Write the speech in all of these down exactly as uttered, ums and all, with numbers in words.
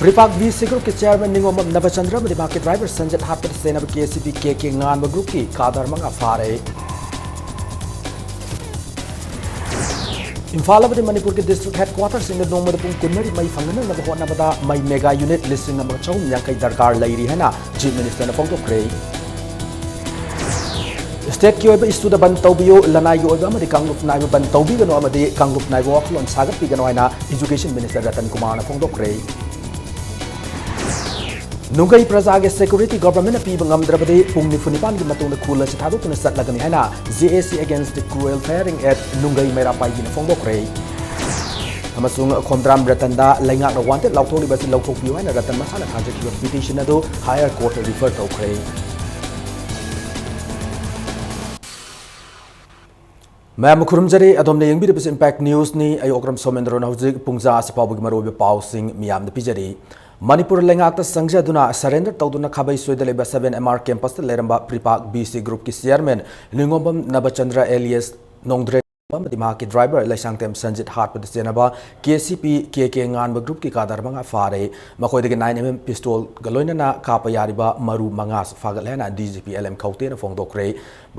ꯄ꯭ꯔꯤꯄꯥꯛ B C ꯒ꯭ꯔꯨꯞꯀꯤ chairman Ningombam ꯅꯕꯆꯟꯗ꯭ꯔ ꯑꯃꯗꯤ ꯃꯍꯥꯛꯀꯤ driver Sanjit ꯍꯥꯠꯄꯗ ꯆꯦꯟꯅꯕ ꯀꯦ ꯁꯤ ꯕꯤ ꯀꯦ ꯀꯦ ꯉꯥꯟꯕ ꯒ꯭ꯔꯨꯞꯀꯤ ꯀꯥꯗꯔ ꯃꯉꯥ ꯐꯥꯔꯦ꯫ ꯏꯝꯐꯥꯜ ꯑꯃꯗꯤ ꯃꯅꯤꯄꯨꯔꯒꯤ ꯗꯤꯁꯇ꯭ꯔꯤꯛ ꯍꯦꯗꯀ꯭ꯋꯥꯇꯔꯁꯤꯡꯗ ꯅꯣꯡꯃꯗ ꯄꯨꯡ ꯀꯨꯟꯃꯔꯤ ꯃꯩ ꯐꯪꯍꯟꯅꯕ ꯍꯣꯠꯅꯕꯗ ꯃꯩ ꯃꯦꯒꯥ ꯌꯨꯅꯤꯠ ꯂꯤꯁꯤꯡ ꯑꯃꯒ ꯆꯍꯨꯝ ꯌꯥꯡꯈꯩ ꯗꯔꯀꯥꯔ ꯂꯩꯔꯤ ꯍꯥꯏꯅ ꯆꯤꯐ ꯃꯤꯅꯤꯁꯇꯔꯅ ꯐꯣꯡꯗꯣꯛꯈ꯭ꯔꯦ꯫ ꯁ꯭ꯇꯦꯠꯀꯤ ꯑꯣꯏꯕ ꯏꯁꯨꯗ ꯕꯟ ꯇꯧꯕꯤꯌꯨ, ꯂꯅꯥꯏꯒꯤ ꯑꯣꯏꯕ ꯑꯃꯗꯤ ꯀꯥꯡꯂꯨꯞ ꯅꯥꯏꯕ ꯕꯟ ꯇꯧꯕꯤꯒꯅꯨ ꯑꯃꯗꯤ ꯀꯥꯡꯂꯨꯞ ꯅꯥꯏꯕ ꯋꯥꯈꯜꯂꯣꯟ ꯁꯥꯒꯠꯄꯤꯒꯅꯨ ꯍꯥꯏꯅ ꯏꯖꯨꯀꯦꯁꯟ ꯃꯤꯅꯤꯁꯇꯔ ꯔꯇꯟ ꯀꯨꯃꯥꯔꯅ ꯐꯣꯡꯗꯣꯛꯈ꯭ꯔꯦ꯫ ꯅꯨꯡꯒꯩ ꯄ꯭ꯔꯖꯥꯒꯤ ꯁꯦꯀ꯭ꯌꯨꯔꯤꯇꯤ ꯒꯚꯔꯟꯃꯦꯟꯠꯅ ꯄꯤꯕ ꯉꯝꯗ꯭ꯔꯕꯗꯤ ꯄꯨꯡ ꯅꯤꯐꯨ ꯅꯤꯄꯥꯟꯒꯤ ꯃꯇꯨꯡꯗ ꯈꯨꯜ ꯑꯁꯤ ꯊꯥꯗꯣꯛꯇꯨꯅ ꯆꯠꯂꯒꯅꯤ ꯍꯥꯏꯅ J A C Against Cruel Firing at ꯅꯨꯡꯒꯩ ꯃꯩꯔꯥ ꯄꯥꯏꯕꯤꯅ ꯐꯣꯡꯗꯣꯛꯈ꯭ꯔꯦ꯫ ꯑꯃꯁꯨꯡ ꯈꯣꯝꯗ꯭ꯔꯥꯝ ꯔꯇꯟꯗ ꯂꯩꯉꯥꯛꯅ ꯋꯥꯟꯇꯦꯗ ꯂꯥꯎꯊꯣꯛꯂꯤꯕ ꯑꯁꯤ ꯂꯧꯊꯣꯛꯄꯤꯌꯨ ꯍꯥꯏꯅ ꯔꯇꯟ ꯃꯁꯥꯅ ꯊꯥꯖꯈꯤꯕ ꯄꯤꯇꯤꯁꯟ ꯑꯗꯨ ꯍꯥꯌꯔ ꯀꯣꯔꯠꯇ ꯔꯤꯐꯔ ꯇꯧꯈ꯭ꯔꯦ꯫ ꯃꯌꯥꯝ ꯈꯨꯔꯨꯝꯖꯔꯤ, ꯑꯗꯣꯝꯅ ꯌꯦꯡꯕꯤꯔꯤꯕꯁꯤ ꯏꯝꯄꯦꯛ ꯅ꯭ꯌꯨꯁꯅꯤ꯫ ꯑꯩ ꯑꯣꯀ꯭ꯔꯝ ꯁꯣꯃꯦꯟꯗ꯭ꯔꯣꯅ ꯍꯧꯖꯤꯛ ꯄꯨꯡꯖꯥ ꯑꯁꯤ ꯐꯥꯎꯕꯒꯤ ꯃꯔꯨꯑꯣꯏꯕ ꯄꯥꯎꯁꯤꯡ ꯃꯤꯌꯥꯝꯗ ꯄꯤꯖꯔꯤ꯫ ꯃꯅꯤꯄꯨꯔ ꯂꯩꯉꯥꯛꯇ ꯆꯪꯖꯗꯨꯅ ꯁꯔꯦꯟꯗꯔ ꯇꯧꯗꯨꯅ ꯈꯥꯕꯩꯁꯣꯏꯗ ꯂꯩꯕ seven M R campus ꯇ ꯂꯩꯔꯝꯕ ꯄ꯭ꯔꯤꯄꯥꯛ B C group ꯀꯤ ꯆꯤꯌꯔꯃꯦꯟ ꯅꯤꯉꯣꯝꯕꯝ ꯅꯕꯆꯟꯗ꯭ꯔ alias ꯅꯣꯡꯗ꯭ꯔꯦ ꯑꯃꯗꯤ ꯃꯍꯥꯛꯀꯤ ꯗ꯭ꯔꯥꯏꯚꯔ ꯂꯩꯁꯥꯡꯊꯦꯝ ꯁꯟꯖꯤꯠ ꯍꯥꯠꯄꯗ ꯆꯦꯟꯅꯕ K C P K K ꯉꯥꯟꯕ ꯒ꯭ꯔꯨꯞꯀꯤ ꯀꯥꯗꯔ ꯃꯉꯥ ꯐꯥꯔꯦ꯫ ꯃꯈꯣꯏꯗꯒꯤ nine M M ꯄꯤꯁꯇꯣꯜꯒ ꯂꯣꯏꯅꯅ ꯀꯥꯞꯄ ꯌꯥꯔꯤꯕ ꯃꯔꯨ ꯃꯉꯥꯁꯨ ꯐꯥꯒꯠꯂꯦ ꯍꯥꯏꯅ D G P L M ꯈꯧꯇꯦꯅ ꯐꯣꯡꯗꯣꯛꯈ꯭ꯔꯦ꯫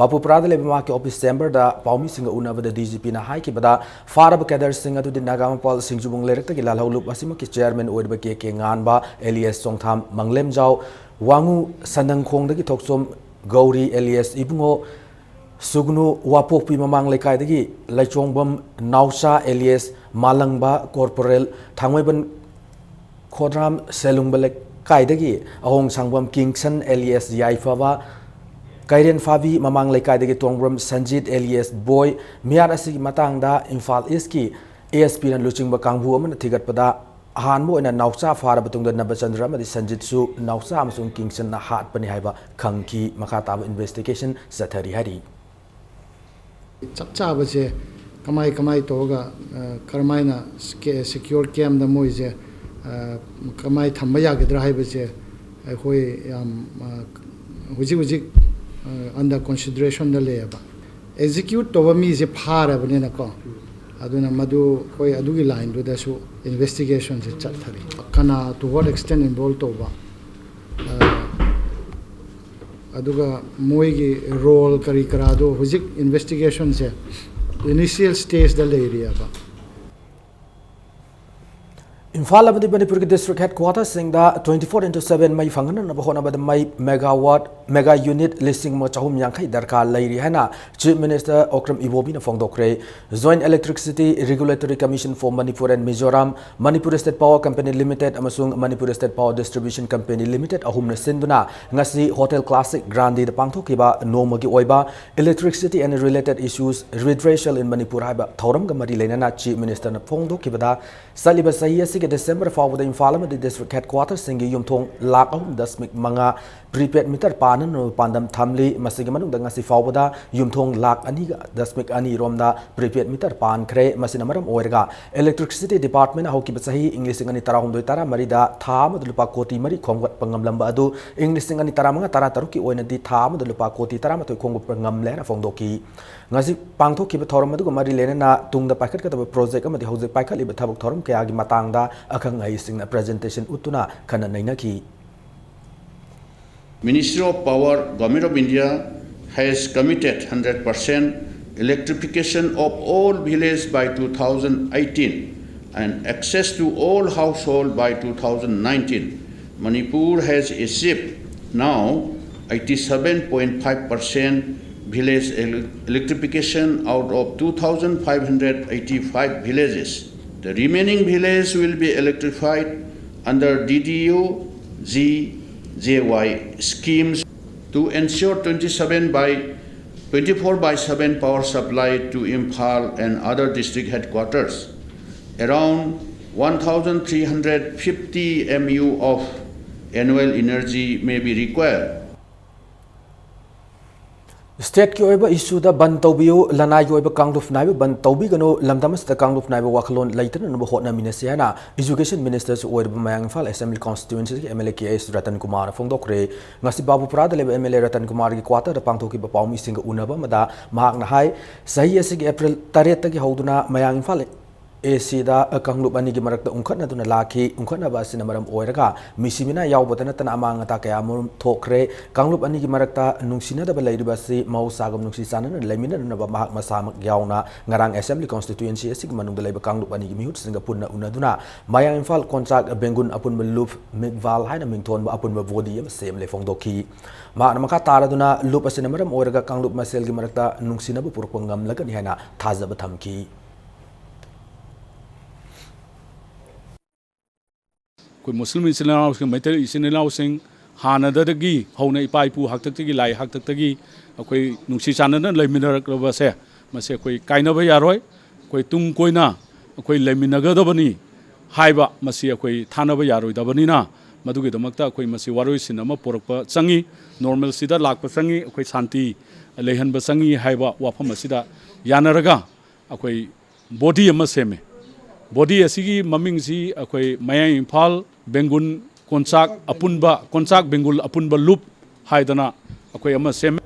ꯕꯥꯄꯨꯄꯨꯔꯥꯗ ꯂꯩꯕ ꯃꯍꯥꯛꯀꯤ ꯑꯣꯐꯤꯁ ꯆꯦꯝꯕꯔꯗ ꯄꯥꯎꯃꯤꯁꯤꯡꯒ ꯎꯅꯕꯗ D G P ꯅ ꯍꯥꯏꯈꯤꯕꯗ, ꯐꯥꯔꯕ ꯀꯦꯗꯔꯁꯤꯡ ꯑꯗꯨꯗꯤ ꯅꯥꯒꯥꯃꯄꯥꯜ ꯁꯤꯡꯖꯨꯕꯨꯡ ꯂꯩꯔꯛꯇꯒꯤ ꯂꯥꯜꯍꯧꯂꯨꯞ ꯑꯁꯤꯃꯛꯀꯤ ꯆꯤꯌꯔꯃꯦꯟ ꯑꯣꯏꯔꯤꯕ K K ꯉꯥꯟꯕ alias ꯆꯣꯡꯊꯥꯝ ꯃꯪꯂꯦꯝꯖꯥꯎ, ꯋꯥꯉꯨ ꯁꯟꯗꯪꯈꯣꯡꯗꯒꯤ ꯊꯣꯛꯆꯣꯝ ꯒꯧꯔꯤ alias ꯏꯕꯨꯡꯉꯣ, ꯁꯨꯒꯅꯨ ꯋꯥꯄꯣꯛꯄꯤ ꯃꯃꯥꯡ ꯂꯩꯀꯥꯏꯗꯒꯤ ꯂꯩꯆꯣꯡꯕꯝ ꯅꯥꯎꯆꯥ alias ꯃꯥꯂꯪꯕ, ꯀꯣꯔꯄꯣꯔꯦꯜ ꯊꯥꯡꯃꯩꯕꯟ ꯈꯣꯗ꯭ꯔꯥꯝ ꯁꯦꯂꯨꯡꯕ ꯂꯩꯀꯥꯏꯗꯒꯤ ꯑꯍꯣꯡ ꯁꯥꯡꯕꯝ ꯀꯤꯡꯁꯟ alias ꯌꯥꯏꯐꯕ, ꯀꯩꯔꯦꯟ ꯐꯥꯕꯤ ꯃꯃꯥꯡ ꯂꯩꯀꯥꯏꯗꯒꯤ ꯇꯣꯡꯕ꯭ꯔꯝ ꯁꯟꯖꯤꯠ alias ꯕꯣꯏ꯫ ꯃꯤꯍꯥꯠ ꯑꯁꯤꯒꯤ ꯃꯇꯥꯡꯗ ꯏꯝꯐꯥꯜ ꯏꯁꯀꯤ A S P ꯅ ꯂꯨꯆꯤꯡꯕ ꯀꯥꯡꯕꯨ ꯑꯃꯅ ꯊꯤꯒꯠꯄꯗ, ꯑꯍꯥꯟꯕ ꯑꯣꯏꯅ ꯅꯥꯎꯆꯥ ꯐꯥꯔꯕ ꯇꯨꯡꯗ ꯅꯕꯆꯟꯗ꯭ꯔ ꯑꯃꯗꯤ ꯁꯟꯖꯤꯠꯁꯨ ꯅꯥꯎꯆꯥ ꯑꯃꯁꯨꯡ ꯀꯤꯡꯁꯟꯅ ꯍꯥꯠꯄꯅꯤ ꯍꯥꯏꯕ ꯈꯪꯈꯤ꯫ ꯃꯈꯥ ꯇꯥꯕ ꯏꯟꯚꯦꯁꯇꯤꯒꯦꯁꯟ ꯆꯠꯊꯔꯤ ꯍꯥꯏꯔꯤ꯫ ꯆꯞ ꯆꯥꯕꯁꯦ ꯀꯃꯥꯏ, ꯀꯃꯥꯏ ꯇꯧꯔꯒ, ꯑ, ꯀꯔꯝꯍꯥꯏꯅ ꯁꯦꯀ꯭ꯌꯣꯔ ꯀꯦꯝꯗ ꯃꯣꯏꯁꯦ, ꯑ, ꯀꯃꯥꯏ ꯊꯝꯕ ꯌꯥꯒꯗ꯭ꯔꯥ ꯍꯥꯏꯕꯁꯦ ꯑꯩꯈꯣꯏ ꯌꯥꯝ, ꯑ, ꯍꯧꯖꯤꯛ ꯍꯧꯖꯤꯛ, ꯑ, under consideration ꯗ ꯂꯩꯌꯦꯕ꯫ ꯑꯦꯛꯖꯤꯀ꯭ꯌꯨꯠ ꯇꯧꯕ ꯃꯤꯁꯦ ꯐꯥꯔꯕꯅꯤꯅꯀꯣ, ꯑꯗꯨꯅ ꯃꯗꯨ ꯑꯩꯈꯣꯏ ꯑꯗꯨꯒꯤ ꯂꯥꯏꯟꯗꯨꯗꯁꯨ ꯏꯟꯚꯦꯁꯇꯤꯒꯦꯁꯟꯁꯦ ꯆꯠꯊꯔꯤ꯫ ꯀꯅꯥ to what extent involve ꯇꯧꯕ, ꯑ, ꯑꯗꯨꯒ ꯃꯣꯏꯒꯤ ꯔꯣꯜ ꯀꯔꯤ ꯀꯔꯥꯗꯣ ꯍꯧꯖꯤꯛ ꯏꯟꯚꯦꯁꯇꯤꯒꯦꯁꯟꯁꯦ ꯏꯅꯤꯁꯤꯌꯦꯜ ꯁ꯭ꯇꯦꯖꯇ ꯂꯩꯔꯤꯑꯕ꯫ ꯏꯝꯐꯥꯜ ꯑꯃꯗꯤ ꯃꯅꯤꯄꯨꯔꯒꯤ ꯗꯤꯁꯇ꯭ꯔꯤꯛ ꯍꯦꯗ ꯀ꯭ꯋꯥꯇꯔꯁꯤꯡꯗ twenty four into seven ꯃꯩ ꯐꯪꯍꯟꯅꯕ ꯍꯣꯠꯅꯕꯗ ꯃꯩ ꯃꯦꯒꯥꯋꯥꯠ, ꯃꯦꯒꯥ ꯌꯨꯅꯤꯠ ꯂꯤꯁꯤꯡ ꯑꯃ ꯆꯍꯨꯝ ꯌꯥꯡꯈꯩ ꯗꯔꯀꯥꯔ ꯂꯩꯔꯤ ꯍꯥꯏꯅ ꯆꯤꯐ ꯃꯤꯅꯤꯁꯇꯔ ꯑꯣꯀ꯭ꯔꯝ ꯏꯕꯣꯕꯤꯅ ꯐꯣꯡꯗꯣꯛꯈ꯭ꯔꯦ꯫ Joint electricity regulatory commission for Manipur and Mizoram, Manipur state power company limited ꯑꯃꯁꯨꯡ Manipur state power distribution company limited ꯑꯍꯨꯝꯅ ꯁꯤꯟꯗꯨꯅ ꯉꯁꯤ ꯍꯣꯇꯦꯜ ꯀ꯭ꯂꯥꯁꯤꯛ ꯒ꯭ꯔꯥꯟꯗꯤꯗ ꯄꯥꯡꯊꯣꯛꯈꯤꯕ ꯅꯣꯡꯃꯒꯤ ꯑꯣꯏꯕ Electricity and Related Issues, Redressal in Manipur ꯍꯥꯏꯕ ꯊꯧꯔꯝꯒ ꯃꯔꯤ ꯂꯩꯅꯅ ꯆꯤꯐ ꯃꯤꯅꯤꯁꯇꯔꯅ ꯐꯣꯡꯗꯣꯛꯈꯤꯕꯗ, ꯆꯠꯂꯤꯕ ꯆꯍꯤ ꯑꯁꯤꯒꯤ ꯗꯤꯁꯦꯝꯕꯔ ꯐꯥꯎꯕꯗ ꯏꯝꯐꯥꯜ ꯑꯃꯗꯤ ꯗꯤꯁꯇ꯭ꯔꯤꯛ ꯍꯦꯗ ꯀ꯭ꯋꯥꯇꯔꯁꯤꯡꯒꯤ ꯌꯨꯝꯊꯣꯡ ꯂꯥꯈ ꯑꯍꯨꯝ ꯗꯁꯃꯤꯛ ꯃꯉꯥ ꯄ꯭ꯔꯤꯄꯦꯗ ꯃꯤꯇꯔ ꯄꯥꯟꯅꯅꯕ ꯄꯥꯟꯗꯝ ꯊꯝꯂꯤ꯫ ꯃꯁꯤꯒꯤ ꯃꯅꯨꯡꯗ ꯉꯁꯤ ꯐꯥꯎꯕꯗ ꯌꯨꯝꯊꯣꯡ ꯂꯥꯈ ꯑꯅꯤꯒ ꯗꯁꯃꯤꯛ ꯑꯅꯤ ꯔꯣꯝꯗ ꯄ꯭ꯔꯤꯄꯦꯗ ꯃꯤꯇꯔ ꯄꯥꯟꯈ꯭ꯔꯦ꯫ ꯃꯁꯤꯅ ꯃꯔꯝ ꯑꯣꯏꯔꯒ ꯏꯂꯦꯛꯇ꯭ꯔꯤꯁꯤꯇꯤ ꯗꯤꯄꯥꯔꯠꯃꯦꯟꯅ ꯍꯧꯈꯤꯕ ꯆꯍꯤ ꯏꯪ ꯂꯤꯁꯤꯡ ꯑꯅꯤ ꯇꯔꯥꯍꯨꯝꯗꯣꯏ ꯇꯔꯥꯃꯔꯤꯗ ꯊꯥ ꯑꯃꯗ ꯂꯨꯄꯥ ꯀꯣꯇꯤ ꯃꯔꯤ ꯈꯣꯝꯒꯠꯄ ꯉꯝꯂꯝꯕ ꯑꯗꯨ ꯏꯪ ꯂꯤꯁꯤꯡ ꯑꯅꯤ ꯇꯔꯥꯃꯉꯥ ꯇꯔꯥꯇꯔꯨꯛꯀꯤ ꯑꯣꯏꯅꯗꯤ ꯊꯥ ꯑꯃꯗ ꯂꯨꯄꯥ ꯀꯣꯇꯤ ꯇꯔꯥꯃꯥꯊꯣꯏ ꯈꯣꯝꯒꯠꯄ ꯉꯝꯂꯦ ꯍꯥꯏꯅ ꯐꯣꯡꯗꯣꯛꯈꯤ꯫ ꯉꯁꯤ ꯄꯥꯡꯊꯣꯛꯈꯤꯕ ꯊꯧꯔꯝ ꯑꯗꯨꯒ ꯃꯔꯤ ꯂꯩꯅꯅ ꯇꯨꯡꯗ ꯄꯥꯏꯈꯠꯀꯗꯕ ꯄ꯭ꯔꯣꯖꯦꯛ ꯑꯃꯗꯤ ꯍꯧꯖꯤꯛ ꯄꯥꯏꯈꯠꯂꯤꯕ ꯊꯕꯛ ꯊꯧꯔꯝ ꯀꯌꯥꯒꯤ ꯃꯇꯥꯡꯗ ꯑꯈꯪ ꯑꯍꯩꯁꯤꯡꯅ ꯄ꯭ꯔꯖꯦꯟꯇꯦꯁꯟ ꯎꯠꯇꯨꯅ ꯈꯟꯅ ꯅꯩꯅꯈꯤ꯫ Ministry of Power, Government of India has committed hundred percent electrification of all villages by two thousand eighteen and access to all household by two thousand nineteen. Manipur has achieved now eighty-seven point five percent village ele-, electrification out of two thousand five hundred eighty-five villages. The remaining villages will be electrified under D D U G J Y schemes to ensure twenty-seven by twenty-four by seven power supply to Imphal and other district headquarters. Around one thousand three hundred fifty M U of annual energy may be required. ꯁ꯭ꯇꯦꯠꯀꯤ ꯑꯣꯏꯕ ꯏꯁꯨꯗ ꯕꯟ ꯇꯧꯕꯤꯌꯨ, ꯂꯅꯥꯏꯒꯤ ꯑꯣꯏꯕ ꯀꯥꯡꯂꯨꯞ ꯅꯥꯏꯕ ꯕꯟ ꯇꯧꯕꯤꯒꯅꯨ, ꯂꯝꯗꯝ ꯑꯁꯤꯗ ꯀꯥꯡꯂꯨꯞ ꯅꯥꯏꯕ ꯋꯥꯈꯜꯂꯣꯟ ꯂꯩꯇꯅꯅꯕ ꯍꯣꯠꯅꯃꯤꯟꯅꯁꯤ ꯍꯥꯏꯅ ꯏꯖꯨꯀꯦꯁꯟ ꯃꯤꯅꯤꯁꯇꯔꯁꯨ ꯑꯣꯏꯔꯤꯕ ꯃꯌꯥꯡ ꯏꯝꯐꯥꯜ ꯑꯦꯁꯦꯝꯕ꯭ꯂꯤ ꯀꯣꯟꯁꯇꯤꯇ꯭ꯋꯦꯟꯁꯤꯒꯤ M L A K S Ratan ꯀꯨꯃꯥꯔꯅ ꯐꯣꯡꯗꯣꯛꯈ꯭ꯔꯦ꯫ ꯉꯁꯤ ꯕꯥꯕꯨꯄꯨꯔꯥꯗ ꯂꯩꯕ ꯑꯦꯝ ꯑꯦꯜ ꯑꯦ ꯔꯇꯟ ꯀꯨꯃꯥꯔꯒꯤ ꯀ꯭ꯋꯥꯇꯔꯗ ꯄꯥꯡꯊꯣꯛꯈꯤꯕ ꯄꯥꯎꯃꯤꯁꯤꯡꯒ ꯎꯅꯕ ꯑꯃꯗ ꯃꯍꯥꯛꯅ ꯍꯥꯏ, ꯆꯍꯤ ꯑꯁꯤꯒꯤ ꯑꯦꯄ꯭ꯔꯤꯜ ꯇꯔꯦꯠꯇꯒꯤ ꯍꯧꯗꯨꯅ ꯃꯌꯥꯡ ꯏꯝꯐꯥꯜ ꯑꯦ ꯁꯤꯗ ꯀꯥꯡꯂꯨꯞ ꯑꯅꯤꯒꯤ ꯃꯔꯛꯇ ꯎꯪꯈꯠꯅꯗꯨꯅ ꯂꯥꯛꯈꯤ꯫ ꯎꯪꯈꯠꯅꯕ ꯑꯁꯤꯅ ꯃꯔꯝ ꯑꯣꯏꯔꯒ ꯃꯤꯁꯤ ꯃꯤꯅꯥ ꯌꯥꯎꯕꯗ ꯅꯠꯇꯅ ꯑꯃꯥꯡ ꯑꯇꯥ ꯀꯌꯥ ꯑꯃꯔꯣꯝ ꯊꯣꯛꯈ꯭ꯔꯦ꯫ ꯀꯥꯡꯂꯨꯞ ꯑꯅꯤꯒꯤ ꯃꯔꯛꯇ ꯅꯨꯡꯁꯤꯅꯗꯕ ꯂꯩꯔꯤꯕ ꯑꯁꯤ ꯃꯍꯧꯁꯥꯒꯨꯝ ꯅꯨꯡꯁꯤ ꯆꯥꯟꯅꯅ ꯂꯩꯃꯤꯟꯅꯅꯕ ꯃꯍꯥꯛ ꯃꯁꯥꯃꯛ ꯌꯥꯎꯅ ꯉꯔꯥꯡ ꯑꯦꯁꯦꯝꯕ꯭ꯂꯤ ꯀꯣꯟꯁꯇꯤꯇ꯭ꯋꯦꯟꯁꯤ ꯑꯁꯤꯒꯤ ꯃꯅꯨꯡꯗ ꯂꯩꯕ ꯀꯥꯡꯂꯨꯞ ꯑꯅꯤꯒꯤ ꯃꯤꯍꯨꯠꯁꯤꯡꯒ ꯄꯨꯟꯅ ꯎꯅꯗꯨꯅ ꯃꯌꯥꯡ ꯏꯝꯐꯥꯜ ꯀꯣꯟꯆꯥꯛ ꯕꯦꯡꯒꯨꯟ ꯑꯄꯨꯟꯕ ꯂꯨꯞ ꯃꯤꯛꯚꯥꯜ ꯍꯥꯏꯅ ꯃꯤꯡꯊꯣꯟꯕ ꯑꯄꯨꯟꯕ ꯕꯣꯗꯤ ꯑꯃ ꯁꯦꯝꯂꯦ ꯐꯣꯡꯗꯣꯛꯈꯤ꯫ ꯃꯍꯥꯛꯅ ꯃꯈꯥ ꯇꯥꯔꯗꯨꯅ ꯂꯨꯞ ꯑꯁꯤꯅ ꯃꯔꯝ ꯑꯣꯏꯔꯒ ꯀꯥꯡꯂꯨꯞ ꯃꯁꯦꯜꯒꯤ ꯃꯔꯛꯇ ꯅꯨꯡꯁꯤꯅꯕ ꯄꯨꯔꯛꯄ ꯉꯝꯂꯒꯅꯤ ꯍꯥꯏꯅ ꯊꯥꯖꯕ ꯊꯝꯈꯤ꯫ ꯑꯩꯈꯣꯏ ꯃꯨꯁꯂꯤꯝ ꯏꯆꯤꯜ ꯏꯅꯥꯎꯁꯤꯡ, ꯃꯩꯇꯩ ꯏꯆꯤꯜ ꯏꯅꯥꯎꯁꯤꯡ ꯍꯥꯟꯅꯗꯒꯤ ꯍꯧꯅ ꯏꯄꯥ ꯏꯄꯨ ꯍꯥꯛꯇꯛꯇꯒꯤ, ꯂꯥꯏ ꯍꯥꯛꯇꯛꯇꯒꯤ ꯑꯩꯈꯣꯏ ꯅꯨꯡꯁꯤ ꯆꯥꯟꯅꯅ ꯂꯩꯃꯤꯟꯅꯔꯛꯂꯕꯁꯦ, ꯃꯁꯤ ꯑꯩꯈꯣꯏ ꯀꯥꯏꯅꯕ ꯌꯥꯔꯣꯏ꯫ ꯑꯩꯈꯣꯏ ꯇꯨꯡ ꯀꯣꯏꯅ ꯑꯩꯈꯣꯏ ꯂꯩꯃꯤꯟꯅꯒꯗꯕꯅꯤ ꯍꯥꯏꯕ ꯃꯁꯤ ꯑꯩꯈꯣꯏ ꯊꯥꯅꯕ ꯌꯥꯔꯣꯏꯗꯕꯅꯤꯅ, ꯃꯗꯨꯒꯤꯗꯃꯛꯇ ꯑꯩꯈꯣꯏ ꯃꯁꯤ ꯋꯥꯔꯣꯏꯁꯤꯟ ꯑꯃ ꯄꯨꯔꯛꯄ ꯆꯪꯉꯤ, ꯅꯣꯔꯃꯦꯜꯁꯤꯗ ꯂꯥꯛꯄ ꯆꯪꯉꯤ, ꯑꯩꯈꯣꯏ ꯁꯥꯟꯇꯤ ꯂꯩꯍꯟꯕ ꯆꯪꯉꯤ ꯍꯥꯏꯕ ꯋꯥꯐꯝ ꯑꯁꯤꯗ ꯌꯥꯅꯔꯒ ꯑꯩꯈꯣꯏ ꯕꯣꯗꯤ ꯑꯃ ꯁꯦꯝꯃꯦ꯫ ꯕꯣꯗꯤ ꯑꯁꯤꯒꯤ ꯃꯃꯤꯡꯁꯤ ꯑꯩꯈꯣꯏ ꯃꯌꯥꯡ ꯏꯝꯐꯥꯜ ꯕꯦꯡꯒꯨꯜ ꯀꯣꯟꯆꯥꯛ ꯑꯄꯨꯟꯕ, ꯀꯣꯟꯆꯥꯛ ꯕꯦꯡꯒꯨꯜ ꯑꯄꯨꯟꯕ ꯂꯨꯞ ꯍꯥꯏꯗꯅ ꯑꯩꯈꯣꯏ ꯑꯃ ꯁꯦꯝꯃꯦ꯫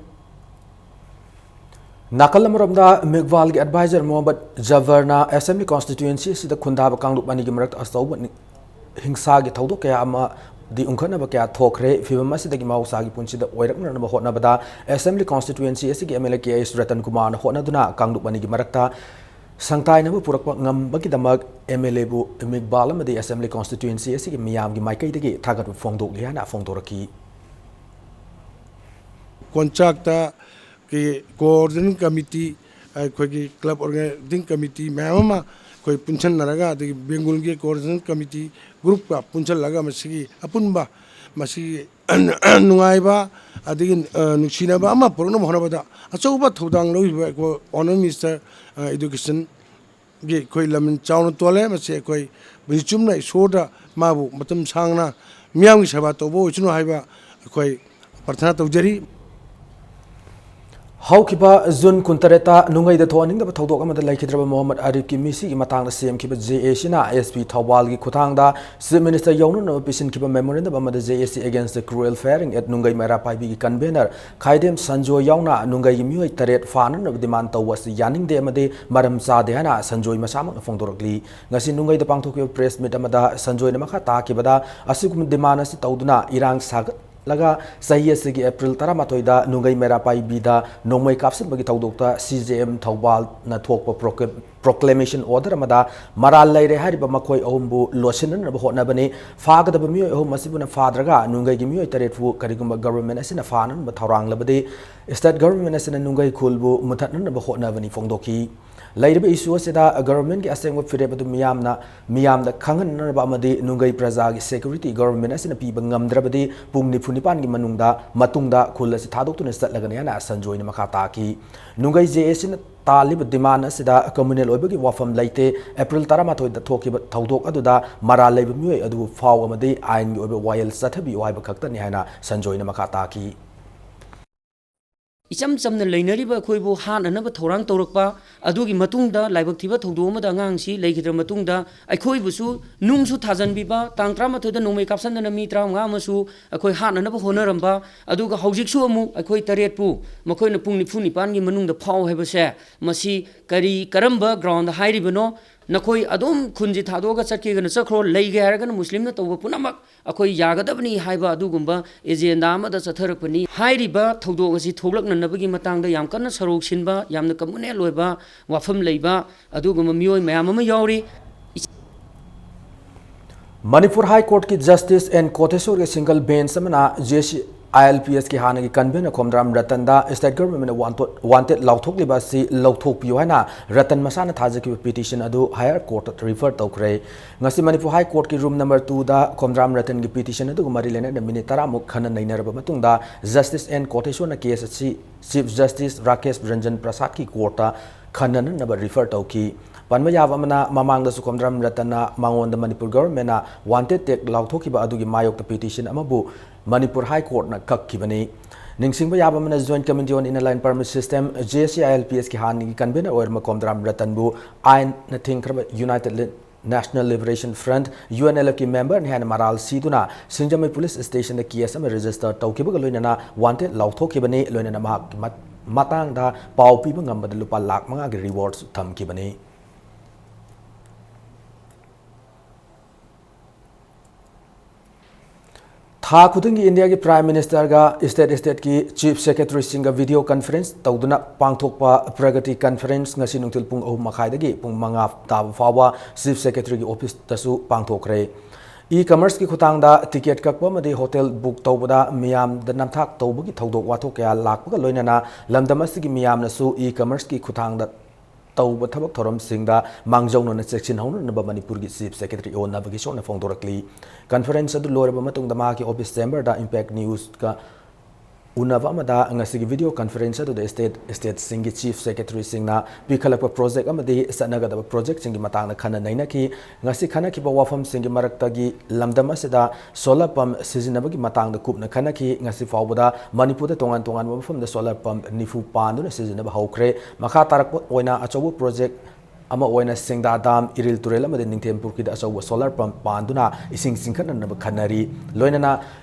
ꯅꯥꯀꯜ ꯑꯃꯔꯣꯝꯗ ꯃꯤꯛꯚꯥꯜꯒꯤ ꯑꯦꯗꯚꯥꯏꯖꯔ ꯃꯣꯍꯝꯃꯗ ꯖꯕꯔꯅ ꯑꯦꯁꯦꯝꯕ꯭ꯂꯤ ꯀꯣꯟꯁꯇꯤꯇ꯭ꯋꯦꯟꯁꯤ ꯑꯁꯤꯗ ꯈꯨꯟꯗꯥꯕ ꯀꯥꯡꯂꯨꯞ ꯑꯅꯤꯒꯤ ꯃꯔꯛꯇ ꯑꯆꯧꯕ ꯅꯤ-, ꯍꯤꯡꯁꯥꯒꯤ ꯊꯧꯗꯣꯛ ꯀꯌꯥ ꯑꯃꯗꯤ ꯎꯪꯈꯠꯅꯕ ꯀꯌꯥ ꯊꯣꯛꯈ꯭ꯔꯦ꯫ ꯐꯤꯚꯝ ꯑꯁꯤꯗꯒꯤ ꯃꯍꯧꯁꯥꯒꯤ ꯄꯨꯟꯁꯤꯗ ꯑꯣꯏꯔꯛꯅꯅꯕ ꯍꯣꯠꯅꯕꯗ ꯑꯦꯁꯦꯝꯕ꯭ꯂꯤ ꯀꯣꯟꯁꯇꯤꯇ꯭ꯋꯦꯟꯁꯤ ꯑꯁꯤꯒꯤ M L A K S Ratan ꯀꯨꯃꯥꯔꯅ ꯍꯣꯠꯅꯗꯨꯅ ꯀꯥꯡꯂꯨꯞ ꯑꯅꯤꯒꯤ ꯃꯔꯛꯇ ꯁꯪꯇꯥꯏꯅꯕ ꯄꯨꯔꯛꯄ ꯉꯝꯕꯒꯤꯗꯃꯛ ꯑꯦꯝ ꯑꯦꯜ ꯑꯦꯕꯨ ꯃꯤꯛꯚꯥꯜ ꯑꯃꯗꯤ ꯑꯦꯁꯦꯝꯕ꯭ꯂꯤ ꯀꯣꯟꯁꯇꯤꯇ꯭ꯋꯦꯟꯁꯤ ꯑꯁꯤꯒꯤ ꯃꯤꯌꯥꯝꯒꯤ ꯃꯥꯏꯀꯩꯗꯒꯤ ꯊꯥꯒꯠꯄ ꯐꯣꯡꯗꯣꯛꯂꯤ ꯍꯥꯏꯅ ꯐꯣꯡꯗꯣꯔꯛꯈꯤ꯫ ꯀꯣꯟꯆꯥꯛꯇ ꯀꯤ ꯀꯣꯑꯣꯔꯗꯤꯅꯦꯁꯟ ꯀꯃꯤꯇꯤ, ꯑꯩꯈꯣꯏꯒꯤ ꯀ꯭ꯂꯕ ꯑꯣꯔꯒꯅꯥꯏꯖꯤꯡ ꯀꯃꯤꯇꯤ ꯃꯌꯥꯝ ꯑꯃ ꯑꯩꯈꯣꯏ ꯄꯨꯟꯁꯤꯟꯅꯔꯒ, ꯑꯗꯒꯤ ꯕꯦꯡꯒꯨꯜꯒꯤ ꯀꯣꯑꯣꯔꯗꯤꯅꯦꯁꯟ ꯀꯃꯤꯇꯤ ꯒ꯭ꯔꯨꯞꯀ ꯄꯨꯟꯁꯤꯜꯂꯒ ꯃꯁꯤꯒꯤ ꯑꯄꯨꯟꯕ ꯃꯁꯤꯒꯤ ꯅꯨꯡꯉꯥꯏꯕ ꯑꯗꯒꯤ, ꯑ, ꯅꯨꯡꯁꯤꯅꯕ ꯑꯃ ꯄꯨꯔꯛꯅꯕ ꯍꯣꯠꯅꯕꯗ ꯑꯆꯧꯕ ꯊꯧꯗꯥꯡ ꯂꯧꯔꯤꯕ ꯑꯩꯈꯣꯏ ꯑꯣꯅꯔ ꯃꯤꯅꯤꯁꯇꯔ, ꯑ, ꯏꯗꯨꯀꯦꯁꯟ ꯒꯤ ꯑꯩꯈꯣꯏ ꯂꯃꯟ ꯆꯥꯎꯅ ꯇꯣꯜꯂꯦ꯫ ꯃꯁꯤ ꯑꯩꯈꯣꯏ ꯄꯨꯟꯁꯤ ꯆꯨꯞꯅ ꯏꯁꯣꯔꯗ ꯃꯥꯕꯨ ꯃꯇꯝ ꯁꯥꯡꯅ ꯃꯤꯌꯥꯝꯒꯤ ꯁꯦꯕꯥ ꯇꯧꯕ ꯑꯣꯏꯁꯅꯨ ꯍꯥꯏꯕ ꯑꯩꯈꯣꯏ ꯄ꯭ꯔꯊꯅꯥ ꯇꯧꯖꯔꯤ꯫ ꯍꯧꯈꯤꯕ ꯖꯨꯟ ꯀꯨꯟꯇꯔꯦꯠꯇ ꯅꯨꯡꯒꯩꯗ ꯊꯣꯛꯍꯟꯅꯤꯡꯗꯕ ꯊꯧꯗꯣꯛ ꯑꯃꯗ ꯂꯩꯈꯤꯗ꯭ꯔꯕ ꯃꯣꯍꯝꯃꯗ ꯑꯔꯤꯐꯀꯤ ꯃꯤꯁꯤꯒꯤ ꯃꯇꯥꯡꯗ ꯁꯦꯝꯈꯤꯕ ꯖꯦ ꯑꯦ ꯁꯤꯅ ꯑꯦꯁ ꯄꯤ ꯊꯧꯕꯥꯜꯒꯤ ꯈꯨꯠꯊꯥꯡꯗ ꯆꯤꯐ ꯃꯤꯅꯤꯁꯇꯔ ꯌꯧꯅꯅꯕ ꯄꯤꯁꯤꯟꯈꯤꯕ ꯃꯦꯃꯣꯔꯦꯟꯗꯝ ꯑꯃꯗ J A C Against the Cruel Firing at Nungai Meira Paibi ꯒꯤ ꯀꯟꯚꯦꯅꯔ ꯈꯥꯏꯗꯦꯝ ꯁꯟꯖꯣꯏ ꯌꯥꯎꯅ ꯅꯨꯡꯒꯩꯒꯤ ꯃꯤꯑꯣꯏ ꯇꯔꯦꯠ ꯐꯥꯅꯅꯕ ꯗꯤꯃꯥꯟ ꯇꯧꯕ ꯑꯁꯤ ꯌꯥꯅꯤꯡꯗꯦ ꯑꯃꯗꯤ ꯃꯔꯝ ꯆꯥꯗꯦ ꯍꯥꯏꯅ ꯁꯟꯖꯣꯏ ꯃꯁꯥꯃꯛꯅ ꯐꯣꯡꯗꯣꯔꯛꯂꯤ꯫ ꯉꯁꯤ ꯅꯨꯡꯒꯩꯗ ꯄꯥꯡꯊꯣꯛꯈꯤꯕ ꯄ꯭ꯔꯦꯁ ꯃꯤꯠ ꯑꯃꯗ ꯁꯟꯖꯣꯏꯅ ꯃꯈꯥ ꯇꯥꯈꯤꯕꯗ, ꯑꯁꯤꯒꯨꯝꯕ ꯗꯤꯃꯥꯟ ꯑꯁꯤ ꯇꯧꯗꯨꯅ ꯏꯔꯥꯡ ꯁꯥꯒꯠ ꯂꯒ ꯆꯍꯤ ꯑꯁꯤꯒꯤ ꯑꯦꯄ꯭ꯔꯤꯜ ꯇꯔꯥꯃꯥꯊꯣꯏꯗ ꯅꯨꯡꯒꯩ ꯃꯦꯔꯥ ꯄꯥꯏꯕꯤꯗ ꯅꯣꯡꯃꯩ ꯀꯥꯞꯁꯤꯟꯕꯒꯤ ꯊꯧꯗꯣꯛꯇ C J M ꯊꯧꯕꯥꯜꯅ ꯊꯣꯛꯄ ꯄ꯭ꯔꯣꯀ꯭ꯂꯦ-, ꯄ꯭ꯔꯣꯀ꯭ꯂꯦꯃꯦꯁꯟ ꯑꯣꯔꯗꯔ ꯑꯃꯗ ꯃꯔꯥꯜ ꯂꯩꯔꯦ ꯍꯥꯏꯔꯤꯕ ꯃꯈꯣꯏ ꯑꯍꯨꯝꯕꯨ ꯂꯣꯠꯁꯤꯟꯅꯅꯕ ꯍꯣꯠꯅꯕꯅꯤ꯫ ꯐꯥꯒꯗꯕ ꯃꯤꯑꯣꯏ ꯑꯍꯨꯝ ꯑꯁꯤꯕꯨꯅ ꯐꯥꯗ꯭ꯔꯒ ꯅꯨꯡꯒꯩꯒꯤ ꯃꯤꯑꯣꯏ ꯇꯔꯦꯠꯄꯨ ꯀꯔꯤꯒꯨꯝꯕ ꯒꯚꯔꯟꯃꯦꯟꯠ ꯑꯁꯤꯅ ꯐꯥꯅꯅꯕ ꯊꯧꯔꯥꯡꯂꯕꯗꯤ, ꯁ꯭ꯇꯦꯠ ꯒꯚꯔꯟꯃꯦꯟꯠ ꯑꯁꯤꯅ ꯅꯨꯡꯒꯩ ꯈꯨꯜꯕꯨ ꯃꯨꯊꯠꯅꯅꯕ ꯍꯣꯠꯅꯕꯅꯤ ꯐꯣꯡꯗꯣꯛꯈꯤ꯫ ꯂꯩꯔꯤꯕ ꯏꯁꯨ ꯑꯁꯤꯗ ꯒꯚꯔꯟꯃꯦꯟꯠꯀꯤ ꯑꯁꯦꯡꯕ ꯐꯤꯔꯦꯞ ꯑꯗꯨ ꯃꯤꯌꯥꯝꯅ, ꯃꯤꯌꯥꯝꯗ ꯈꯪꯍꯟꯅꯅꯕ ꯑꯃꯗꯤ ꯅꯨꯡꯒꯩ ꯄ꯭ꯔꯖꯥꯒꯤ ꯁꯦꯀ꯭ꯌꯨꯔꯤꯇꯤ ꯒꯚꯔꯟꯃꯦꯟꯠ ꯑꯁꯤꯅ ꯄꯤꯕ ꯉꯝꯗ꯭ꯔꯕꯗꯤ ꯄꯨꯡ ꯅꯤꯐꯨ ꯅꯤꯄꯥꯟꯒꯤ ꯃꯅꯨꯡꯗ, ꯃꯇꯨꯡꯗ ꯈꯨꯜ ꯑꯁꯤ ꯊꯥꯗꯣꯛꯇꯨꯅ ꯆꯠꯂꯒꯅꯤ ꯍꯥꯏꯅ ꯁꯟꯖꯣꯏꯅ ꯃꯈꯥ ꯇꯥꯈꯤ꯫ ꯅꯨꯡꯒꯩ J A Cꯅ ꯇꯥꯜꯂꯤꯕ ꯗꯤꯃꯥꯟ ꯑꯁꯤꯗ ꯀꯝꯃ꯭ꯌꯨꯅꯦꯜ ꯑꯣꯏꯕꯒꯤ ꯋꯥꯐꯝ ꯂꯩꯇꯦ꯫ ꯑꯦꯄ꯭ꯔꯤꯜ ꯇꯔꯥꯃꯥꯊꯣꯏꯗ ꯊꯣꯛꯈꯤꯕ ꯊꯧꯗꯣꯛ ꯑꯗꯨꯗ ꯃꯔꯥꯜ ꯂꯩꯕ ꯃꯤꯑꯣꯏ ꯑꯗꯨꯕꯨ ꯐꯥꯎ ꯑꯃꯗꯤ ꯑꯥꯏꯟꯒꯤ ꯑꯣꯏꯕ ꯋꯥꯌꯦꯜ ꯆꯠꯊꯕꯤꯌꯨ ꯍꯥꯏꯕ ꯈꯛꯇꯅꯤ ꯍꯥꯏꯅ ꯁꯟꯖꯣꯏꯅ ꯃꯈꯥ ꯇꯥꯈꯤ꯫ ꯏꯆꯝ ꯆꯝꯅ ꯂꯩꯅꯔꯤꯕ ꯑꯩꯈꯣꯏꯕꯨ ꯍꯥꯠꯅꯅꯕ ꯊꯧꯔꯥꯡ ꯇꯧꯔꯛꯄ, ꯑꯗꯨꯒꯤ ꯃꯇꯨꯡꯗ ꯂꯥꯏꯕꯛ ꯊꯤꯕ ꯊꯧꯗꯣꯛ ꯑꯃꯗ ꯑꯉꯥꯡꯁꯤ ꯂꯩꯈꯤꯗ꯭ꯔ ꯃꯇꯨꯡꯗ ꯑꯩꯈꯣꯏꯕꯨꯁꯨ ꯅꯨꯡꯁꯨ ꯊꯥꯖꯟꯕꯤꯕ, ꯇꯥꯡ ꯇꯔꯥꯃꯥꯊꯣꯏꯗ ꯅꯣꯡꯃꯩ ꯀꯥꯞꯁꯟꯗꯅ ꯃꯤ ꯇꯔꯥꯃꯉꯥ ꯑꯃꯁꯨ ꯑꯩꯈꯣꯏ ꯍꯥꯠꯅꯅꯕ ꯍꯣꯠꯅꯔꯝꯕ, ꯑꯗꯨꯒ ꯍꯧꯖꯤꯛꯁꯨ ꯑꯃꯨꯛ ꯑꯩꯈꯣꯏ ꯇꯔꯦꯠꯄꯨ ꯃꯈꯣꯏꯅ ꯄꯨꯡ ꯅꯤꯐꯨ ꯅꯤꯄꯥꯟꯒꯤ ꯃꯅꯨꯡꯗ ꯐꯥꯎ ꯍꯥꯏꯕꯁꯦ, ꯃꯁꯤ ꯀꯔꯤ, ꯀꯔꯝꯕ groundꯗ ꯍꯥꯏꯔꯤꯕꯅꯣ? ꯅꯈꯣꯏ ꯑꯗꯨꯝ ꯈꯨꯟꯁꯤ ꯊꯥꯗꯣꯛꯑꯒ ꯆꯠꯀꯦꯒꯅ ꯆꯠꯈ꯭ꯔꯣ, ꯂꯩꯒꯦ ꯍꯥꯏꯔꯒꯅ ꯃꯨꯁꯂꯤꯝꯅ ꯇꯧꯕ ꯄꯨꯝꯅꯃꯛ ꯑꯩꯈꯣꯏ ꯌꯥꯒꯗꯕꯅꯤ ꯍꯥꯏꯕ ꯑꯗꯨꯒꯨꯝꯕ ꯑꯦꯖꯦꯟꯗꯥ ꯑꯃꯗ ꯆꯠꯊꯔꯛꯄꯅꯤ꯫ ꯍꯥꯏꯔꯤꯕ ꯊꯧꯗꯣꯛ ꯑꯁꯤ ꯊꯣꯛꯂꯛꯅꯅꯕꯒꯤ ꯃꯇꯥꯡꯗ ꯌꯥꯝ ꯀꯟꯅ ꯁꯔꯧ ꯁꯤꯟꯕ, ꯌꯥꯝꯅ ꯀꯝꯃꯨꯅꯦꯜ ꯑꯣꯏꯕ ꯋꯥꯐꯝ ꯂꯩꯕ ꯑꯗꯨꯒꯨꯝꯕ ꯃꯤꯑꯣꯏ ꯃꯌꯥꯝ ꯑꯃ ꯌꯥꯎꯔꯤ꯫ ꯃꯅꯤꯄꯨꯔ ꯍꯥꯏ ꯀꯣꯔꯠꯀꯤ ꯖꯁꯇꯤꯁ ꯑꯦꯟ ꯀꯣꯇꯦꯁꯣꯔꯒꯤ ꯁꯤꯡꯒꯜ ꯕꯦꯟꯆ ꯑꯃꯅ J C I L P Sꯀꯤ ꯍꯥꯟꯅꯒꯤ ꯀꯟꯚꯦꯅꯔ ꯈꯣꯝꯗ꯭ꯔꯥꯝ ꯔꯇꯟꯗ ꯁ꯭ꯇꯦꯠ ꯒꯚꯔꯟꯃꯦꯟꯠꯅ ꯋꯥꯟꯇꯦꯗ ꯂꯥꯎꯊꯣꯛꯂꯤꯕ ꯑꯁꯤ ꯂꯧꯊꯣꯛꯄꯤꯌꯨ ꯍꯥꯏꯅ ꯔꯇꯟ ꯃꯁꯥꯅ ꯊꯥꯖꯈꯤꯕ ꯄꯤꯇꯤꯁꯟ ꯑꯗꯨ ꯍꯥꯌꯔ ꯀꯣꯔꯠꯇ ꯔꯤꯐꯔ ꯇꯧꯈ꯭ꯔꯦ꯫ ꯉꯁꯤ ꯃꯅꯤꯄꯨꯔ ꯍꯥꯏ ꯀꯣꯔꯠꯀꯤ ꯔꯨꯝ ꯅꯝꯕꯔ ꯇꯨꯗ ꯈꯣꯝꯗ꯭ꯔꯥꯝ ꯔꯇꯟꯒꯤ ꯄꯤꯇꯤꯁꯟ ꯑꯗꯨꯒ ꯃꯔꯤ ꯂꯩꯅꯅ ꯃꯤꯅꯤꯠ ꯇꯔꯥꯃꯨꯛ ꯈꯟꯅ ꯅꯩꯅꯔꯕ ꯃꯇꯨꯡꯗ, ꯖꯁꯇꯤꯁ ꯑꯦꯟ ꯀꯣꯇꯦꯁꯣꯔꯅ ꯀꯦꯁ ꯑꯁꯤ ꯆꯤꯐ ꯖꯁꯇꯤꯁ ꯔꯥꯀꯦꯁ ꯔꯟꯖꯟ ꯄ꯭ꯔꯁꯥꯗꯀꯤ ꯀꯣꯔꯠꯇ ꯈꯟꯅꯅꯅꯕ ꯔꯤꯐꯔ ꯇꯧꯈꯤ꯫ ꯄꯟꯕ ꯌꯥꯕ ꯑꯃꯅ, ꯃꯃꯥꯡꯗꯁꯨ ꯈꯣꯝꯗ꯭ꯔꯥꯝ ꯔꯇꯟꯅ ꯃꯉꯣꯟꯗ ꯃꯅꯤꯄꯨꯔ ꯒꯚꯔꯟꯃꯦꯟꯠꯅ ꯋꯥꯟꯇꯦꯗ ꯇꯦꯒ ꯂꯥꯎꯊꯣꯛꯈꯤꯕ ꯑꯗꯨꯒꯤ ꯃꯥꯌꯣꯛꯇ ꯄꯤꯇꯤꯁꯟ ꯑꯃꯕꯨ ꯃꯅꯤꯄꯨꯔ ꯍꯥꯏ ꯀꯣꯔꯠꯅ ꯀꯛꯈꯤꯕꯅꯤ꯫ ꯅꯤꯡꯁꯤꯡꯕ ꯌꯥꯕ ꯑꯃꯅ, Joint Committee on Inner Line Permit System, J C I L P S ꯀꯤ ꯍꯥꯟꯅꯒꯤ convener ꯑꯣꯏꯔꯝꯕ ꯀꯣꯝꯗ꯭ꯔꯥꯝ ꯔꯇꯟꯕꯨ ꯑꯥꯏꯟꯅ ꯊꯤꯡꯈ꯭ꯔꯕ United National Liberation Front, U N L F ꯀꯤ member ꯅꯤ ꯍꯥꯏꯅ ꯃꯔꯥꯜ ꯁꯤꯗꯨꯅ ꯁꯤꯡꯖꯃꯩ police station ꯗ case ꯑꯃ register ꯇꯧꯈꯤꯕꯒ ꯂꯣꯏꯅꯅ wanted ꯂꯥꯎꯊꯣꯛꯈꯤꯕꯅꯤ꯫ ꯂꯣꯏꯅꯅ ꯃꯍꯥꯛꯀꯤ ꯃꯠ-, ꯃꯇꯥꯡꯗ ꯄꯥꯎ ꯄꯤꯕ ꯉꯝꯕꯗ ꯂꯨꯄꯥ ꯂꯥꯈ ꯃꯉꯥꯒꯤ reward ꯁꯨ ꯊꯝꯈꯤꯕꯅꯤ꯫ ꯊꯥ ꯈꯨꯗꯤꯡꯒꯤ ꯏꯟꯗꯤꯌꯥꯒꯤ Prime Minister ꯒ state state ꯀꯤ Chief Secretary ꯁꯤꯡꯒ video conference ꯇꯧꯗꯨꯅ ꯄꯥꯡꯊꯣꯛꯄ Pragati Conference ꯉꯁꯤ ꯅꯨꯡꯊꯤꯜ ꯄꯨꯡ ꯑꯍꯨꯝ ꯃꯈꯥꯏꯗꯒꯤ ꯄꯨꯡ ꯃꯉꯥ ꯇꯥꯕ ꯐꯥꯎꯕ Chief Secretary ꯒꯤ office ꯇꯁꯨ ꯄꯥꯡꯊꯣꯛꯈ꯭ꯔꯦ꯫ E-commerce ꯀꯤ ꯈꯨꯠꯊꯥꯡꯗ ticket ꯀꯛꯄ ꯑꯃꯗꯤ hotel book ꯇꯧꯕꯗ ꯃꯤꯌꯥꯝꯗ ꯅꯝꯊꯥꯛ ꯇꯧꯕꯒꯤ ꯊꯧꯗꯣꯛ ꯋꯥꯊꯣꯛ ꯀꯌꯥ ꯂꯥꯛꯄꯒ ꯂꯣꯏꯅꯅ ꯂꯝꯗꯝ ꯑꯁꯤꯒꯤ ꯃꯤꯌꯥꯝꯅꯁꯨ e-commerce ꯀꯤ ꯈꯨꯠꯊꯥꯡꯗ ꯇꯧꯕ ꯊꯕꯛ ꯊꯧꯔꯝꯁꯤꯡꯗ ꯃꯥꯡꯖꯧꯅꯅ ꯆꯦꯛꯁꯤꯟꯍꯧꯅꯅꯕ ꯃꯅꯤꯄꯨꯔꯒꯤ Chief Secretary ꯑꯣ ꯅꯕꯀꯤꯁꯣꯔꯅ ꯐꯣꯡꯗꯣꯔꯛꯂꯤ꯫ Conference ꯑꯗꯨ ꯂꯣꯏꯔꯕ ꯃꯇꯨꯡꯗ ꯃꯍꯥꯛꯀꯤ office chamber ꯗ Impact News ꯀ ꯎꯅꯕ ꯑꯃꯗ ꯉꯁꯤꯒꯤ video conference ꯑꯗꯨꯗ state, state ꯁꯤꯡꯒꯤ Chief Secretary ꯁꯤꯡꯅ ꯄꯤꯈꯠꯂꯛꯄ project ꯑꯃꯗꯤ ꯆꯠꯅꯒꯗꯕ project ꯁꯤꯡꯒꯤ ꯃꯇꯥꯡꯗ ꯈꯟꯅ ꯅꯩꯅꯈꯤ꯫ ꯉꯁꯤ ꯈꯟꯅꯈꯤꯕ ꯋꯥꯐꯝꯁꯤꯡꯒꯤ ꯃꯔꯛꯇꯒꯤ ꯂꯝꯗꯝ ꯑꯁꯤꯗ solar pump ꯁꯤꯖꯤꯟꯅꯕꯒꯤ ꯃꯇꯥꯡꯗ ꯀꯨꯞꯅ ꯈꯟꯅꯈꯤ꯫ ꯉꯁꯤ ꯐꯥꯎꯕꯗ ꯃꯅꯤꯄꯨꯔꯗ ꯇꯣꯉꯥꯟ ꯇꯣꯉꯥꯟꯕ ꯃꯐꯝꯗ solar pump ꯅꯤꯐꯨ ꯄꯥꯟꯗꯨꯅ ꯁꯤꯖꯤꯟꯅꯕ ꯍꯧꯈ꯭ꯔꯦ꯫ ꯃꯈꯥ ꯇꯥꯔꯛꯄ ꯑꯣꯏꯅ ꯑꯆꯧꯕ project ꯑꯃ ꯑꯣꯏꯅ ꯁꯤꯡꯗꯥ dam, ꯏꯔꯤꯜ ꯇꯨꯔꯦꯜ ꯑꯃꯗꯤ ꯅꯤꯡꯊꯦꯝ ꯄꯨꯈ꯭ꯔꯤꯗ ꯑꯆꯧꯕ solar pump ꯄꯥꯟꯗꯨꯅ ꯏꯁꯤꯡ ꯆꯤꯡꯈꯠꯅꯅꯕ ꯈꯟꯅꯔꯤ꯫ ꯂꯣꯏꯅꯅ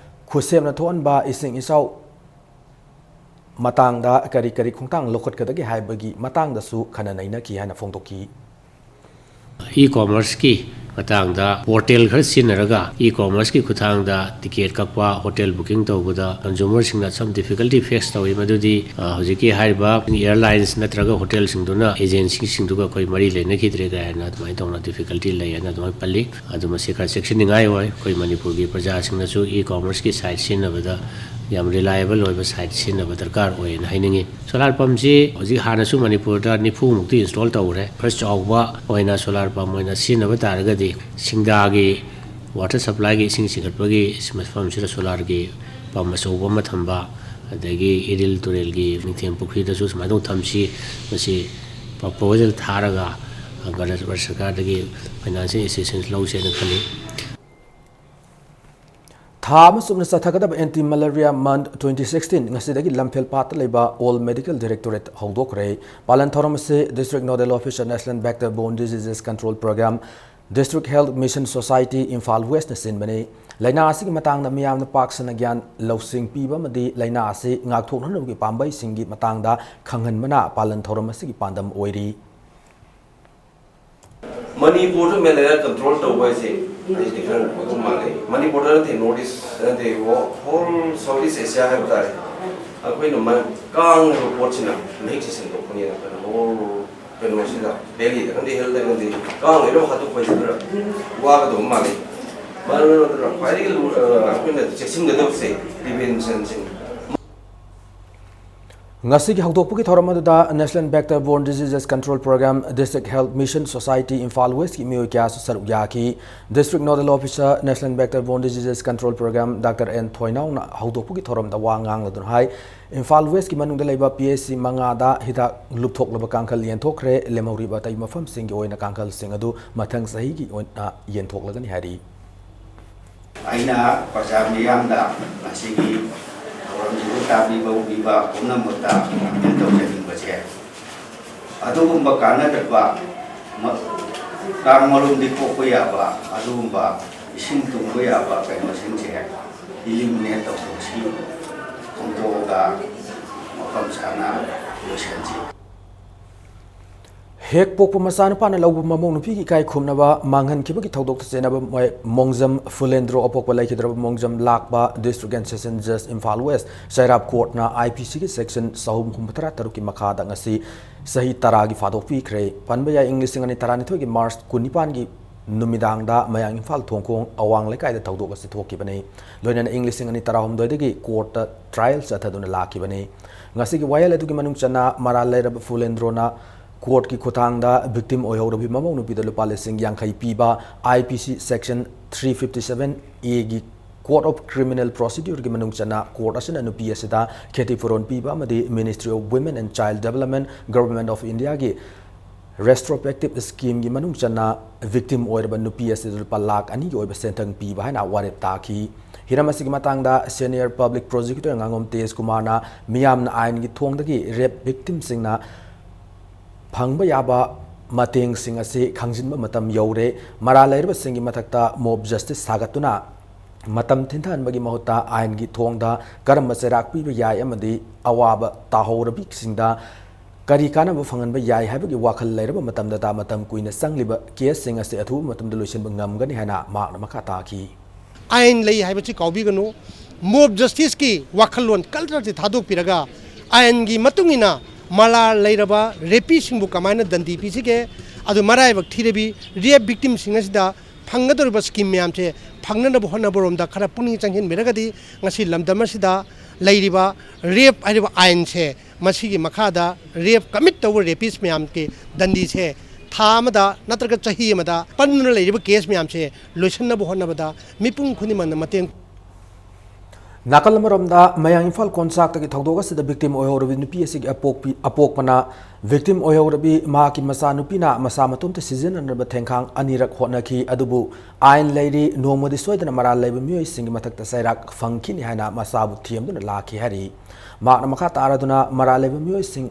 ꯈꯨꯠꯁꯦꯝꯅ ꯊꯣꯛꯍꯟꯕ ꯏꯁꯤꯡ ꯏꯆꯥꯎ ꯃꯇꯥꯡꯗ ꯀꯔꯤ ꯀꯔꯤ ꯈꯣꯡꯊꯥꯡ ꯂꯧꯈꯠꯀꯗꯒꯦ ꯍꯥꯏꯕꯒꯤ ꯃꯇꯥꯡꯗꯁꯨ ꯈꯟꯅ ꯅꯩꯅꯈꯤ ꯍꯥꯏꯅ ꯐꯣꯡꯗꯣꯛꯈꯤ꯫ E-commerce ꯀꯤ ꯃꯇꯥꯡꯗ portal ꯈꯔ ꯁꯤꯖꯤꯟꯅꯔꯒ e-commerce ꯀꯤ ꯈꯨꯠꯊꯥꯡꯗ ticket ꯀꯛꯄ, hotel booking ꯇꯧꯕꯗ consumer ꯁꯤꯡꯅ some difficulty face ꯇꯧꯏ꯫ ꯃꯗꯨꯗꯤ, ꯑ, ꯍꯧꯖꯤꯛꯀꯤ ꯍꯥꯏꯔꯤꯕ airlines ꯅꯠꯇ꯭ꯔꯒ hotel ꯁꯤꯡꯗꯨꯅ agency ꯁꯤꯡꯗꯨꯒ ꯑꯩꯈꯣꯏ ꯃꯔꯤ ꯂꯩꯅꯈꯤꯗ꯭ꯔꯦ ꯀꯥꯏꯅ ꯑꯗꯨꯃꯥꯏꯅ ꯇꯧꯅ difficulty ꯂꯩ ꯍꯥꯏꯅ ꯑꯗꯨꯃꯥꯏꯅ ꯄꯜꯂꯤ꯫ ꯑꯗꯨ ꯃꯁꯤ ꯈꯔ ꯆꯦꯛꯁꯤꯟꯅꯤꯡꯉꯥꯏ ꯑꯣꯏ꯫ ꯑꯩꯈꯣꯏ ꯃꯅꯤꯄꯨꯔꯒꯤ ꯄ꯭ꯔꯖꯥꯁꯤꯡꯅꯁꯨ e-commerce ꯀꯤ site ꯁꯤꯖꯤꯟꯅꯕꯗ ꯌꯥꯝ reliable ꯑꯣꯏꯕ site ꯁꯤꯖꯤꯟꯅꯕ ꯗꯔꯀꯥꯔ ꯑꯣꯏꯅ ꯍꯥꯏꯅꯤꯡꯉꯤ꯫ Solar pump ꯁꯤ ꯍꯧꯖꯤꯛ ꯍꯥꯟꯅꯁꯨ ꯃꯅꯤꯄꯨꯔꯗ ꯅꯤꯐꯨ ꯃꯨꯛꯇꯤ install ꯇꯧꯈ꯭ꯔꯦ꯫ ꯈꯔ ꯆꯥꯎꯕ ꯑꯣꯏꯅ solar pump ꯑꯣꯏꯅ ꯁꯤꯖꯤꯟꯅꯕ ꯇꯥꯔꯒꯗꯤ ꯁꯤꯡꯗꯥꯒꯤ water supply ꯒꯤ ꯏꯁꯤꯡ ꯆꯤꯡꯈꯠꯄꯒꯤ ꯃꯐꯝꯁꯤꯗ solar ꯒꯤ pump ꯑꯆꯧꯕ ꯑꯃ ꯊꯝꯕ, ꯑꯗꯒꯤ ꯏꯔꯤꯜ ꯇꯨꯔꯦꯜꯒꯤ ꯅꯤꯡꯊꯦꯝ ꯄꯨꯈ꯭ꯔꯤꯗꯁꯨ ꯁꯨꯃꯥꯏꯅ ꯇꯧꯅ ꯊꯝꯁꯤ꯫ ꯃꯁꯤ proposal ꯊꯥꯔꯒ ꯚꯥꯔꯠ ꯁꯔꯀꯥꯔꯗꯒꯤ financial assistance ꯂꯧꯁꯦꯅ ꯈꯜꯂꯤ꯫ ꯊꯥ ꯑꯃ ꯆꯨꯞꯅ ꯆꯠꯊꯒꯗꯕ Anti Malaria Month twenty sixteen ꯉꯁꯤꯗꯒꯤ ꯂꯝꯐꯦꯜꯄꯥꯠꯇ ꯂꯩꯕ All Medical Directorate ꯍꯧꯗꯣꯛꯈ꯭ꯔꯦ꯫ ꯄꯥꯂꯟ ꯊꯧꯔꯝ ꯑꯁꯤ District Nodal Officer, National Vector Borne Diseases Control Program, District Health Mission Society, Imphal West ꯅ ꯁꯤꯟꯕꯅꯤ꯫ ꯂꯥꯏꯅꯥ ꯑꯁꯤꯒꯤ ꯃꯇꯥꯡꯗ ꯃꯤꯌꯥꯝꯗ ꯄꯥꯛ ꯁꯟꯅ ꯒ꯭ꯌꯥꯟ ꯂꯧꯁꯤꯡ ꯄꯤꯕ ꯑꯃꯗꯤ ꯂꯥꯏꯅꯥ ꯑꯁꯤ ꯉꯥꯛꯊꯣꯛꯅꯅꯕꯒꯤ ꯄꯥꯝꯕꯩꯁꯤꯡꯒꯤ ꯃꯇꯥꯡꯗ ꯈꯪꯍꯟꯕꯅ ꯄꯥꯂꯟ ꯊꯧꯔꯝ ꯑꯁꯤꯒꯤ ꯄꯥꯟꯗꯝ ꯑꯣꯏꯔꯤ꯫ ꯃꯅꯤꯄꯨꯔꯗ ꯃꯦꯂꯦꯔꯤꯌꯥ ꯀꯟꯇ꯭ꯔꯣꯜ ꯇꯧꯕ ꯍꯥꯏꯁꯦ ꯑꯩꯗꯤ ꯈꯔ ꯈꯪꯕ ꯃꯥꯜꯂꯦ꯫ ꯃꯅꯤꯄꯨꯔꯗ ꯅꯠꯇꯦ, ꯅꯣꯔꯠ ꯏꯁ ꯅꯠꯇꯦ, ꯍꯣꯜ ꯁꯥꯎꯠ ꯏꯁ ꯑꯦꯁꯤꯌꯥ ꯍꯥꯏꯕ ꯇꯥꯔꯦ꯫ ꯑꯩꯈꯣꯏꯅ ꯃ-, ꯀꯥꯡ ꯍꯥꯏꯕ ꯄꯣꯠꯁꯤꯅ ꯃꯍꯤꯛꯁꯦ ꯁꯟꯗꯣꯛꯄꯅꯤꯅ ꯑꯩꯈꯣꯏꯅ ꯍꯣꯜ ꯀꯩꯅꯣꯁꯤꯗ, ꯚꯦꯂꯤꯗ ꯈꯪꯗꯦ, ꯍꯤꯜꯗ ꯈꯪꯗꯦ, ꯀꯥꯡ ꯂꯣꯏꯅꯃꯛ ꯍꯥꯠꯇꯣꯛꯄ ꯍꯥꯏꯁꯤ ꯈꯔ ꯋꯥꯒꯗꯧꯕ ꯃꯥꯜꯂꯤ꯫ ꯃꯔꯝ ꯑꯗꯨꯅ ꯈ꯭ꯋꯥꯏꯗꯒꯤ ꯂꯨ-, ꯑ, ꯑꯩꯈꯣꯏꯅ ꯆꯦꯛꯁꯤꯟꯒꯗꯕꯁꯦ ꯄ꯭ꯔꯤꯚꯦꯟꯁꯟꯁꯤꯅꯤ꯫ ꯉꯁꯤꯒꯤ ꯍꯧꯗꯣꯛꯄꯒꯤ ꯊꯧꯔꯝ ꯑꯗꯨꯗ National Vector Borne Diseases Control Program, District Health Mission Society, Imphal ꯋꯦꯁꯀꯤ ꯃꯤꯑꯣꯏ ꯀꯌꯥꯁꯨ ꯁꯔꯨꯛ ꯌꯥꯈꯤ꯫ District Nodal Officer, National Vector Borne Diseases Control Program, Doctor N ꯊꯣꯏꯅꯥꯎꯅ ꯍꯧꯗꯣꯛꯄꯒꯤ ꯊꯧꯔꯝꯗ ꯋꯥ ꯉꯥꯡꯂꯗꯨꯅ ꯍꯥꯏ, ꯏꯝꯐꯥꯜ ꯋꯦꯁꯀꯤ ꯃꯅꯨꯡꯗ ꯂꯩꯕ P H C ꯃꯉꯥꯗ ꯍꯤꯗꯥꯛ ꯂꯨꯞꯊꯣꯛꯂꯕ ꯀꯥꯡꯈꯜ ꯌꯦꯟꯊꯣꯛꯈ꯭ꯔꯦ꯫ ꯂꯦꯝꯍꯧꯔꯤꯕ ꯑꯇꯩ ꯃꯐꯝꯁꯤꯡꯒꯤ ꯑꯣꯏꯅ ꯀꯥꯡꯈꯜꯁꯤꯡ ꯑꯗꯨ ꯃꯊꯪ ꯆꯍꯤꯒꯤ ꯑꯣꯏꯅ ꯌꯦꯟꯊꯣꯛꯂꯒꯅꯤ ꯍꯥꯏꯔꯤ꯫ ꯑꯩꯅ ꯄ꯭ꯔꯖꯥ ꯃꯤꯌꯥꯝꯗ ꯉꯁꯤꯒꯤ ꯊꯧꯔꯝꯁꯤꯕꯨ ꯇꯥꯕꯤꯕ ꯎꯕꯤꯕ ꯄꯨꯝꯅꯃꯛꯇ ꯑꯄꯤꯜ ꯇꯧꯖꯅꯤꯡꯕꯁꯦ, ꯑꯗꯨꯒꯨꯝꯕ ꯀꯥꯟꯅꯗꯕ ꯃ-, ꯀꯥꯡ ꯃꯔꯨꯝꯗꯤ ꯀꯣꯛꯄ ꯌꯥꯕ ꯑꯗꯨꯒꯨꯝꯕ ꯏꯁꯤꯡ ꯇꯨꯡꯕ ꯌꯥꯕ ꯀꯩꯅꯣꯁꯤꯡꯁꯦ eliminate ꯇꯧꯊꯣꯛꯁꯤ, ꯈꯣꯝꯗꯣꯛꯑꯒ ꯃꯐꯝ ꯆꯥꯅ ꯂꯣꯏꯁꯤꯟꯁꯤ꯫ ꯍꯦꯛ ꯄꯣꯛꯄ ꯃꯆꯥꯅꯨꯄꯥꯅ ꯂꯧꯕ ꯃꯃꯧ ꯅꯨꯄꯤꯒꯤ ꯏꯀꯥꯏ ꯈꯨꯝꯅꯕ ꯃꯥꯡꯍꯟꯈꯤꯕꯒꯤ ꯊꯧꯗꯣꯛꯇ ꯆꯦꯟꯅꯕ ꯃꯣꯏ-, ꯃꯣꯡꯖꯝ ꯐꯨꯂꯦꯟꯗ꯭ꯔꯣ ꯑꯄꯣꯛꯄ ꯂꯩꯈꯤꯗ꯭ꯔꯕ ꯃꯣꯡꯖꯝ ꯂꯥꯛꯄ District and Session Judge Imphal west ꯆꯩꯔꯥꯞ ꯀꯣꯔꯠꯅ I P C ꯒꯤ section ꯆꯍꯨꯝ ꯍꯨꯝꯐꯨꯇꯔꯥ ꯇꯔꯨꯛꯀꯤ ꯃꯈꯥꯗ ꯉꯁꯤ ꯆꯍꯤ ꯇꯔꯥꯒꯤ ꯐꯥꯗꯣꯛ ꯄꯤꯈ꯭ꯔꯦ꯫ ꯄꯟꯕ ꯌꯥꯏ, ꯏꯪ ꯂꯤꯁꯤꯡ ꯑꯅꯤ ꯇꯔꯥꯅꯤꯊꯣꯏꯒꯤ ꯃꯥꯔꯆ ꯀꯨꯟꯅꯤꯄꯥꯟꯒꯤ ꯅꯨꯃꯤꯗꯥꯡꯗ ꯃꯌꯥꯡ ꯏꯝꯐꯥꯜ ꯊꯣꯡꯈꯣꯡ ꯑꯋꯥꯡ ꯂꯩꯀꯥꯏꯗ ꯊꯧꯗꯣꯛ ꯑꯁꯤ ꯊꯣꯛꯈꯤꯕꯅꯤ꯫ ꯂꯣꯏꯅꯅ ꯏꯪ ꯂꯤꯁꯤꯡ ꯑꯅꯤ ꯇꯔꯥꯍꯨꯝꯗꯣꯏꯗꯒꯤ ꯀꯣꯔꯠꯇ ꯇ꯭ꯔꯥꯏꯌꯦꯜ ꯆꯠꯊꯗꯨꯅ ꯂꯥꯛꯈꯤꯕꯅꯤ꯫ ꯉꯁꯤꯒꯤ ꯋꯥꯌꯦꯜ ꯑꯗꯨꯒꯤ ꯃꯅꯨꯡ ꯆꯟꯅ ꯃꯔꯥꯜ ꯂꯩꯔꯕ ꯐꯨꯂꯦꯟꯗ꯭ꯔꯣꯅ ꯀꯣꯔꯠꯀꯤ ꯈꯨꯠꯊꯥꯡꯗ victim ꯑꯣꯏꯍꯧꯔꯕꯤ ꯃꯃꯧ ꯅꯨꯄꯤꯗ ꯂꯨꯄꯥ ꯂꯤꯁꯤꯡ ꯌꯥꯡꯈꯩ ꯄꯤꯕ I P C section three fifty seven A ꯒꯤ Code of Criminal Procedure ꯒꯤ ꯃꯅꯨꯡ ꯆꯟꯅ ꯀꯣꯔꯠ ꯑꯁꯤꯅ ꯅꯨꯄꯤ ꯑꯁꯤꯗ ꯈꯦꯇꯤꯄꯨꯔꯣꯟ ꯄꯤꯕ ꯑꯃꯗꯤ Ministry of Women and Child Development, Government of India ꯒꯤ Retrospective Scheme ꯒꯤ ꯃꯅꯨꯡ ꯆꯟꯅ victim ꯑꯣꯏꯔꯕ ꯅꯨꯄꯤ ꯑꯁꯤꯗ ꯂꯨꯄꯥ ꯂꯥꯈ ꯑꯅꯤꯒꯤ ꯑꯣꯏꯕ ꯁꯦꯟꯊꯪ ꯄꯤꯕ ꯍꯥꯏꯅ ꯋꯥꯔꯦꯞ ꯇꯥꯈꯤ꯫ ꯍꯤꯔꯝ ꯑꯁꯤꯒꯤ ꯃꯇꯥꯡꯗ Senior Public Prosecutor ꯉꯥꯉꯣꯝ ꯇꯦꯖ ꯀꯨꯃꯥꯔꯅ ꯃꯤꯌꯥꯝꯅ ꯑꯥꯏꯟꯒꯤ ꯊꯣꯡꯗꯒꯤ rape victim ꯁꯤꯡꯅ ꯐꯪꯕ ꯌꯥꯕ ꯃꯇꯦꯡꯁꯤꯡ ꯑꯁꯤ ꯈꯪꯖꯤꯟꯕ ꯃꯇꯝ ꯌꯧꯔꯦ꯫ ꯃꯔꯥꯜ ꯂꯩꯔꯕꯁꯤꯡꯒꯤ ꯃꯊꯛꯇ mob justice ꯁꯥꯒꯠꯇꯨꯅ ꯃꯇꯝ ꯊꯤꯟꯊꯍꯟꯕꯒꯤ ꯃꯍꯨꯠꯇ ꯑꯥꯏꯟꯒꯤ ꯊꯣꯡꯗ ꯀꯔꯝꯕ ꯆꯩꯔꯥꯛ ꯄꯤꯕ ꯌꯥꯏ ꯑꯃꯗꯤ ꯑꯋꯥꯕ ꯇꯥꯍꯧꯔꯕꯤꯁꯤꯡꯗ ꯀꯔꯤ ꯀꯥꯟꯅꯕ ꯐꯪꯍꯟꯕ ꯌꯥꯏ ꯍꯥꯏꯕꯒꯤ ꯋꯥꯈꯜ ꯂꯩꯔꯕ ꯃꯇꯝꯗꯇ ꯃꯇꯝ ꯀꯨꯏꯅ ꯆꯪꯂꯤꯕ case ꯁꯤꯡ ꯑꯁꯤ ꯑꯊꯨꯕ ꯃꯇꯝꯗ ꯂꯣꯏꯁꯤꯟꯕ ꯉꯝꯒꯅꯤ ꯍꯥꯏꯅ ꯃꯍꯥꯛꯅ ꯃꯈꯥ ꯇꯥꯈꯤ꯫ ꯑꯥꯏꯟ ꯂꯩ ꯍꯥꯏꯕꯁꯤ ꯀꯥꯎꯕꯤꯒꯅꯨ꯫ Mob justice ꯀꯤ ꯋꯥꯈꯜꯂꯣꯟ culture ꯁꯤ ꯊꯥꯗꯣꯛꯄꯤꯔꯒ ꯑꯥꯏꯟꯒꯤ ꯃꯇꯨꯡ ꯏꯟꯅ ꯃꯔꯥꯜ ꯂꯩꯔꯕ rapist ꯁꯤꯡꯕꯨ ꯀꯃꯥꯏꯅ ꯗꯟꯗꯤ ꯄꯤꯁꯤꯒꯦ, ꯑꯗꯨ ꯃꯔꯥꯏꯕꯛ ꯊꯤꯔꯕꯤ rape victim ꯁꯤꯡ ꯑꯁꯤꯗ ꯐꯪꯒꯗꯧꯔꯤꯕ scheme ꯃꯌꯥꯝꯁꯦ ꯐꯪꯅꯅꯕ ꯍꯣꯠꯅꯕꯔꯣꯝꯗ ꯈꯔ ꯄꯨꯛꯅꯤꯡ ꯆꯪꯁꯤꯟꯕꯤꯔꯒꯗꯤ ꯉꯁꯤ ꯂꯝꯗꯝ ꯑꯁꯤꯗ ꯂꯩꯔꯤꯕ rape ꯍꯥꯏꯔꯤꯕ ꯑꯥꯏꯟꯁꯦ, ꯃꯁꯤꯒꯤ ꯃꯈꯥꯗ rape commit ꯇꯧꯕ rapist ꯃꯌꯥꯝꯒꯤ ꯗꯟꯗꯤꯁꯦ ꯊꯥ ꯑꯃꯗ ꯅꯠꯇ꯭ꯔꯒ ꯆꯍꯤ ꯑꯃꯗ ꯄꯟꯗꯨꯅ ꯂꯩꯔꯤꯕ case ꯃꯌꯥꯝꯁꯦ ꯂꯣꯏꯁꯤꯟꯅꯕ ꯍꯣꯠꯅꯕꯗ ꯃꯤꯄꯨꯝ ꯈꯨꯗꯤꯡꯃꯛꯅ ꯃꯇꯦꯡ ꯅꯥꯀꯜ ꯑꯃꯔꯣꯝꯗ, ꯃꯌꯥꯡ ꯏꯝꯐꯥꯜ ꯀꯣꯟꯆꯥꯛꯇꯒꯤ ꯊꯧꯗꯣꯛ ꯑꯁꯤꯗ victim ꯑꯣꯏꯍꯧꯔꯕꯤ ꯅꯨꯄꯤ ꯑꯁꯤꯒꯤ ꯑꯄꯣꯛꯄꯤ, ꯑꯄꯣꯛꯄꯅ victim ꯑꯣꯏꯍꯧꯔꯕꯤ ꯃꯍꯥꯛꯀꯤ ꯃꯆꯥꯅꯨꯄꯤꯅ ꯃꯁꯥ ꯃꯇꯣꯝꯇ ꯁꯤꯖꯤꯟꯅꯅꯕ ꯊꯦꯡꯈꯥꯡ ꯑꯅꯤꯔꯛ ꯍꯣꯠꯅꯈꯤ꯫ ꯑꯗꯨꯕꯨ ꯑꯥꯏꯟ ꯂꯩꯔꯤ, ꯅꯣꯡꯃꯗꯤ ꯁꯣꯏꯗꯅ ꯃꯔꯥꯜ ꯂꯩꯕ ꯃꯤꯑꯣꯏꯁꯤꯡꯒꯤ ꯃꯊꯛꯇ ꯆꯩꯔꯥꯛ ꯐꯪꯈꯤꯅꯤ ꯍꯥꯏꯅ ꯃꯆꯥꯕꯨ ꯊꯤꯌꯝꯗꯨꯅ ꯂꯥꯛꯈꯤ ꯍꯥꯏꯔꯤ꯫ ꯃꯍꯥꯛꯅ ꯃꯈꯥ ꯇꯥꯔꯗꯨꯅ ꯃꯔꯥꯜ ꯂꯩꯕ ꯃꯤꯑꯣꯏꯁꯤꯡ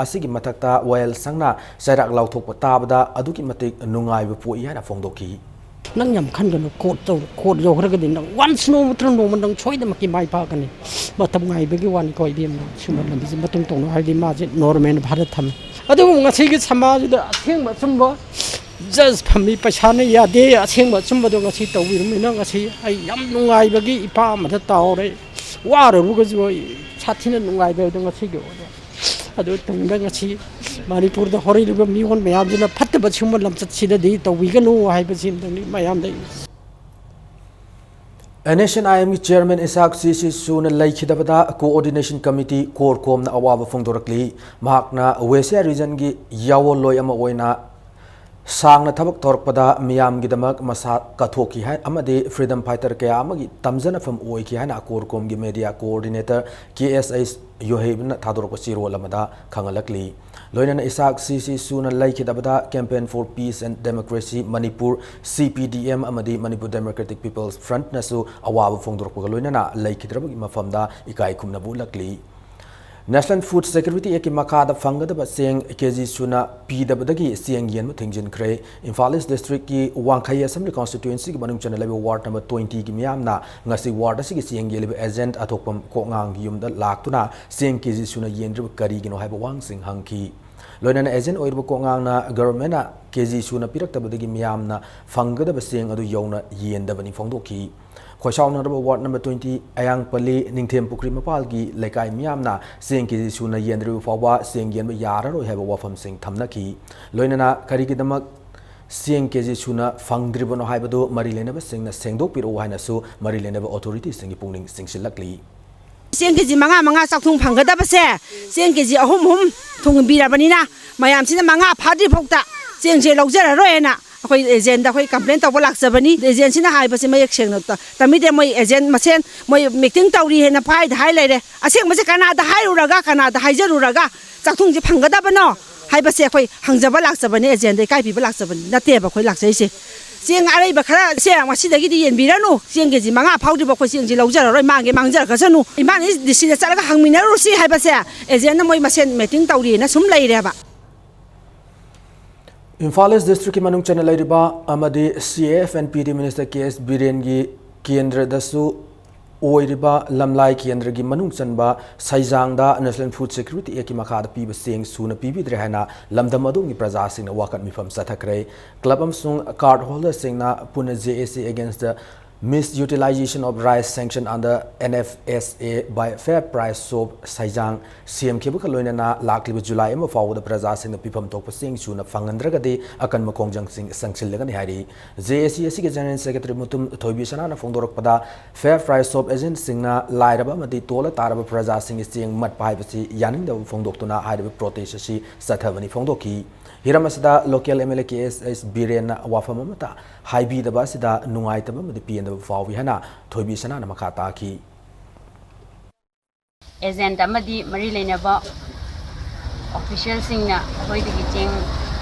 ꯑꯁꯤꯒꯤ ꯃꯊꯛꯇ ꯋꯥꯌꯦꯜ ꯁꯪꯅ ꯆꯩꯔꯥꯛ ꯂꯥꯎꯊꯣꯛꯄ ꯇꯥꯕꯗ ꯑꯗꯨꯛꯀꯤ ꯃꯇꯤꯛ ꯅꯨꯡꯉꯥꯏꯕ ꯄꯣꯛꯏ ꯍꯥꯏꯅ ꯐꯣꯡꯗꯣꯛꯈꯤ꯫ ꯅꯪ ꯌꯥꯝ ꯈꯟꯒꯅꯨ, court ꯇꯧ-, court ꯌꯧꯈ꯭ꯔꯒꯗꯤ ꯅꯪ once ꯅꯣꯡꯃ ꯅꯠꯇ꯭ꯔ ꯅꯣꯡꯃ ꯅꯪ ꯁꯣꯏꯗꯅꯃꯛꯀꯤ ꯃꯥꯏ ꯄꯥꯛꯀꯅꯤ꯫ ꯃꯇꯝ ꯉꯥꯏꯕꯒꯤ ꯋꯥꯅꯤꯀꯣ ꯏꯕꯦꯝꯃ, ꯁꯨꯝꯕ ꯂꯝꯕꯤꯁꯦ ꯃꯇꯨꯡ ꯇꯧꯅ ꯍꯥꯏꯕꯗꯤ ꯃꯥꯁꯦ normal ꯐꯥꯔ ꯊꯝꯃꯦ꯫ ꯑꯗꯨꯕꯨ ꯉꯁꯤꯒꯤ ꯁꯃꯥꯖꯁꯤꯗ ꯑꯁꯦꯡꯕ ꯑꯆꯨꯝꯕ judge ꯐꯝꯃꯤ, ꯄꯩꯁꯥꯅ ꯌꯥꯗꯦ, ꯑꯁꯦꯡꯕ ꯑꯆꯨꯝꯕꯗꯣ ꯉꯁꯤ ꯇꯧꯕꯤꯔꯕꯅꯤꯅ ꯉꯁꯤ ꯑꯩ ꯌꯥꯝ ꯅꯨꯡꯉꯥꯏꯕꯒꯤ ꯏꯄꯥ ꯑꯃꯗ ꯇꯥꯎꯔꯦ꯫ ꯋꯥꯔꯨꯕꯒꯁꯨ ꯑꯩ ꯁꯥꯊꯤꯅ ꯅꯨꯡꯉꯥꯏꯕ ꯍꯥꯏꯕꯗꯣ ꯉꯁꯤꯒꯤ ꯑꯣꯏꯔꯦ꯫ ꯑꯗꯨ ꯇꯨꯡꯗ ꯉꯁꯤ ꯃꯅꯤꯄꯨꯔꯗ ꯍꯧꯔꯛꯂꯤꯕ ꯃꯤꯑꯣꯟ ꯃꯌꯥꯝꯁꯤꯅ ꯐꯠꯇꯕ ꯁꯤꯒꯨꯝꯕ ꯂꯝꯆꯠꯁꯤꯗꯗꯤ ꯇꯧꯕꯤꯒꯅꯨ ꯍꯥꯏꯕꯁꯤꯃꯗꯪꯗꯤ ꯃꯌꯥꯝꯗ꯫ N S C N I M ꯒꯤ chairman ꯏꯁꯥꯛ ꯁꯤ ꯁꯤ ꯁꯨꯅ ꯂꯩꯈꯤꯗꯕꯗ coordination committee core ꯀꯣꯝꯅ ꯑꯋꯥꯕ ꯐꯣꯡꯗꯣꯔꯛꯂꯤ꯫ ꯃꯍꯥꯛꯅ West Area region ꯒꯤ ꯌꯥꯑꯣꯟꯂꯣꯏ ꯑꯃ ꯑꯣꯏꯅ ꯁꯥꯡꯅ ꯊꯕꯛ ꯇꯧꯔꯛꯄꯗ ꯃꯤꯌꯥꯝꯒꯤꯗꯃꯛ ꯃꯁꯥ ꯀꯠꯊꯣꯛꯈꯤ ꯍꯥꯏ ꯑꯃꯗꯤ freedom fighter ꯀꯌꯥ ꯑꯃꯒꯤ ꯇꯝꯖꯅꯐꯝ ꯑꯣꯏꯈꯤ ꯍꯥꯏꯅ core ꯀꯣꯝꯒꯤ media coordinator K S H ꯌꯣꯍꯩꯕꯅ ꯊꯥꯗꯣꯔꯛꯄ ꯆꯦꯔꯣꯜ ꯑꯃꯗ ꯈꯪꯍꯜꯂꯛꯂꯤ꯫ ꯂꯣꯏꯅꯅ ꯏꯁꯥꯛ ꯁꯤ ꯁꯤ ꯁꯨꯅ ꯂꯩꯈꯤꯗꯕꯗ Campaign for Peace and Democracy Manipur, C P D M, ꯑꯃꯗꯤ Manipur Democratic People's Front ꯅꯁꯨ ꯑꯋꯥꯕ ꯐꯣꯡꯗꯣꯔꯛꯄꯒ ꯂꯣꯏꯅꯅ ꯂꯩꯈꯤꯗ꯭ꯔꯕꯒꯤ ꯃꯐꯝꯗ ꯏꯀꯥꯏ ꯈꯨꯝꯅꯕ ꯎꯠꯂꯛꯂꯤ꯫ National Food Security Act ꯀꯤ ꯃꯈꯥꯗ ꯐꯪꯒꯗꯕ ꯆꯦꯡ K G ꯁꯨꯅ ꯄꯤꯗꯕꯗꯒꯤ ꯆꯦꯡ ꯌꯦꯟꯕ ꯊꯤꯡꯖꯤꯟꯈ꯭ꯔꯦ꯫ ꯏꯝꯐꯥꯜ East District ꯀꯤ ꯋꯥꯡꯈꯩ Assembly Constituency ꯒꯤ ꯃꯅꯨꯡ ꯆꯟꯅ ꯂꯩꯕ Ward number twenty ꯒꯤ ꯃꯤꯌꯥꯝꯅ ꯉꯁꯤ ward ꯑꯁꯤꯒꯤ ꯆꯦꯡ ꯌꯦꯜꯂꯤꯕ agent ꯑꯊꯣꯛꯄꯝ ꯀꯣꯛꯉꯥꯡꯒꯤ ꯌꯨꯝꯗ ꯂꯥꯛꯇꯨꯅ ꯆꯦꯡ K G ꯁꯨꯅ ꯌꯦꯟꯗ꯭ꯔꯤꯕ ꯀꯔꯤꯒꯤꯅꯣ ꯍꯥꯏꯕ ꯋꯥꯍꯪꯁꯤꯡ ꯍꯪꯈꯤ꯫ ꯂꯣꯏꯅꯅ agent ꯑꯣꯏꯔꯤꯕ ꯀꯣꯛꯉꯥꯡꯅ government ꯅ K G ꯁꯨꯅ ꯄꯤꯔꯛꯇꯕꯗꯒꯤ ꯃꯤꯌꯥꯝꯅ ꯐꯪꯒꯗꯕ ꯆꯦꯡ ꯑꯗꯨ ꯌꯧꯅ ꯌꯦꯟꯗꯕꯅꯤ ꯐꯣꯡꯗꯣꯛꯈꯤ꯫ ꯈꯣꯏꯁꯥꯎꯅꯔꯕ Ward number twenty ꯑꯌꯥꯡꯄꯜꯂꯤ ꯅꯤꯡꯊꯦꯝ ꯄꯨꯈ꯭ꯔꯤ ꯃꯄꯥꯜꯒꯤ ꯂꯩꯀꯥꯏ ꯃꯤꯌꯥꯝꯅ ꯆꯦꯡ K G ꯁꯨꯅ ꯌꯦꯟꯗ꯭ꯔꯤꯕ ꯐꯥꯎꯕ ꯆꯦꯡ ꯌꯦꯟꯕ ꯌꯥꯔꯔꯣꯏ ꯍꯥꯏꯕ ꯋꯥꯐꯝꯁꯤꯡ ꯊꯝꯅꯈꯤ꯫ ꯂꯣꯏꯅꯅ ꯀꯔꯤꯒꯤꯗꯃꯛ ꯆꯦꯡ K G ꯁꯨꯅ ꯐꯪꯗ꯭ꯔꯤꯕꯅꯣ ꯍꯥꯏꯕꯗꯨ ꯃꯔꯤ ꯂꯩꯅꯕꯁꯤꯡꯅ ꯁꯦꯡꯗꯣꯛꯄꯤꯔꯛꯎ ꯍꯥꯏꯅꯁꯨ ꯃꯔꯤ ꯂꯩꯅꯕ authority ꯁꯤꯡꯒꯤ ꯄꯨꯛꯅꯤꯡ ꯆꯤꯡꯁꯤꯜꯂꯛꯂꯤ꯫ ꯆꯦꯡ K G ꯃꯉꯥ ꯃꯉꯥ ꯆꯥꯛꯊꯨꯡ ꯐꯪꯒꯗꯕꯁꯦ, ꯆꯦꯡ K G ꯑꯍꯨꯝ ꯑꯍꯨꯝ ꯊꯨꯡꯕꯤꯔꯕꯅꯤꯅ, ꯃꯌꯥꯝꯁꯤꯅ ꯃꯉꯥ ꯐꯥꯗ꯭ꯔꯤ ꯐꯥꯎꯗ ꯆꯦꯡꯁꯦ ꯂꯧꯖꯔꯔꯣꯏꯅ ꯑꯩꯈꯣꯏ agent ꯗ ꯑꯩꯈꯣꯏ complain ꯇꯧꯕ ꯂꯥꯛꯆꯕꯅꯤ꯫ Agent ꯁꯤꯅ ꯍꯥꯏꯕꯁꯤ ꯃꯌꯦꯛ ꯁꯦꯡꯅ ꯇ-, ꯇꯝꯕꯤꯗꯦ꯫ ꯃꯣꯏ agent ꯃꯁꯦꯟ ꯃꯣꯏ meeting ꯇꯧꯔꯤ ꯍꯥꯏꯅ ꯄꯥꯏꯗ ꯍꯥꯏ ꯂꯩꯔꯦ꯫ ꯑꯁꯦꯡꯕꯁꯦ ꯀꯅꯥꯗ ꯍꯥꯏꯔꯨꯔꯒ, ꯀꯅꯥꯗ ꯍꯥꯏꯖꯔꯨꯔꯒ ꯆꯥꯛꯊꯨꯡꯁꯦ ꯐꯪꯒꯗꯕꯅꯣ ꯍꯥꯏꯕꯁꯦ ꯑꯩꯈꯣꯏ ꯍꯪꯖꯕ ꯂꯥꯛꯆꯕꯅꯤ꯫ Agent ꯗ ꯏꯀꯥꯏ ꯄꯤꯕ ꯂꯥꯛꯆꯕꯅꯤ ꯅꯠꯇꯦꯕ ꯑꯩꯈꯣꯏ ꯂꯥꯛꯆꯩꯁꯦ꯫ ꯆꯦꯡ ꯑꯔꯩꯕ ꯈꯔ ꯁꯦ ꯉꯁꯤꯗꯒꯤꯗꯤ ꯌꯦꯟꯕꯤꯔꯅꯨ, ꯆꯦꯡ K G ꯃꯉꯥ ꯐꯥꯎꯗ꯭ꯔꯤꯕ ꯑꯩꯈꯣꯏ ꯆꯦꯡꯁꯤ ꯂꯧꯖꯔꯔꯣꯏ, ꯃꯥꯡꯒꯦ ꯃꯥꯡꯖꯔꯒꯁꯅꯨ, ꯏꯝꯐꯥꯜ East D C ꯗ ꯆꯠꯂꯒ ꯍꯪꯃꯤꯟꯅꯔꯨꯁꯤ ꯍꯥꯏꯕꯁꯦ agent ꯅ ꯃꯣꯏ ꯃꯁꯦꯟ meeting ꯇꯧꯔꯤꯅ ꯁꯨꯝ ꯂꯩꯔꯦꯕ꯫ ꯏꯝꯐꯥꯜ East District ꯀꯤ ꯃꯅꯨꯡ ꯆꯟꯅ ꯂꯩꯔꯤꯕ ꯑꯃꯗꯤ C A F and P D Minister K S ꯕꯤꯔꯦꯟꯒꯤ ꯀꯦꯟꯗ꯭ꯔꯗꯁꯨ ꯑꯣꯏꯔꯤꯕ ꯂꯝꯂꯥꯏ ꯀꯦꯟꯗ꯭ꯔꯒꯤ ꯃꯅꯨꯡ ꯆꯟꯕ ꯁꯩꯖꯥꯡꯗ National Food Security Act ꯀꯤ ꯃꯈꯥꯗ ꯄꯤꯕ ꯆꯦꯡ ꯁꯨꯅ ꯄꯤꯕꯤꯗ꯭ꯔꯦ ꯍꯥꯏꯅ ꯂꯝꯗꯝ ꯑꯗꯨꯒꯤ ꯄ꯭ꯔꯖꯥꯁꯤꯡꯅ ꯋꯥꯀꯠ ꯃꯤꯐꯝ ꯆꯠꯊꯈ꯭ꯔꯦ꯫ Club ꯑꯃꯁꯨꯡ card holder ꯁꯤꯡꯅ ꯄꯨꯟꯅ J A C against the misutilization of rice sanction under N F S A by Fair Price Shop ꯁꯩꯖꯥꯡ ꯁꯦꯝꯈꯤꯕꯒ ꯂꯣꯏꯅꯅ ꯂꯥꯛꯂꯤꯕ ꯖꯨꯂꯥꯏ ꯑꯃ ꯐꯥꯎꯕꯗ ꯄ꯭ꯔꯖꯥꯁꯤꯡꯅ ꯄꯤꯐꯝ ꯊꯣꯛꯄ ꯆꯦꯡ ꯁꯨꯅ ꯐꯪꯍꯟꯗ꯭ꯔꯒꯗꯤ ꯑꯀꯟꯕ ꯈꯣꯡꯖꯪꯁꯤꯡ ꯆꯪꯁꯤꯜꯂꯒꯅꯤ ꯍꯥꯏꯔꯤ꯫ J A C ꯑꯁꯤꯒꯤ General Secretary Mutum ꯊꯣꯏꯕꯤꯁꯅꯥꯅ ꯐꯣꯡꯗꯣꯔꯛꯄꯗ, Fair Price Shop agent ꯁꯤꯡꯅ ꯂꯥꯏꯔꯕ ꯑꯃꯗꯤ ꯇꯣꯜꯂ ꯇꯥꯔꯕ ꯄ꯭ꯔꯖꯥꯁꯤꯡꯒꯤ ꯆꯦꯡ ꯃꯠꯄ ꯍꯥꯏꯕꯁꯤ ꯌꯥꯅꯤꯡꯗꯕ ꯐꯣꯡꯗꯣꯛꯇꯨꯅ ꯍꯥꯏꯔꯤꯕ protest ꯑꯁꯤ ꯆꯠꯊꯕꯅꯤ ꯐꯣꯡꯗꯣꯛꯈꯤ꯫ ꯍꯤꯔꯝ ꯑꯁꯤꯗ local M L A K S S ꯕꯤꯔꯦꯟꯅ ꯋꯥꯐꯝ ꯑꯃꯠꯇ ꯍꯥꯏꯕꯤꯗꯕ ꯑꯁꯤꯗ ꯅꯨꯡꯉꯥꯏꯇꯕ ꯑꯃꯗꯤ ꯄꯦꯟꯗꯕ ꯐꯥꯎꯏ ꯍꯥꯏꯅ ꯊꯣꯏꯕꯤꯁꯅꯥꯅ ꯃꯈꯥ ꯇꯥꯈꯤ꯫ Agent ꯑꯃꯗꯤ ꯃꯔꯤ ꯂꯩꯅꯕ ꯑꯣꯐꯤꯁꯤꯌꯦꯜꯁꯤꯡꯅ ꯑꯩꯈꯣꯏꯗꯒꯤ ꯆꯦꯡ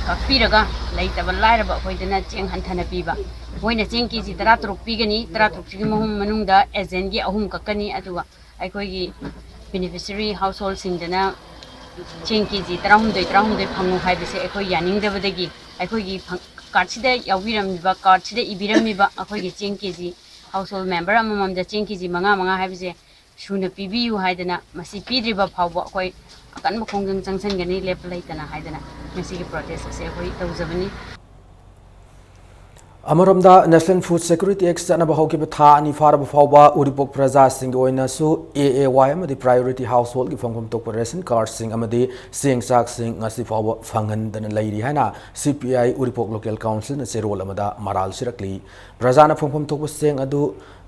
ꯀꯛꯄꯤꯔꯒ ꯂꯩꯇꯕ ꯂꯥꯏꯔꯕ ꯑꯩꯈꯣꯏꯗꯅ ꯆꯦꯡ ꯍꯟꯊꯅ ꯄꯤꯕ꯫ ꯃꯣꯏꯅ ꯆꯦꯡ ꯀꯦ ꯖꯤ ꯇꯔꯥ ꯇꯔꯨꯛ ꯄꯤꯒꯅꯤ, ꯇꯔꯥ ꯇꯔꯨꯛꯁꯤꯒꯤ ꯃꯍꯨꯝ ꯃꯅꯨꯡꯗ ꯑꯦꯖꯦꯟꯒꯤ ꯑꯍꯨꯝ ꯀꯛꯀꯅꯤ, ꯑꯗꯨꯒ ꯑꯩꯈꯣꯏꯒꯤ ꯕꯦꯅꯤꯐꯤꯁꯔꯤ ꯍꯥꯎꯁꯍꯣꯜꯁꯤꯡꯗꯅ ꯆꯦꯡ ꯀꯦ ꯖꯤ ꯇꯔꯥꯍꯨꯝꯗꯣꯏ ꯇꯔꯥꯍꯨꯝꯗꯣꯏ ꯐꯪꯉꯨ ꯍꯥꯏꯕꯁꯦ ꯑꯩꯈꯣꯏ ꯌꯥꯅꯤꯡꯗꯕꯗꯒꯤ ꯑꯩꯈꯣꯏꯒꯤ ꯐꯪ-, ꯀꯥꯔꯠꯁꯤꯗ ꯌꯥꯎꯕꯤꯔꯝꯃꯤꯕ, ꯀꯥꯔꯠꯁꯤꯗ ꯏꯕꯤꯔꯝꯃꯤꯕ ꯑꯩꯈꯣꯏꯒꯤ ꯆꯦꯡ ꯀꯦ ꯖꯤ, ꯍꯥꯎꯁꯍꯣꯜ ꯃꯦꯝꯕꯔ ꯑꯃꯃꯝꯗ ꯆꯦꯡ ꯀꯦ ꯖꯤ ꯃꯉꯥ ꯃꯉꯥ ꯍꯥꯏꯕꯁꯦ ꯁꯨꯅ ꯄꯤꯕꯤꯌꯨ ꯍꯥꯏꯗꯅ, ꯃꯁꯤ ꯄꯤꯗ꯭ꯔꯤꯕ ꯐꯥꯎꯕ ꯑꯩꯈꯣꯏ ꯑꯀꯟꯕ ꯈꯣꯡꯖꯪ ꯆꯪꯁꯤꯟꯒꯅꯤ, ꯂꯦꯞꯄ ꯂꯩꯇꯅ ꯍꯥꯏꯗꯅ ꯉꯁꯤꯒꯤ ꯄ꯭ꯔꯣꯇꯦꯁ ꯑꯁꯦ ꯑꯩꯈꯣꯏ ꯇꯧꯖꯕꯅꯤ꯫ ꯑꯃꯔꯣꯝꯗ, National Food Security Act ꯆꯠꯅꯕ ꯍꯧꯈꯤꯕ ꯊꯥ ꯑꯅꯤ ꯐꯥꯔꯕ ꯐꯥꯎꯕ ꯎꯔꯤꯄꯣꯛ ꯄ꯭ꯔꯖꯥꯁꯤꯡꯒꯤ ꯑꯣꯏꯅꯁꯨ A A Y ꯑꯃꯗꯤ Priority Householdꯒꯤ ꯐꯪꯐꯝ ꯊꯣꯛꯄ ꯔꯦꯁꯟ ꯀꯥꯔꯗꯁꯤꯡ ꯑꯃꯗꯤ ꯆꯦꯡ ꯆꯥꯛꯁꯤꯡ ꯉꯁꯤ ꯐꯥꯎꯕ ꯐꯪꯍꯟꯗꯅ ꯂꯩꯔꯤ ꯍꯥꯏꯅ C P I Uripok local ꯀꯥꯎꯟꯁꯤꯜꯅ ꯆꯦꯔꯣꯜ ꯑꯃꯗ ꯃꯔꯥꯜ ꯁꯤꯔꯛꯂꯤ꯫ ꯄ꯭ꯔꯖꯥꯅ ꯐꯪꯐꯝ ꯊꯣꯛꯄ ꯆꯦꯡ ꯑꯗꯨ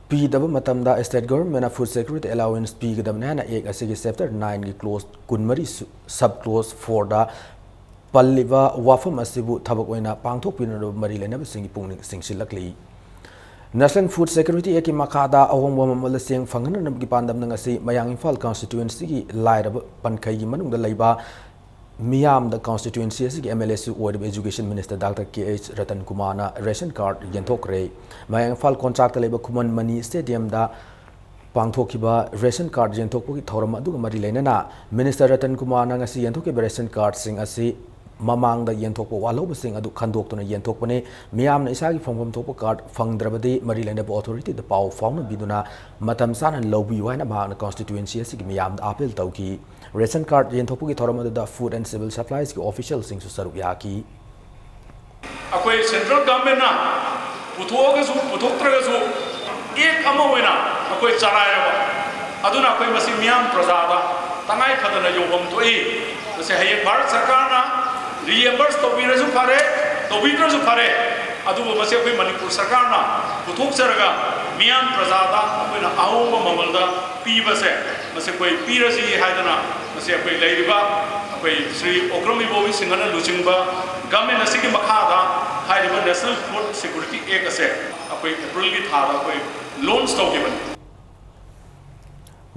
ꯄꯤꯗꯕ ꯃꯇꯝꯗ state governmentꯅ Food Security Allowance ꯄꯤꯒꯗꯕꯅꯤ ꯍꯥꯏꯅ Act ꯑꯁꯤꯒꯤ Chapter nineꯒꯤ clause ꯀꯨꯟꯃꯔꯤ ꯁꯨ-, sub clause fourꯗ ꯄꯜꯂꯤꯕ ꯋꯥꯐꯝ ꯑꯁꯤꯕꯨ ꯊꯕꯛ ꯑꯣꯏꯅ ꯄꯥꯡꯊꯣꯛꯄꯤꯅꯅꯕ ꯃꯔꯤ ꯂꯩꯅꯕꯁꯤꯡꯒꯤ ꯄꯨꯛꯅꯤꯡ ꯆꯤꯡꯁꯤꯜꯂꯛꯂꯤ꯫ National Food Security Actꯀꯤ ꯃꯈꯥꯗ ꯑꯍꯣꯡꯕ ꯃꯃꯜꯗ ꯆꯦꯡ ꯐꯪꯍꯟꯅꯅꯕꯒꯤ ꯄꯥꯟꯗꯝꯅ ꯉꯁꯤ ꯃꯌꯥꯡ ꯏꯝꯐꯥꯜ constituencyꯒꯤ ꯂꯥꯏꯔꯕ ꯄꯟꯈꯩꯒꯤ ꯃꯅꯨꯡꯗ ꯂꯩꯕ ꯃꯤꯌꯥꯝꯗ constituency ꯑꯁꯤꯒꯤ M L Aꯁꯨ ꯑꯣꯏꯔꯤꯕ Education Minister Doctor K H Ratan ꯀꯨꯃꯥꯔꯅ ꯔꯦꯁꯟ ꯀꯥꯔꯗ ꯌꯦꯟꯊꯣꯛꯈ꯭ꯔꯦ꯫ ꯃꯌꯥꯡ ꯏꯝꯐꯥꯜ ꯀꯣꯟꯆꯥꯛꯇ ꯂꯩꯕ ꯈꯨꯃꯟ ꯃꯅꯤ ꯁ꯭ꯇꯦꯗꯤꯌꯝꯗ ꯄꯥꯡꯊꯣꯛꯈꯤꯕ ꯔꯦꯁꯟ ꯀꯥꯔꯗ ꯌꯦꯟꯊꯣꯛꯄꯒꯤ ꯊꯧꯔꯝ ꯑꯗꯨꯒ ꯃꯔꯤ ꯂꯩꯅꯅ Minister ꯔꯇꯟ ꯀꯨꯃꯥꯔꯅ ꯉꯁꯤ ꯌꯦꯟꯊꯣꯛꯈꯤꯕ ꯔꯦꯁꯟ ꯀꯥꯔꯗꯁꯤꯡ ꯑꯁꯤ ꯃꯃꯥꯡꯗ ꯌꯦꯟꯊꯣꯛꯄ ꯋꯥꯠꯍꯧꯕꯁꯤꯡ ꯑꯗꯨ ꯈꯟꯗꯣꯛꯇꯨꯅ ꯌꯦꯟꯊꯣꯛꯄꯅꯤ꯫ ꯃꯤꯌꯥꯝꯅ ꯏꯁꯥꯒꯤ ꯐꯪꯐꯝ ꯊꯣꯛꯄ ꯀꯥꯔꯗ ꯐꯪꯗ꯭ꯔꯕꯗꯤ ꯃꯔꯤ ꯂꯩꯅꯕ authorityꯗ ꯄꯥꯎ ꯐꯥꯎꯅꯕꯤꯗꯨꯅ ꯃꯇꯝ ꯆꯥꯅ ꯂꯧꯕꯤꯌꯨ ꯍꯥꯏꯅ ꯃꯍꯥꯛꯅ constituency ꯑꯁꯤꯒꯤ ꯃꯤꯌꯥꯝꯗ appeal ꯇꯧꯈꯤ꯫ ꯔꯦꯁꯟ ꯀꯥꯔꯗ ꯌꯦꯟꯊꯣꯛꯄꯒꯤ ꯊꯧꯔꯝ ꯑꯗꯨꯗ Food and Civil Suppliesꯀꯤ officialꯁꯤꯡꯁꯨ ꯁꯔꯨꯛ ꯌꯥꯈꯤ꯫ ꯑꯩꯈꯣꯏ central governmentꯅ ꯄꯨꯊꯣꯛꯑꯒꯁꯨ ꯄꯨꯊꯣꯛꯇ꯭ꯔꯒꯁꯨ Act ꯑꯃ ꯑꯣꯏꯅ ꯑꯩꯈꯣꯏ ꯆꯂꯥꯏꯔꯕ, ꯑꯗꯨꯅ ꯑꯩꯈꯣꯏ ꯃꯁꯤ ꯃꯤꯌꯥꯝ ꯄ꯭ꯔꯖꯥꯗ ꯇꯉꯥꯏ ꯐꯗꯅ ꯌꯧꯐꯝ ꯊꯣꯛꯏ꯫ ꯃꯁꯤ ꯍꯌꯦꯡ ꯚꯥꯔꯠ ꯁꯔꯀꯥꯔꯅ reimburse ꯇꯧꯕꯤꯔꯁꯨ ꯐꯔꯦ, ꯇꯧꯕꯤꯗ꯭ꯔꯁꯨ ꯐꯔꯦ, ꯑꯗꯨꯕꯨ ꯃꯁꯤ ꯑꯩꯈꯣꯏ ꯃꯅꯤꯄꯨꯔ ꯁꯔꯀꯥꯔꯅ ꯄꯨꯊꯣꯛꯆꯔꯒ ꯃꯤꯌꯥꯝ ꯄ꯭ꯔꯖꯥꯗ ꯑꯩꯈꯣꯏꯅ ꯑꯍꯣꯡꯕ ꯃꯃꯜꯗ ꯄꯤꯕꯁꯦ, ꯃꯁꯤ ꯑꯩꯈꯣꯏ ꯄꯤꯔꯁꯤ ꯍꯥꯏꯗꯅ ꯃꯁꯤ ꯑꯩꯈꯣꯏ ꯂꯩꯔꯤꯕ ꯑꯩꯈꯣꯏ ꯁ꯭ꯔꯤ ꯑꯣꯀ꯭ꯔꯝ ꯏꯕꯣꯕꯤ ꯁꯤꯡꯍꯅ ꯂꯨꯆꯤꯡꯕ government ꯑꯁꯤꯒꯤ ꯃꯈꯥꯗ ꯍꯥꯏꯔꯤꯕ National Food Security Act ꯑꯁꯦ ꯑꯩꯈꯣꯏ Aprilꯒꯤ ꯊꯥꯗ ꯑꯩꯈꯣꯏ launch ꯇꯧꯈꯤꯕꯅꯤ꯫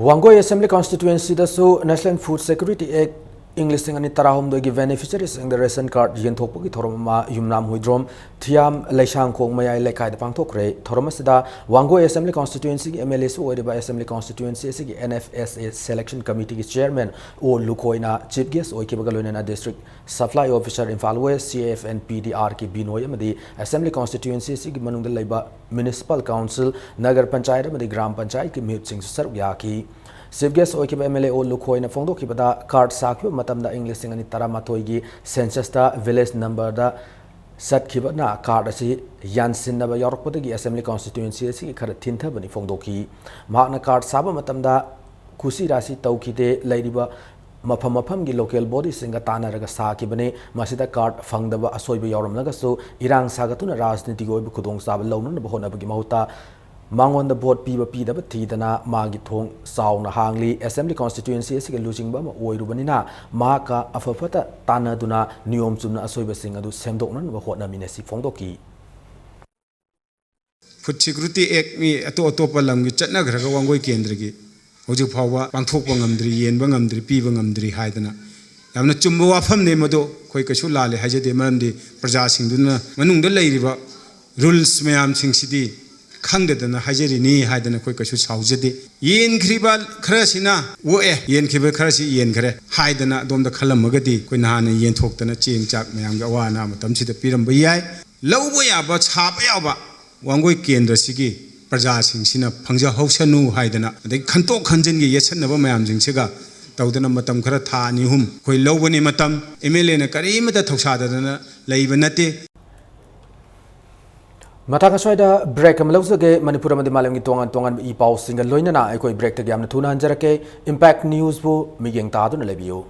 Wangoi Assembly constituencyꯗꯁꯨ National Food Security Act ꯏꯪ ꯂꯤꯁꯤꯡ ꯑꯅꯤ ꯇꯔꯥꯍꯨꯝꯗꯣꯏꯒꯤ ꯕꯦꯅꯤꯐꯤꯁꯔꯤꯁꯤꯡꯗ ꯔꯦꯁꯟ ꯀꯥꯔꯗ ꯌꯦꯟꯊꯣꯛꯄꯒꯤ ꯊꯧꯔꯝ ꯑꯃ ꯌꯨꯝꯅꯥꯝ ꯍꯨꯏꯗ꯭ꯔꯣꯝ ꯊꯤꯌꯥꯝ ꯂꯩꯁꯥꯡꯈꯣꯡ ꯃꯌꯥꯏ ꯂꯩꯀꯥꯏꯗ ꯄꯥꯡꯊꯣꯛꯈ꯭ꯔꯦ꯫ ꯊꯧꯔꯝ ꯑꯁꯤꯗ ꯋꯥꯡꯒꯣꯏ ꯑꯦꯁꯦꯝꯕ꯭ꯂꯤ ꯀꯣꯟꯁꯇꯤꯇ꯭ꯋꯦꯟꯁꯤꯒꯤ ꯑꯦꯝ ꯑꯦꯜ ꯑꯦꯁꯨ ꯑꯣꯏꯔꯤꯕ ꯑꯦꯁꯦꯝꯕ꯭ꯂꯤ ꯀꯣꯟꯁꯇꯤꯇ꯭ꯋꯦꯟꯁꯤ ꯑꯁꯤꯒꯤ N F S A selection ꯀꯃꯤꯇꯤꯒꯤ ꯆꯤꯌꯔꯃꯦꯟ ꯑꯣ ꯂꯨꯈꯣꯏꯅ ꯆꯤꯐ ꯒꯦꯁ ꯑꯣꯏꯈꯤꯕꯒ ꯂꯣꯏꯅꯅ district supply officer Imphal west C F N P D R K Binoy ꯑꯃꯗꯤ ꯑꯦꯁꯦꯝꯕ꯭ꯂꯤ ꯀꯣꯟꯁꯇꯤꯇ꯭ꯋꯦꯟꯁꯤ ꯑꯁꯤꯒꯤ ꯃꯅꯨꯡꯗ ꯂꯩꯕ ꯃ꯭ꯌꯨꯅꯤꯁꯤꯄꯥꯜ ꯀꯥꯎꯟꯁꯤꯜ, ꯅꯒꯔ ꯄꯟꯆꯥꯌꯠ ꯑꯃꯗꯤ ꯒ꯭ꯔꯥꯝ ꯄꯟꯆꯥꯌꯠꯀꯤ ꯃꯤꯍꯨꯠꯁꯤꯡꯁꯨ ꯁꯔꯨꯛ ꯌꯥꯈꯤ꯫ ꯆꯤꯐ ꯒꯦꯁ ꯑꯣꯏꯈꯤꯕ ꯑꯦꯝ ꯑꯦꯜ ꯑꯦ ꯑꯣ ꯂꯨꯈꯣꯏꯅ ꯐꯣꯡꯗꯣꯛꯈꯤꯕꯗ, ꯀꯥꯔꯗ ꯁꯥꯈꯤꯕ ꯃꯇꯝꯗ ꯏꯪ ꯂꯤꯁꯤꯡ ꯑꯅꯤ ꯇꯔꯥꯃꯥꯊꯣꯏꯒꯤ ꯁꯦꯟꯁꯁꯇ ꯚꯤꯂꯦꯖ ꯅꯝꯕꯔꯗ ꯆꯠꯈꯤꯕꯅ ꯀꯥꯔꯗ ꯑꯁꯤ ꯌꯥꯟꯁꯤꯟꯅꯕ ꯌꯥꯎꯔꯛꯄꯗꯒꯤ ꯑꯦꯁꯦꯝꯕ꯭ꯂꯤ ꯀꯣꯟꯁꯇꯤꯇ꯭ꯋꯦꯟꯁꯤ ꯑꯁꯤꯒꯤ ꯈꯔ ꯊꯤꯟꯊꯕꯅꯤ ꯐꯣꯡꯗꯣꯛꯈꯤ꯫ ꯃꯍꯥꯛꯅ ꯀꯥꯔꯗ ꯁꯥꯕ ꯃꯇꯝꯗ ꯀꯨꯁꯤ ꯔꯥꯁꯤ ꯇꯧꯈꯤꯗꯦ, ꯂꯩꯔꯤꯕ ꯃꯐꯝ ꯃꯐꯝꯒꯤ ꯂꯣꯀꯦꯜ ꯕꯣꯗꯤꯁꯤꯡꯒ ꯇꯥꯟꯅꯔꯒ ꯁꯥꯈꯤꯕꯅꯤ꯫ ꯃꯁꯤꯗ ꯀꯥꯔꯗ ꯐꯪꯗꯕ ꯑꯁꯣꯏꯕ ꯌꯥꯎꯔꯝꯂꯒꯁꯨ ꯏꯔꯥꯡ ꯁꯥꯒꯠꯇꯨꯅ ꯔꯥꯖꯅꯤꯇꯤꯒꯤ ꯑꯣꯏꯕ ꯈꯨꯗꯣꯡꯆꯥꯕ ꯂꯧꯅꯅꯕ ꯍꯣꯠꯅꯕꯒꯤ ꯃꯍꯨꯠꯇ ꯃꯉꯣꯟꯗ ꯚꯣꯠ ꯄꯤꯕ ꯄꯤꯗꯕ ꯊꯤꯗꯅ ꯃꯥꯒꯤ ꯊꯣꯡ ꯆꯥꯎꯅ ꯍꯥꯡꯂꯤ꯫ ꯑꯦꯁꯦꯝꯕ꯭ꯂꯤ ꯀꯣꯟꯁꯇꯤꯇ꯭ꯋꯦꯟꯁꯤ ꯑꯁꯤꯒꯤ ꯂꯨꯆꯤꯡꯕ ꯑꯃ ꯑꯣꯏꯔꯨꯕꯅꯤꯅ ꯃꯍꯥꯛꯀ ꯑꯐ ꯐꯠꯇ ꯇꯥꯟꯅꯗꯨꯅ ꯅꯤꯌꯣꯝ ꯆꯨꯝꯅ ꯑꯁꯣꯏꯕꯁꯤꯡ ꯑꯗꯨ ꯁꯦꯝꯗꯣꯛꯅꯅꯕ ꯍꯣꯠꯅꯃꯤꯟꯅꯁꯤ ꯐꯣꯡꯗꯣꯛꯈꯤ꯫ ꯐꯨꯗ ꯁꯤꯀ꯭ꯌꯨꯔꯤꯇꯤ ꯑꯦꯛ ꯃꯤ ꯑꯇꯣꯞ ꯑꯇꯣꯞꯄ ꯂꯝꯒꯤ ꯆꯠꯅꯈ꯭ꯔꯒ ꯋꯥꯡꯒꯣꯏ ꯀꯦꯟꯗ꯭ꯔꯒꯤ ꯍꯧꯖꯤꯛ ꯐꯥꯎꯕ ꯄꯥꯡꯊꯣꯛꯄ ꯉꯝꯗ꯭ꯔꯤ, ꯌꯦꯟꯕ ꯉꯝꯗ꯭ꯔꯤ, ꯄꯤꯕ ꯉꯝꯗ꯭ꯔꯤ ꯍꯥꯏꯗꯅ ꯌꯥꯝꯅ ꯆꯨꯝꯕ ꯋꯥꯐꯝꯅꯦ ꯃꯗꯨ꯫ ꯑꯩꯈꯣꯏ ꯀꯩꯁꯨ ꯂꯥꯜꯂꯦ ꯍꯥꯏꯖꯗꯦ, ꯃꯔꯝꯗꯤ ꯄ꯭ꯔꯖꯥꯁꯤꯡꯗꯨꯅ ꯃꯅꯨꯡꯗ ꯂꯩꯔꯤꯕ ꯔꯨꯜꯁ ꯃꯌꯥꯝꯁꯤꯡꯁꯤꯗꯤ ꯈꯪꯗꯗꯅ ꯍꯥꯏꯖꯔꯤꯅꯤ ꯍꯥꯏꯗꯅ ꯑꯩꯈꯣꯏ ꯀꯩꯁꯨ ꯁꯥꯎꯖꯗꯦ꯫ ꯌꯦꯟꯈ꯭ꯔꯤꯕ ꯈꯔꯁꯤꯅ ꯑꯣꯛꯑꯦ, ꯌꯦꯟꯈꯤꯕ ꯈꯔꯁꯤ ꯌꯦꯟꯈ꯭ꯔꯦ ꯍꯥꯏꯗꯅ ꯑꯗꯣꯝꯗ ꯈꯜꯂꯝꯃꯒꯗꯤ ꯑꯩꯈꯣꯏ ꯅꯍꯥꯟꯅ ꯌꯦꯟꯊꯣꯛꯇꯅ ꯆꯦꯡ ꯆꯥꯛ ꯃꯌꯥꯝꯒꯤ ꯑꯋꯥ ꯑꯅꯥ ꯃꯇꯝꯁꯤꯗ ꯄꯤꯔꯝꯕ ꯌꯥꯏ꯫ ꯂꯧꯕ ꯌꯥꯕ, ꯁꯥꯕ ꯌꯥꯕ ꯋꯥꯡꯒꯣꯏ ꯀꯦꯟꯗ꯭ꯔꯁꯤꯒꯤ ꯄ꯭ꯔꯖꯥꯁꯤꯡꯁꯤꯅ ꯐꯪꯖꯍꯧꯁꯅꯨ ꯍꯥꯏꯗꯅ, ꯑꯗꯒꯤ ꯈꯟꯇꯣꯛ ꯈꯟꯖꯤꯟꯒꯤ ꯌꯦꯠꯁꯟꯅꯕ ꯃꯌꯥꯝꯁꯤꯡꯁꯤꯒ ꯇꯧꯗꯅ ꯃꯇꯝ ꯈꯔ, ꯊꯥ ꯑꯅꯤ ꯑꯍꯨꯝ ꯑꯩꯈꯣꯏ ꯂꯧꯕꯅꯤ ꯃꯇꯝ꯫ ꯑꯦꯝ ꯑꯦꯜ ꯑꯦꯅ ꯀꯔꯤꯃꯇ ꯊꯧꯁꯥꯗꯗꯅ ꯂꯩꯕ ꯅꯠꯇꯦ꯫ ꯃꯇꯥꯡ ꯑꯁ꯭ꯋꯥꯏꯗ ꯕ꯭ꯔꯦꯛ ꯑꯃ ꯂꯧꯖꯒꯦ꯫ ꯃꯅꯤꯄꯨꯔ ꯑꯃꯗꯤ ꯃꯥꯂꯦꯝꯒꯤ ꯇꯣꯉꯥꯟ ꯇꯣꯉꯥꯟꯕ ꯏ ꯄꯥꯎꯁꯤꯡꯒ ꯂꯣꯏꯅꯅ ꯑꯩꯈꯣꯏ ꯕ꯭ꯔꯦꯛꯇꯒꯤ ꯌꯥꯝꯅ ꯊꯨꯅ ꯍꯟꯖꯔꯛꯀꯦ꯫ ꯏꯝꯄꯦꯛ ꯅ꯭ꯌꯨꯁꯄꯨ ꯃꯤꯠꯌꯦꯡ ꯇꯥꯗꯨꯅ ꯂꯩꯕꯤꯌꯨ꯫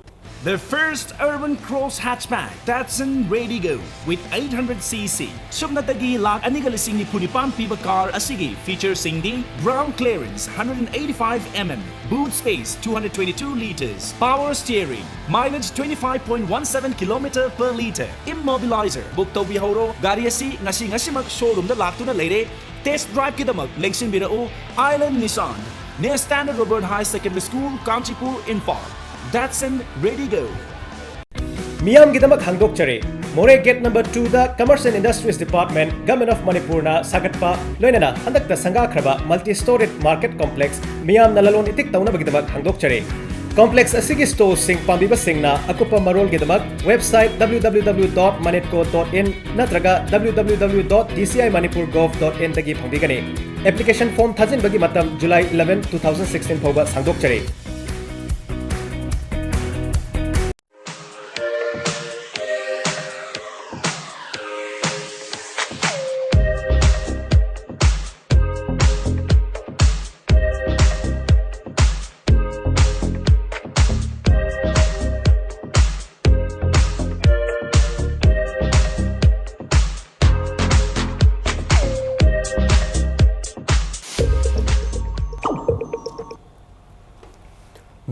The first urban cross hatchback, Datsun Raydigo, with eight hundred C C. ꯁꯨꯞꯅꯇꯒꯤ ꯂꯥꯈ ꯑꯅꯤꯒ ꯂꯤꯁꯤꯡ ꯅꯤꯐꯨ ꯅꯤꯄꯥꯟ ꯄꯤꯕ ꯀꯥꯔ ꯑꯁꯤꯒꯤ ꯐꯤꯆꯔꯁꯤꯡꯗꯤ: ground clearance hundred and eighty-five mm, boot space two hundred twenty-two liters, power steering, mileage twenty-five point one seven kilometer per liter, immobilizer. Book ꯇꯧꯕꯤꯍꯧꯔꯣ, ꯒꯥꯔꯤ ꯑꯁꯤ ꯉꯁꯤ ꯉꯁꯤꯃꯛ showroomꯗ ꯂꯥꯛꯇꯨꯅ ꯂꯩꯔꯦ꯫ Test driveꯀꯤꯗꯃꯛ ꯂꯦꯡꯁꯤꯟꯕꯤꯔꯛꯎ, Island Nissan, near Standard Robert High Secondary School, Kanchipur, Imphal. Datsun Redigo. ꯃꯤꯌꯥꯝꯒꯤꯗꯃꯛ ꯍꯥꯡꯗꯣꯛꯆꯔꯤ꯫ ꯃꯣꯔꯦ gate number two the Commerce and Industries Department, Government of Manipur ꯅ ꯁꯥꯒꯠꯄ, ꯂꯣꯏꯅꯅ ꯍꯟꯗꯛꯇ ꯁꯪꯒꯥꯈ꯭ꯔꯕ multi-storied market complex ꯃꯤꯌꯥꯝꯅ ꯂꯂꯣꯟ ꯏꯇꯤꯛ ꯇꯧꯅꯕꯒꯤꯗꯃꯛ ꯍꯥꯡꯗꯣꯛꯆꯔꯤ꯫ Complex ꯑꯁꯤꯒꯤ store ꯁꯤꯡ ꯄꯥꯝꯕꯤꯕꯁꯤꯡꯅ ꯑꯀꯨꯞꯄ ꯃꯔꯣꯜꯒꯤꯗꯃꯛ website W W W dot manitco dot in ꯅꯠꯇ꯭ꯔꯒ W W W dot D C I manipur gov dot in ꯗꯒꯤ ꯐꯪꯕꯤꯒꯅꯤ꯫ Application form ꯊꯥꯖꯤꯟꯕꯒꯤ ꯃꯇꯝ July eleven, two thousand sixteen ꯐꯥꯎꯕ ꯁꯥꯡꯗꯣꯛꯆꯔꯤ꯫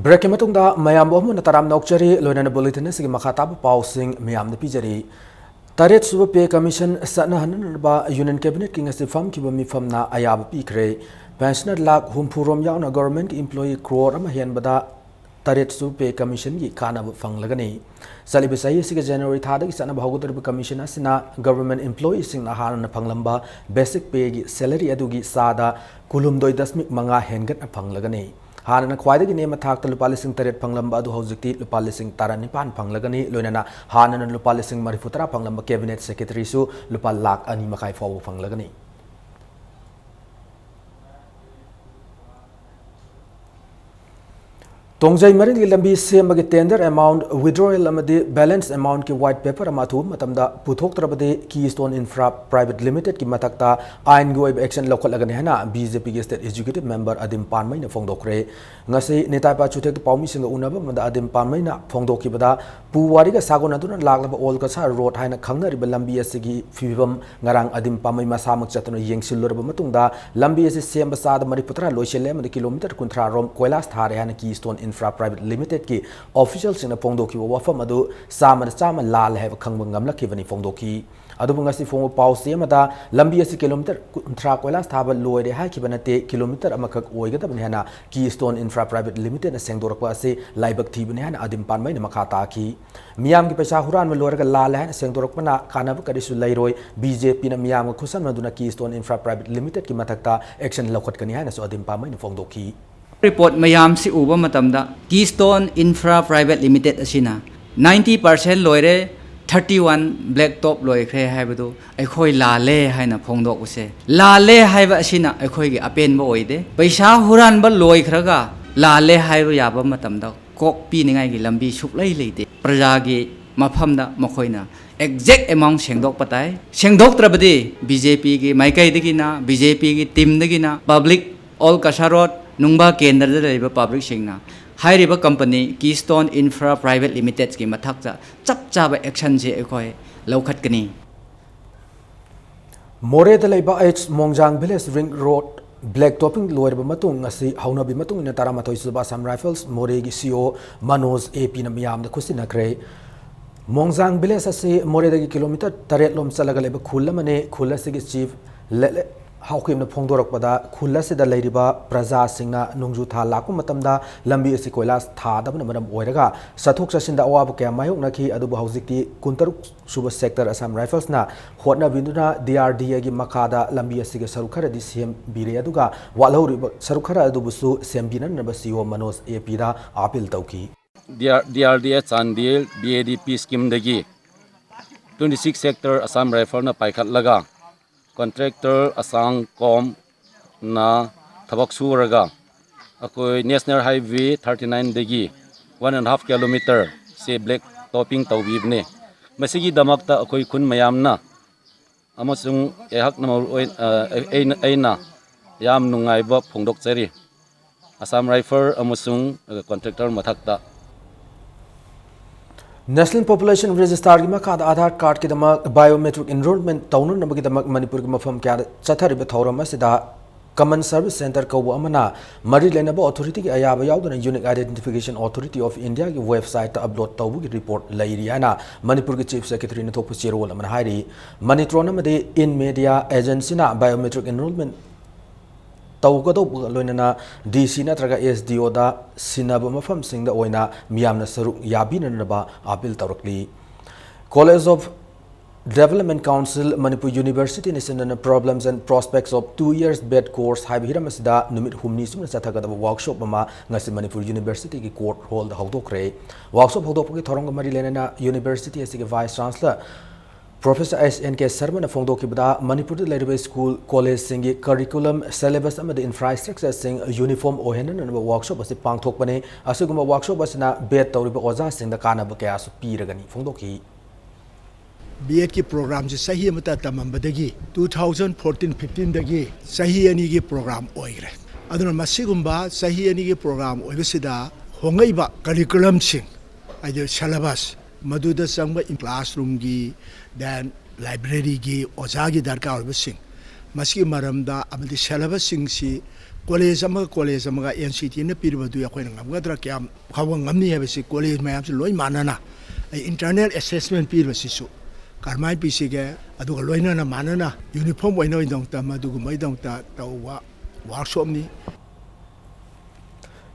Break ꯀꯤ ꯃꯇꯨꯡꯗ ꯃꯌꯥꯝꯕꯨ ꯑꯃꯨꯛ ꯍꯟꯅ ꯇꯔꯥꯝꯅ ꯑꯣꯛꯆꯔꯤ꯫ ꯂꯣꯏꯅꯅ bulletin ꯑꯁꯤꯒꯤ ꯃꯈꯥ ꯇꯥꯕ ꯄꯥꯎꯁꯤꯡ ꯃꯌꯥꯝꯗ ꯄꯤꯖꯔꯤ꯫ ꯇꯔꯦꯠ ꯁꯨꯕ pay commission ꯆꯠꯅꯍꯟꯅꯅꯕ Union Cabinet ꯀꯤ ꯉꯁꯤ ꯐꯝꯈꯤꯕ ꯃꯤꯐꯝꯅ ꯑꯌꯥꯕ ꯄꯤꯈ꯭ꯔꯦ꯫ Pensioner ꯂꯥꯈ ꯍꯨꯝꯐꯨ ꯔꯣꯝ ꯌꯥꯎꯅ government ꯀꯤ employee crore ꯑꯃ ꯍꯦꯟꯕꯗ ꯇꯔꯦꯠ ꯁꯨꯕ pay commission ꯒꯤ ꯀꯥꯟꯅꯕ ꯐꯪꯂꯒꯅꯤ꯫ ꯆꯠꯂꯤꯕ ꯆꯍꯤ ꯑꯁꯤꯒꯤ January ꯊꯥꯗꯒꯤ ꯆꯠꯅꯕ ꯍꯧꯒꯗꯧꯔꯤꯕ commission ꯑꯁꯤꯅ government employee ꯁꯤꯡꯅ ꯍꯥꯟꯅꯅ ꯐꯪꯂꯝꯕ basic pay ꯒꯤ salary ꯑꯗꯨꯒꯤ ꯆꯥꯗ ꯀꯨꯟꯍꯨꯝꯗꯣꯏ ꯗꯁꯃꯤꯛ ꯃꯉꯥ ꯍꯦꯟꯒꯠꯅ ꯐꯪꯂꯒꯅꯤ꯫ ꯍꯥꯟꯅꯅ ꯈ꯭ꯋꯥꯏꯗꯒꯤ ꯅꯦꯝꯕ ꯊꯥꯛꯇ ꯂꯨꯄꯥ ꯂꯤꯁꯤꯡ ꯇꯔꯦꯠ ꯐꯪꯂꯝꯕ ꯑꯗꯨ ꯍꯧꯖꯤꯛꯇꯤ ꯂꯨꯄꯥ ꯂꯤꯁꯤꯡ ꯇꯔꯥꯅꯤꯄꯥꯟ ꯐꯪꯂꯒꯅꯤ꯫ ꯂꯣꯏꯅꯅ ꯍꯥꯟꯅꯅ ꯂꯨꯄꯥ ꯂꯤꯁꯤꯡ ꯃꯔꯤꯐꯨ ꯇꯔꯥ ꯐꯪꯂꯝꯕ cabinet secretary ꯁꯨ ꯂꯨꯄꯥ ꯂꯥꯈ ꯑꯅꯤ ꯃꯈꯥꯏ ꯐꯥꯎꯕ ꯐꯪꯂꯒꯅꯤ꯫ ꯇꯣꯡꯖꯩ ꯃꯔꯤꯜꯒꯤ ꯂꯝꯕꯤ ꯁꯦꯝꯕꯒꯤ tender amount withdrawal ꯑꯃꯗꯤ balance amount ꯀꯤ white paper ꯑꯃ ꯑꯊꯨꯕ ꯃꯇꯝꯗ ꯄꯨꯊꯣꯛꯇ꯭ꯔꯕꯗꯤ Keystone Infra Private Limited ꯀꯤ ꯃꯊꯛꯇ ꯑꯥꯏꯟꯒꯤ ꯑꯣꯏꯕ action ꯂꯧꯈꯠꯂꯒꯅꯤ ꯍꯥꯏꯅ B J P ꯒꯤ state executive member ꯑꯗꯤꯝ ꯄꯥꯟꯃꯩꯅ ꯐꯣꯡꯗꯣꯛꯈ꯭ꯔꯦ꯫ ꯉꯁꯤ ꯅꯤꯇꯥꯏ ꯄꯥꯆꯨꯊꯦꯛꯇ ꯄꯥꯎꯃꯤꯁꯤꯡꯒ ꯎꯅꯕ ꯑꯃꯗ ꯑꯗꯤꯝ ꯄꯥꯟꯃꯩꯅ ꯐꯣꯡꯗꯣꯛꯈꯤꯕꯗ, ꯄꯨꯋꯥꯔꯤꯒ ꯁꯥꯒꯣꯟꯅꯗꯨꯅ ꯂꯥꯛꯂꯕ ꯑꯣꯜ ꯀꯁꯥꯔ ꯔꯣꯗ ꯍꯥꯏꯅ ꯈꯪꯅꯔꯤꯕ ꯂꯝꯕꯤ ꯑꯁꯤꯒꯤ ꯐꯤꯕꯝ ꯉꯔꯥꯡ ꯑꯗꯤꯝ ꯄꯥꯟꯃꯩ ꯃꯁꯥꯃꯛ ꯆꯠꯇꯨꯅ ꯌꯦꯡꯁꯤꯜꯂꯨꯔꯕ ꯃꯇꯨꯡꯗ, ꯂꯝꯕꯤ ꯑꯁꯤ ꯁꯦꯝꯕ ꯆꯥꯗ ꯃꯔꯤꯐꯨꯇꯔꯥ ꯂꯣꯏꯁꯤꯜꯂꯦ ꯑꯃꯗꯤ kilometre ꯀꯨꯟꯊ꯭ꯔꯥ ꯔꯣꯝ ꯀꯣꯏꯂꯥꯁ ꯊꯥꯔꯦ ꯍꯥꯏꯅ Keystone ꯏꯟꯐ꯭ꯔꯥ ꯄ꯭ꯔꯥꯏꯚꯦꯠ ꯂꯤꯃꯤꯇꯦꯗꯀꯤ ꯑꯣꯐꯤꯁꯤꯌꯦꯜꯁꯤꯡꯅ ꯐꯣꯡꯗꯣꯛꯈꯤꯕ ꯋꯥꯐꯝ ꯑꯗꯨ ꯆꯥꯝꯃꯗ ꯆꯥꯝꯃ ꯂꯥꯜꯂꯦ ꯍꯥꯏꯕ ꯈꯪꯕ ꯉꯝꯂꯛꯈꯤꯕꯅꯤ ꯐꯣꯡꯗꯣꯛꯈꯤ꯫ ꯑꯗꯨꯕꯨ ꯉꯁꯤ ꯐꯣꯡꯕ ꯄꯥꯎꯆꯦ ꯑꯃꯗ ꯂꯝꯕꯤ ꯑꯁꯤ ꯀꯤꯂꯣꯃꯤꯇꯔ ꯀꯨꯟꯊ꯭ꯔꯥ ꯀꯣꯏꯂꯥꯁ ꯊꯥꯕ ꯂꯣꯏꯔꯦ ꯍꯥꯏꯈꯤꯕ ꯅꯠꯇꯦ, ꯀꯤꯂꯣꯃꯤꯇꯔ ꯑꯃꯈꯛ ꯑꯣꯏꯒꯗꯕꯅꯤ ꯍꯥꯏꯅ ꯀꯤ ꯁ꯭ꯇꯣꯟ ꯏꯟꯐ꯭ꯔꯥ ꯄ꯭ꯔꯥꯏꯚꯦꯠ ꯂꯤꯃꯤꯇꯦꯗꯅ ꯁꯦꯡꯗꯣꯔꯛꯄ ꯑꯁꯤ ꯂꯥꯏꯕꯛ ꯊꯤꯕꯅꯤ ꯍꯥꯏꯅ ꯑꯗꯤꯝ ꯄꯥꯟꯃꯩꯅ ꯃꯈꯥ ꯇꯥꯈꯤ꯫ ꯃꯤꯌꯥꯝꯒꯤ ꯄꯩꯁꯥ ꯍꯨꯔꯥꯟꯕ ꯂꯣꯏꯔꯒ ꯂꯥꯜꯂꯦ ꯍꯥꯏꯅ ꯁꯦꯡꯗꯣꯔꯛꯄꯅ ꯀꯥꯟꯅꯕ ꯀꯔꯤꯁꯨ ꯂꯩꯔꯣꯏ꯫ ꯕꯤ ꯖꯦ ꯄꯤꯅ ꯃꯤꯌꯥꯝꯒ ꯈꯨꯠꯁꯝꯅꯗꯨꯅ ꯀꯤ ꯁ꯭ꯇꯣꯟ ꯏꯟꯐ꯭ꯔꯥ ꯄ꯭ꯔꯥꯏꯚꯦꯠ ꯂꯤꯃꯤꯇꯦꯗꯀꯤ ꯃꯊꯛꯇ ꯑꯦꯛꯁꯟ ꯂꯧꯈꯠꯀꯅꯤ ꯍꯥꯏꯅꯁꯨ ꯑꯗꯤꯝ ꯄꯥꯟꯃꯩꯅ ꯐꯣꯡꯗꯣꯛꯈꯤ꯫ ꯔꯤꯄꯣꯔꯠ ꯃꯌꯥꯝꯁꯤ ꯎꯕ ꯃꯇꯝꯗ ꯀꯤ ꯁ꯭ꯇꯣꯟ ꯏꯟꯐ꯭ꯔꯥ ꯄ꯭ꯔꯥꯏꯚꯦꯠ ꯂꯤꯃꯤꯇꯦꯗ ꯑꯁꯤꯅ ꯅꯥꯏꯟꯇꯤ ꯄꯥꯔꯁꯦꯟ ꯂꯣꯏꯔꯦ, ꯊꯥꯔꯇꯤ ꯋꯥꯟ ꯕ꯭ꯂꯦꯛ ꯇꯣꯞ ꯂꯣꯏꯈ꯭ꯔꯦ ꯍꯥꯏꯕꯗꯨ ꯑꯩꯈꯣꯏ ꯂꯥꯜꯂꯦ ꯍꯥꯏꯅ ꯐꯣꯡꯗꯣꯛꯄꯁꯦ, ꯂꯥꯜꯂꯦ ꯍꯥꯏꯕ ꯑꯁꯤꯅ ꯑꯩꯈꯣꯏꯒꯤ ꯑꯄꯦꯟꯕ ꯑꯣꯏꯗꯦ꯫ ꯄꯩꯁꯥ ꯍꯨꯔꯥꯟꯕ ꯂꯣꯏꯈ꯭ꯔꯒ ꯂꯥꯜꯂꯦ ꯍꯥꯏꯕ ꯌꯥꯕ ꯃꯇꯝꯗ ꯀꯣꯛ ꯄꯤꯅꯤꯡꯉꯥꯏꯒꯤ ꯂꯝꯕꯤ ꯁꯨꯛꯂꯩ ꯂꯩꯇꯦ꯫ ꯄ꯭ꯔꯖꯥꯒꯤ ꯃꯐꯝꯗ ꯃꯈꯣꯏꯅ ꯑꯦꯛꯖꯦꯛ ꯑꯦꯃꯥꯎꯟ ꯁꯦꯡꯗꯣꯛꯄ ꯇꯥꯏ꯫ ꯁꯦꯡꯗꯣꯛꯇ꯭ꯔꯕꯗꯤ ꯕꯤ ꯖꯦ ꯄꯤꯒꯤ ꯃꯥꯏꯀꯩꯗꯒꯤꯅ, ꯕꯤ ꯖꯦ ꯄꯤꯒꯤ ꯇꯤꯝꯗꯒꯤꯅ ꯄꯕ꯭ꯂꯤꯛ ꯑꯣꯜ ꯀꯁꯥꯔꯣꯠ ꯅꯨꯡꯕ ꯀꯦꯟꯗ꯭ꯔꯗ ꯂꯩꯔꯤꯕ ꯄꯕ꯭ꯂꯤꯛꯁꯤꯡꯅ ꯍꯥꯏꯔꯤꯕ ꯀꯝꯄꯅꯤ ꯀꯤ ꯁ꯭ꯇꯣꯟ ꯏꯟꯐ꯭ꯔꯥ ꯄ꯭ꯔꯥꯏꯚꯦꯠ ꯂꯤꯃꯤꯇꯦꯗꯀꯤ ꯃꯊꯛꯇ ꯆꯞ ꯆꯥꯕ ꯑꯦꯛꯁꯟꯁꯦ ꯑꯩꯈꯣꯏ ꯂꯧꯈꯠꯀꯅꯤ꯫ ꯃꯣꯔꯦꯗ ꯂꯩꯕ H Mongjang village ring road black topping ꯂꯣꯏꯔꯕ ꯃꯇꯨꯡ ꯉꯁꯤ ꯍꯧꯅꯕꯤ ꯃꯇꯨꯡ ꯏꯟꯅ ꯇꯔꯥꯃꯥꯊꯣꯏ ꯁꯨꯕ ꯑꯁꯥꯝ ꯔꯥꯏꯐꯜꯁ ꯃꯣꯔꯦꯒꯤ ꯁꯤ ꯏ ꯑꯣ ꯃꯅꯣꯖ ꯑꯦ ꯄꯤꯅ ꯃꯤꯌꯥꯝꯗ ꯈꯨꯠꯁꯤꯟꯅꯈ꯭ꯔꯦ꯫ ꯃꯣꯡꯖꯥꯡ ꯚꯤꯂꯦꯖ ꯑꯁꯤ ꯃꯣꯔꯦꯗꯒꯤ ꯀꯤꯂꯣꯃꯤꯇꯔ ꯇꯔꯦꯠ ꯂꯣꯝ ꯆꯠꯂꯒ ꯂꯩꯕ ꯈꯨꯜ ꯑꯃꯅꯤ꯫ ꯈꯨꯜ ꯑꯁꯤꯒꯤ ꯆꯤꯐ ꯂꯦꯂꯦ ꯍꯥꯎꯀꯤꯝꯅ ꯐꯣꯡꯗꯣꯔꯛꯄꯗ ꯈꯨꯜ ꯑꯁꯤꯗ ꯂꯩꯔꯤꯕ ꯄ꯭ꯔꯖꯥꯁꯤꯡꯅ ꯅꯣꯡꯖꯨ ꯊꯥ ꯂꯥꯛꯄ ꯃꯇꯝꯗ ꯂꯝꯕꯤ ꯑꯁꯤ ꯀꯣꯏꯂꯥꯁ ꯊꯥꯗꯕꯅ ꯃꯔꯝ ꯑꯣꯏꯔꯒ ꯆꯠꯊꯣꯛ ꯆꯠꯁꯤꯟꯗ ꯑꯋꯥꯕ ꯀꯌꯥ ꯃꯥꯌꯣꯛꯅꯈꯤ꯫ ꯑꯗꯨꯕꯨ ꯍꯧꯖꯤꯛꯇꯤ ꯀꯨꯟꯇꯔꯨꯛ ꯁꯨꯕ ꯁꯦꯛꯇꯔ ꯑꯁꯥꯝ ꯔꯥꯏꯐꯜꯁꯅ ꯍꯣꯠꯅꯕꯤꯗꯨꯅ ꯗꯤ ꯑꯥꯔ ꯗꯤ ꯑꯦꯒꯤ ꯃꯈꯥꯗ ꯂꯝꯕꯤ ꯑꯁꯤꯒꯤ ꯁꯔꯨꯛ ꯈꯔꯗꯤ ꯁꯦꯝꯕꯤꯔꯦ, ꯑꯗꯨꯒ ꯋꯥꯠꯍꯧꯔꯤꯕ ꯁꯔꯨꯛ ꯈꯔ ꯑꯗꯨꯕꯨꯁꯨ ꯁꯦꯝꯕꯤꯅꯅꯕ ꯁꯤ ꯏ ꯑꯣ ꯃꯅꯣꯖ ꯑꯦ ꯄꯤꯗ ꯑꯥꯄꯤꯜ ꯇꯧꯈꯤ꯫ D R D R D A Chandel B A D P ꯁ꯭ꯀꯤꯝꯗꯒꯤ ꯇ꯭ꯋꯦꯟꯇꯤ ꯁꯤꯛꯁ ꯁꯦꯛꯇꯔ ꯑꯁꯥꯝ ꯔꯥꯏꯐꯜꯅ ꯄꯥꯏꯈꯠꯂꯒ ꯀꯣꯟꯇ꯭ꯔꯦꯛꯇꯔ ꯑꯁꯥꯡ ꯀꯣꯝꯅ ꯊꯕꯛ ꯁꯨꯔꯒ ꯑꯩꯈꯣꯏ ꯅꯦꯁꯅꯦꯜ ꯍꯥꯏꯋꯦ ꯊꯥꯔꯇꯤ ꯅꯥꯏꯟꯗꯒꯤ ꯋꯥꯟ ꯑꯦꯟ ꯍꯥꯐ ꯀꯤꯂꯣꯃꯤꯇꯔꯁꯦ ꯕ꯭ꯂꯦꯛ ꯇꯣꯞꯄꯤꯡ ꯇꯧꯕꯤꯕꯅꯦ꯫ ꯃꯁꯤꯒꯤꯗꯃꯛꯇ ꯑꯩꯈꯣꯏ ꯈꯨꯟ ꯃꯌꯥꯝꯅ ꯑꯃꯁꯨꯡ ꯑꯩꯍꯥꯛꯅ ꯃꯔꯨ ꯑꯣꯏꯅ, ꯑ, ꯑꯩꯅ, ꯑꯩꯅ ꯌꯥꯝ ꯅꯨꯡꯉꯥꯏꯕ ꯐꯣꯡꯗꯣꯛꯆꯔꯤ ꯑꯁꯥꯝ ꯔꯥꯏꯐꯜ ꯑꯃꯁꯨꯡ, ꯑ, ꯀꯣꯟꯇ꯭ꯔꯦꯛꯇꯔ ꯃꯊꯛꯇ꯫ ꯅꯦꯁꯅꯦꯜ ꯄꯣꯄꯨꯂꯦꯁꯟ ꯔꯦꯖꯤꯁꯇꯥꯔꯒꯤ ꯃꯈꯥꯗ ꯑꯥꯙꯥꯔ ꯀꯥꯔꯗꯀꯤꯗꯃꯛ ꯕꯥꯏꯑꯣꯃꯦꯇ꯭ꯔꯤꯛ ꯑꯦꯟꯔꯣꯜꯃꯦꯟ ꯇꯧꯅꯅꯕꯒꯤꯗꯃꯛ ꯃꯅꯤꯄꯨꯔꯒꯤ ꯃꯐꯝ ꯀꯌꯥꯗ ꯆꯠꯊꯔꯤꯕ ꯊꯧꯔꯝ ꯑꯁꯤꯗ Common Service Centre ꯀꯧꯕ ꯑꯃꯅ ꯃꯔꯤ ꯂꯩꯅꯕ authority ꯒꯤ ꯑꯌꯥꯕ ꯌꯥꯎꯗꯅ Unique Identification Authority of India ꯒꯤ website ꯇ upload ꯇꯧꯕꯒꯤ report ꯂꯩꯔꯤ ꯍꯥꯏꯅ ꯃꯅꯤꯄꯨꯔꯒꯤ Chief Secretary ꯅ ꯊꯣꯛꯄ ꯆꯦꯔꯣꯜ ꯑꯃꯅ ꯍꯥꯏꯔꯤ꯫ ꯃꯅꯤꯇ꯭ꯔꯣꯟ ꯑꯃꯗꯤ IN MEDIA agency ꯅ biometric enrollment ꯇꯧꯒꯗꯧꯕꯒ ꯂꯣꯏꯅꯅ D C ꯅꯠꯇ꯭ꯔꯒ S D O ꯗ ꯁꯤꯟꯅꯕ ꯃꯐꯝꯁꯤꯡꯗ ꯑꯣꯏꯅ ꯃꯤꯌꯥꯝꯅ ꯁꯔꯨꯛ ꯌꯥꯕꯤꯅꯅꯕ appeal ꯇꯧꯔꯛꯂꯤ꯫ College of Development Council Manipur University ꯅ ꯁꯤꯟꯗꯨꯅ Problems and Prospects of Two Years B.Ed Course ꯍꯥꯏꯕ ꯍꯤꯔꯝ ꯑꯁꯤꯗ ꯅꯨꯃꯤꯠ ꯍꯨꯝꯅꯤ ꯆꯨꯞꯅ ꯆꯠꯊꯒꯗꯕ workshop ꯑꯃ ꯉꯁꯤ ꯃꯅꯤꯄꯨꯔ University ꯒꯤ court hall ꯗ ꯍꯧꯗꯣꯛꯈ꯭ꯔꯦ꯫ Workshop ꯍꯧꯗꯣꯛꯄꯒꯤ ꯊꯧꯔꯝꯒ ꯃꯔꯤ ꯂꯩꯅꯅ university ꯑꯁꯤꯒꯤ Vice Chancellor Professor S N K Sharma ꯅ ꯐꯣꯡꯗꯣꯛꯈꯤꯕꯗ, ꯃꯅꯤꯄꯨꯔꯗ ꯂꯩꯔꯤꯕ school, college ꯁꯤꯡꯒꯤ curriculum, syllabus ꯑꯃꯗꯤ infrastructure ꯁꯤꯡ uniform ꯑꯣꯏꯍꯟꯅꯅꯕ workshop ꯑꯁꯤ ꯄꯥꯡꯊꯣꯛꯄꯅꯤ꯫ ꯑꯁꯤꯒꯨꯝꯕ workshop ꯑꯁꯤꯅ B.Ed ꯇꯧꯔꯤꯕ ꯑꯣꯖꯥꯁꯤꯡꯗ ꯀꯥꯟꯅꯕ ꯀꯌꯥꯁꯨ ꯄꯤꯔꯒꯅꯤ ꯐꯣꯡꯗꯣꯛꯈꯤ꯫ B.Ed ꯀꯤ program ꯁꯤ ꯆꯍꯤ ꯑꯃꯠꯇ ꯇꯝꯃꯝꯕꯗꯒꯤ two thousand fourteen fifteen ꯗꯒꯤ ꯆꯍꯤ ꯑꯅꯤꯒꯤ program ꯑꯣꯏꯈ꯭ꯔꯦ꯫ ꯑꯗꯨꯅ ꯃꯁꯤꯒꯨꯝꯕ ꯆꯍꯤ ꯑꯅꯤꯒꯤ program ꯑꯣꯏꯕꯁꯤꯗ ꯍꯣꯡꯂꯛꯏꯕ curriculum ꯁꯤꯡ, ꯍꯥꯏꯗꯤ syllabus, ꯃꯗꯨꯗ ꯆꯪꯕ classroom ꯒꯤ, then library ꯒꯤ, ꯑꯣꯖꯥꯒꯤ ꯗꯔꯀꯥꯔ ꯑꯣꯏꯕꯁꯤꯡ, ꯃꯁꯤꯒꯤ ꯃꯔꯝꯗ ꯑꯃꯗꯤ syllabus ꯁꯤꯡꯁꯤ college ꯑꯃꯒ college ꯑꯃꯒ N C T ꯅ ꯄꯤꯔꯤꯕꯗꯨ ꯑꯩꯈꯣꯏꯅ ꯉꯝꯒꯗ꯭ꯔꯥ, ꯀꯌꯥꯝ ꯐꯥꯎꯕ ꯉꯝꯅꯤ ꯍꯥꯏꯕꯁꯤ college ꯃꯌꯥꯝꯁꯤ ꯂꯣꯏ ꯃꯥꯟꯅꯅ, ꯑꯩ internal assessment ꯄꯤꯔꯤꯕꯁꯤꯁꯨ ꯀꯔꯝꯍꯥꯏꯅ ꯄꯤꯁꯤꯒꯦ, ꯑꯗꯨꯒ ꯂꯣꯏꯅꯅ ꯃꯥꯟꯅꯅ uniform ꯑꯣꯏꯅꯕꯒꯤꯗꯃꯛꯇ, ꯃꯗꯨꯒꯨꯝꯕꯒꯤꯗꯃꯛꯇ ꯇꯧꯕ workshop ꯅꯤ꯫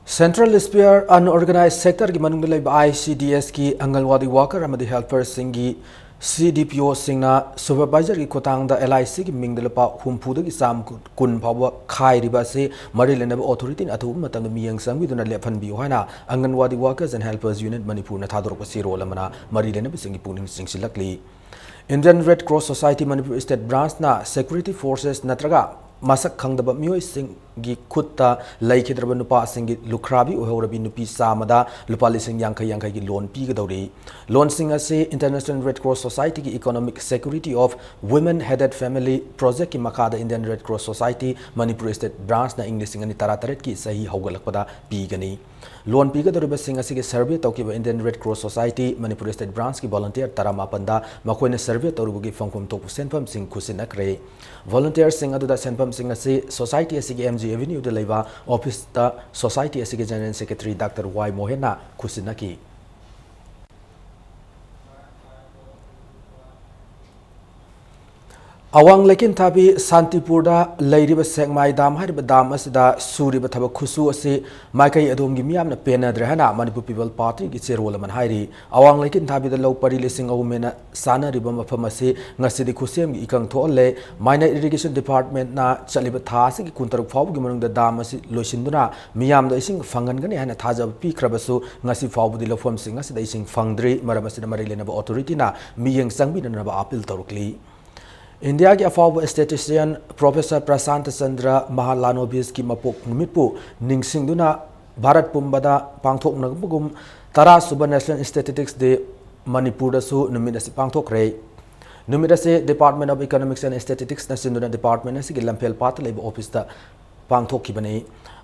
Central Sphere Unorganized Sector ꯒꯤ ꯃꯅꯨꯡꯗ ꯂꯩꯕ I C D S ꯀꯤ ꯑꯪꯒꯟꯋꯥꯗꯤ worker ꯑꯃꯗꯤ helper ꯁꯤꯡꯒꯤ C D P O ꯁꯤꯡꯅ supervisor ꯒꯤ ꯈꯨꯠꯊꯥꯡꯗ L I C ꯒꯤ ꯃꯤꯡꯗ ꯂꯨꯄꯥ ꯍꯨꯝꯐꯨꯗꯒꯤ ꯆꯥꯝꯃ ꯀꯨꯟ ꯐꯥꯎꯕ ꯈꯥꯏꯔꯤꯕ ꯑꯁꯤ ꯃꯔꯤ ꯂꯩꯅꯕ authority ꯅ ꯑꯊꯨꯕ ꯃꯇꯝꯗ ꯃꯤꯠꯌꯦꯡ ꯆꯪꯕꯤꯗꯨꯅ ꯂꯦꯞꯍꯟꯕꯤꯌꯨ ꯍꯥꯏꯅ ꯑꯪꯒꯟꯋꯥꯗꯤ Workers and Helpers Unit ꯃꯅꯤꯄꯨꯔꯅ ꯊꯥꯗꯣꯔꯛꯄ ꯆꯦꯔꯣꯜ ꯑꯃꯅ ꯃꯔꯤ ꯂꯩꯅꯕꯁꯤꯡꯒꯤ ꯄꯨꯛꯅꯤꯡ ꯆꯤꯡꯁꯤꯜꯂꯛꯂꯤ꯫ Indian Red Cross Society Manipur State Branch ꯅ security forces ꯅꯠꯇ꯭ꯔꯒ ꯃꯁꯛ ꯈꯪꯗꯕ ꯃꯤꯑꯣꯏꯁꯤꯡ ꯒꯤ ꯈꯨꯠꯇ ꯂꯩꯈꯤꯗ꯭ꯔꯕ ꯅꯨꯄꯥꯁꯤꯡꯒꯤ ꯂꯨꯈ꯭ꯔꯥꯕꯤ ꯑꯣꯏꯍꯧꯔꯕꯤ ꯅꯨꯄꯤ ꯆꯥꯝꯃꯗ ꯂꯨꯄꯥ ꯂꯤꯁꯤꯡ ꯌꯥꯡꯈꯩ ꯌꯥꯡꯈꯩꯒꯤ loan ꯄꯤꯒꯗꯧꯔꯤ꯫ Loanꯁꯤꯡ ꯑꯁꯤ International Red Cross Societyꯒꯤ Economic Security of Women Headed Family Projectꯀꯤ ꯃꯈꯥꯗ Indian Red Cross Society Manipur State Branchꯅ ꯏꯪ ꯂꯤꯁꯤꯡ ꯑꯅꯤ ꯇꯔꯥꯇꯔꯦꯠꯀꯤ ꯆꯍꯤ ꯍꯧꯒꯠꯂꯛꯄꯗ ꯄꯤꯒꯅꯤ꯫ Loan ꯄꯤꯒꯗꯧꯔꯤꯕꯁꯤꯡ ꯑꯁꯤꯒꯤ survey ꯇꯧꯈꯤꯕ Indian Red Cross Society Manipur State Branchꯀꯤ volunteer ꯇꯔꯥꯃꯥꯄꯟꯗ ꯃꯈꯣꯏꯅ survey ꯇꯧꯔꯨꯕꯒꯤ ꯐꯪꯐꯝ ꯊꯣꯛꯄ ꯁꯦꯟꯐꯝꯁꯤꯡ ꯈꯨꯠꯁꯤꯟꯅꯈ꯭ꯔꯦ꯫ Volunteerꯁꯤꯡ ꯑꯗꯨꯗ ꯁꯦꯟꯐꯝꯁꯤꯡ ꯑꯁꯤ society ꯑꯁꯤꯒꯤ M G Avenueꯗ ꯂꯩꯕ officeꯇ society ꯑꯁꯤꯒꯤ General Secretary Doctor Y ꯃꯣꯍꯦꯟꯅ ꯈꯨꯠꯁꯤꯟꯅꯈꯤ꯫ ꯑꯋꯥꯡ ꯂꯩꯀꯤꯟꯊꯥꯕꯤ ꯁꯥꯟꯇꯤꯄꯨꯔꯗ ꯂꯩꯔꯤꯕ ꯁꯦꯛꯃꯥꯏ dam ꯍꯥꯏꯔꯤꯕ dam ꯑꯁꯤꯗ ꯁꯨꯔꯤꯕ ꯊꯕꯛ ꯈꯨꯠꯁꯨ ꯑꯁꯤ ꯃꯥꯏꯀꯩ ꯑꯗꯣꯝꯒꯤ ꯃꯤꯌꯥꯝꯅ ꯄꯦꯟꯅꯗ꯭ꯔꯦ ꯍꯥꯏꯅ Manipur People Partyꯒꯤ ꯆꯦꯔꯣꯜ ꯑꯃꯅ ꯍꯥꯏꯔꯤ꯫ ꯑꯋꯥꯡ ꯂꯩꯀꯤꯟꯊꯥꯕꯤꯗ ꯂꯧ ꯄꯔꯤ ꯂꯤꯁꯤꯡ ꯑꯍꯨꯝ ꯍꯦꯟꯅ ꯆꯥꯅꯔꯤꯕ ꯃꯐꯝ ꯑꯁꯤ ꯉꯁꯤꯗꯤ ꯈꯨꯠꯁꯦꯝꯒꯤ ꯏꯀꯪ ꯊꯣꯛꯍꯜꯂꯦ꯫ Minor Irrigation Departmentꯅ ꯆꯠꯂꯤꯕ ꯊꯥ ꯑꯁꯤꯒꯤ ꯀꯨꯟꯇꯔꯨꯛ ꯐꯥꯎꯕꯒꯤ ꯃꯅꯨꯡꯗ dam ꯑꯁꯤ ꯂꯣꯏꯁꯤꯟꯗꯨꯅ ꯃꯤꯌꯥꯝꯗ ꯏꯁꯤꯡ ꯐꯪꯍꯟꯒꯅꯤ ꯍꯥꯏꯅ ꯊꯥꯖꯕ ꯄꯤꯈ꯭ꯔꯕꯁꯨ ꯉꯁꯤ ꯐꯥꯎꯕꯗꯤ ꯂꯧꯐꯝꯁꯤꯡ ꯑꯁꯤꯗ ꯏꯁꯤꯡ ꯐꯪꯗ꯭ꯔꯤ꯫ ꯃꯔꯝ ꯑꯁꯤꯗ ꯃꯔꯤ ꯂꯩꯅꯕ authorityꯅ ꯃꯤꯠꯌꯦꯡ ꯆꯪꯕꯤꯅꯅꯕ appeal ꯇꯧꯔꯛꯂꯤ꯫ ꯏꯟꯗꯤꯌꯥꯒꯤ ꯑꯐꯥꯎꯕ statistician Professor ꯄ꯭ꯔꯁꯥꯟꯇ ꯆꯟꯗ꯭ꯔ ꯃꯍꯥꯂꯥꯅꯣꯕꯤꯁꯀꯤ ꯃꯄꯣꯛ ꯅꯨꯃꯤꯠꯄꯨ ꯅꯤꯡꯁꯤꯡꯗꯨꯅ ꯚꯥꯔꯠ ꯄꯨꯝꯕꯗ ꯄꯥꯡꯊꯣꯛꯅꯕꯒꯨꯝ ꯇꯔꯥꯁꯨꯕ National Statistics Day ꯃꯅꯤꯄꯨꯔꯗꯁꯨ ꯅꯨꯃꯤꯠ ꯑꯁꯤ ꯄꯥꯡꯊꯣꯛꯈ꯭ꯔꯦ꯫ ꯅꯨꯃꯤꯠ ꯑꯁꯤ Department of Economics and Statisticesꯅ ꯁꯤꯟꯗꯨꯅ department ꯑꯁꯤꯒꯤ ꯂꯝꯐꯦꯜ ꯄꯥꯠꯇ ꯂꯩꯕ officeꯇ ꯄꯥꯡꯊꯣꯛꯈꯤꯕꯅꯤ꯫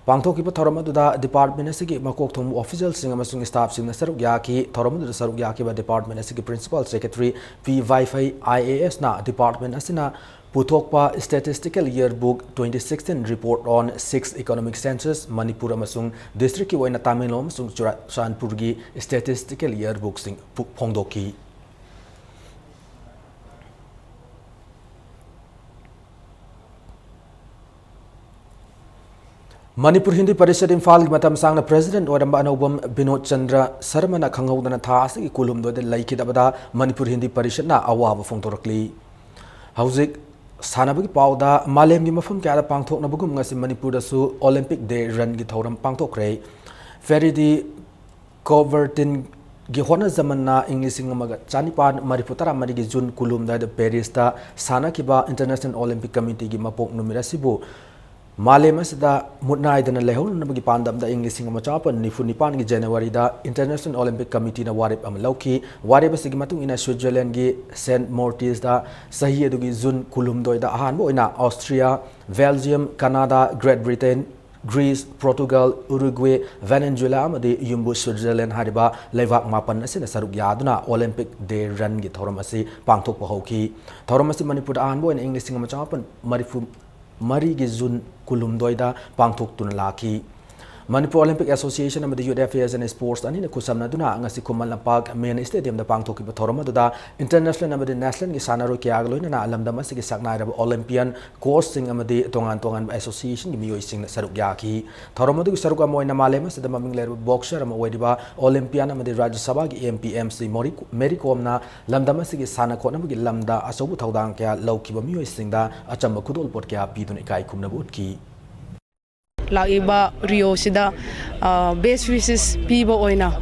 ꯄꯥꯡꯊꯣꯛꯈꯤꯕ ꯊꯧꯔꯝ ꯑꯗꯨꯗ department ꯑꯁꯤꯒꯤ ꯃꯀꯣꯛ ꯊꯣꯡꯕ officialꯁꯤꯡ ꯑꯃꯁꯨꯡ staffꯁꯤꯡꯅ ꯁꯔꯨꯛ ꯌꯥꯈꯤ꯫ ꯊꯧꯔꯝ ꯑꯗꯨꯗ ꯁꯔꯨꯛ ꯌꯥꯈꯤꯕ department ꯑꯁꯤꯒꯤ Principal Secretary P ꯋꯥꯏꯐꯩ I A ꯑꯦꯁꯅ department ꯑꯁꯤꯅ ꯄꯨꯊꯣꯛꯄ Statistical Yearbook twenty sixteen Report on Six Economic Census Manipur ꯑꯃꯁꯨꯡ districtꯀꯤ ꯑꯣꯏꯅ ꯇꯥꯃꯦꯡꯂꯣꯡ ꯑꯃꯁꯨꯡ ꯆꯨꯔꯆꯥꯟꯄꯨꯔꯒꯤ Statistical Yearbookꯁꯤꯡ ꯄꯨ-, ꯐꯣꯡꯗꯣꯛꯈꯤ꯫ ꯃꯅꯤꯄꯨꯔ ꯍꯤꯟꯗꯤ ꯄꯔꯤꯁꯠ ꯏꯝꯐꯥꯜꯒꯤ ꯃꯇꯝ ꯁꯥꯡꯅ president ꯑꯣꯏꯔꯝꯕ ꯑꯅꯧꯕꯝ ꯕꯤꯅꯣꯗ ꯆꯟꯗ꯭ꯔ ꯁꯔꯃꯅ ꯈꯪꯍꯧꯗꯅ ꯊꯥ ꯑꯁꯤꯒꯤ ꯀꯨꯟꯍꯨꯝꯗꯣꯏꯗ ꯂꯩꯈꯤꯗꯕꯗ ꯃꯅꯤꯄꯨꯔ ꯍꯤꯟꯗꯤ ꯄꯔꯤꯁꯠꯅ ꯑꯋꯥꯕ ꯐꯣꯡꯗꯣꯔꯛꯂꯤ꯫ ꯍꯧꯖꯤꯛ ꯁꯥꯟꯅꯕꯒꯤ ꯄꯥꯎꯗ, ꯃꯥꯂꯦꯝꯒꯤ ꯃꯐꯝ ꯀꯌꯥꯗ ꯄꯥꯡꯊꯣꯛꯅꯕꯒꯨꯝ ꯉꯁꯤ ꯃꯅꯤꯄꯨꯔꯗꯁꯨ Olympic Day runꯒꯤ ꯊꯧꯔꯝ ꯄꯥꯡꯊꯣꯛꯈ꯭ꯔꯦ꯫ ꯐꯦꯔꯤꯗꯤ ꯀꯣꯕꯔꯇꯤꯟꯒꯤ ꯍꯣꯠꯅꯖꯃꯟꯅ ꯏꯪ ꯂꯤꯁꯤꯡ ꯑꯃꯒ ꯆꯅꯤꯄꯥꯟ ꯃꯔꯤꯐꯨ ꯇꯔꯥꯃꯔꯤꯒꯤ ꯖꯨꯟ ꯀꯨꯟꯍꯨꯝꯗꯣꯏꯗ ꯄꯦꯔꯤꯁꯇ ꯁꯥꯟꯅꯈꯤꯕ International Olympic Committeeꯒꯤ ꯃꯄꯣꯛ ꯅꯨꯃꯤꯠ ꯑꯁꯤꯕꯨ ꯃꯥꯂꯦꯝ ꯑꯁꯤꯗ ꯃꯨꯠ ꯅꯥꯏꯗꯅ ꯂꯩꯍꯧꯅꯅꯕꯒꯤ ꯄꯥꯟꯗꯝꯗ ꯏꯪ ꯂꯤꯁꯤꯡ ꯑꯃ ꯆꯥꯃꯥꯄꯟ ꯅꯤꯐꯨ ꯅꯤꯄꯥꯟꯒꯤ ꯖꯅꯋꯥꯔꯤꯗ International Olympic Committeeꯅ ꯋꯥꯔꯦꯞ ꯑꯃ ꯂꯧꯈꯤ꯫ ꯋꯥꯔꯦꯞ ꯑꯁꯤꯒꯤ ꯃꯇꯨꯡ ꯏꯟꯅ Switzerlandꯒꯤ Saint Moritz ꯆꯍꯤ ꯑꯗꯨꯒꯤ ꯖꯨꯟ ꯀꯨꯟꯍꯨꯝꯗꯣꯏꯗ ꯑꯍꯥꯟꯕ ꯑꯣꯏꯅ Austria, Belgium, Canada, Great Britain, Greece, Portugal, Uruguay, Venezuela ꯑꯃꯗꯤ ꯌꯨꯝꯕꯨ Switzerland ꯍꯥꯏꯔꯤꯕ ꯂꯩꯕꯥꯛ ꯃꯥꯄꯟ ꯑꯁꯤꯅ ꯁꯔꯨꯛ ꯌꯥꯗꯨꯅ Olympic Day Runꯒꯤ ꯊꯧꯔꯝ ꯑꯁꯤ ꯄꯥꯡꯊꯣꯛꯄ ꯍꯧꯈꯤ꯫ ꯊꯧꯔꯝ ꯑꯁꯤ ꯃꯅꯤꯄꯨꯔꯗ ꯑꯍꯥꯟꯕ ꯑꯣꯏꯅ ꯏꯪ ꯂꯤꯁꯤꯡ ꯑꯃ ꯆꯥꯃꯥꯄꯟ ꯃꯔꯤꯐꯨ ꯃꯔꯤꯒꯤ ꯖꯨꯟ ꯀꯨꯟꯍꯨꯝꯗꯣꯏꯗ ꯄꯥꯡꯊꯣꯛꯇꯨꯅ ꯂꯥꯛꯈꯤ꯫ Manipur Olympic Association ꯑꯃꯗꯤ Youth Affairs and Sports ꯑꯅꯤꯅ ꯈꯨꯠꯁꯝꯅꯗꯨꯅ ꯉꯁꯤ ꯈꯨꯃꯟ ꯂꯝꯄꯥꯛ Main Stadiumꯗ ꯄꯥꯡꯊꯣꯛꯈꯤꯕ ꯊꯧꯔꯝ ꯑꯗꯨꯗ international ꯑꯃꯗꯤ nationalꯒꯤ ꯁꯥꯟꯅꯔꯣꯏ ꯀꯌꯥꯒ ꯂꯣꯏꯅꯅ ꯂꯝꯗꯝ ꯑꯁꯤꯒꯤ ꯁꯛꯅꯥꯏꯔꯕ Olympian, coachꯁꯤꯡ ꯑꯃꯗꯤ ꯇꯣꯉꯥꯟ ꯇꯣꯉꯥꯟꯕ associationꯒꯤ ꯃꯤꯑꯣꯏꯁꯤꯡꯅ ꯁꯔꯨꯛ ꯌꯥꯈꯤ꯫ ꯊꯧꯔꯝ ꯑꯗꯨꯒꯤ ꯁꯔꯨꯛ ꯑꯃ ꯑꯣꯏꯅ ꯃꯥꯂꯦꯝ ꯑꯁꯤꯗ ꯃꯃꯤꯡ ꯂꯩꯔꯕ boxer ꯑꯃ ꯑꯣꯏꯔꯤꯕ Olympian ꯑꯃꯗꯤ ꯔꯥꯖ꯭ꯌ ꯁꯚꯥꯒꯤ MP, MC ꯃꯣꯔꯤ-, ꯃꯦꯔꯤ ꯀꯣꯝꯅ ꯂꯝꯗꯝ ꯑꯁꯤꯒꯤ ꯁꯥꯟꯅ ꯈꯣꯠꯅꯕꯒꯤ ꯂꯝꯗ ꯑꯆꯧꯕ ꯊꯧꯗꯥꯡ ꯀꯌꯥ ꯂꯧꯈꯤꯕ ꯃꯤꯑꯣꯏꯁꯤꯡꯗ ꯑꯆꯝꯕ ꯈꯨꯗꯣꯜꯄꯣꯠ ꯀꯌꯥ ꯄꯤꯗꯨꯅ ꯏꯀꯥꯏ ꯈꯨꯝꯅꯕ ꯎꯠꯈꯤ꯫ ꯂꯥꯛꯂꯤꯕ ꯔꯤꯑꯣꯁꯤꯗ, ꯑ, best wishes ꯄꯤꯕ ꯑꯣꯏꯅ,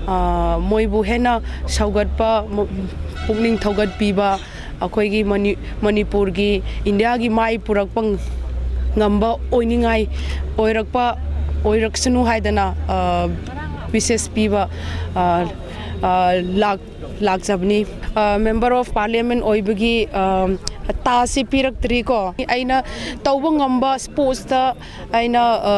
ꯑ, ꯃꯣꯏꯕꯨ ꯍꯦꯟꯅ ꯁꯧꯒꯠꯄ, ꯃꯨ-, ꯄꯨꯛꯅꯤꯡ ꯊꯧꯒꯠꯄꯤꯕ, ꯑꯩꯈꯣꯏꯒꯤ ꯃꯅꯤ-, ꯃꯅꯤꯄꯨꯔꯒꯤ, ꯏꯟꯗꯤꯌꯥꯒꯤ ꯃꯥꯏ ꯄꯨꯔꯛꯄ ꯉꯝꯕ ꯑꯣꯏꯅꯤꯡꯉꯥꯏ, ꯑꯣꯏꯔꯛꯄ, ꯑꯣꯏꯔꯛꯁꯅꯨ ꯍꯥꯏꯗꯅ, ꯑ, wishes ꯄꯤꯕ, ꯑ, ꯑ, ꯂꯥꯛ-, ꯂꯥꯛꯆꯕꯅꯤ꯫ ꯑ, Member of Parliament ꯑꯣꯏꯕꯒꯤ, ꯑ, ꯇꯥꯁꯤ ꯄꯤꯔꯛꯇ꯭ꯔꯤꯀꯣ꯫ ꯑꯩꯅ ꯇꯧꯕ ꯉꯝꯕ sportsꯇ ꯑꯩꯅ, ꯑ,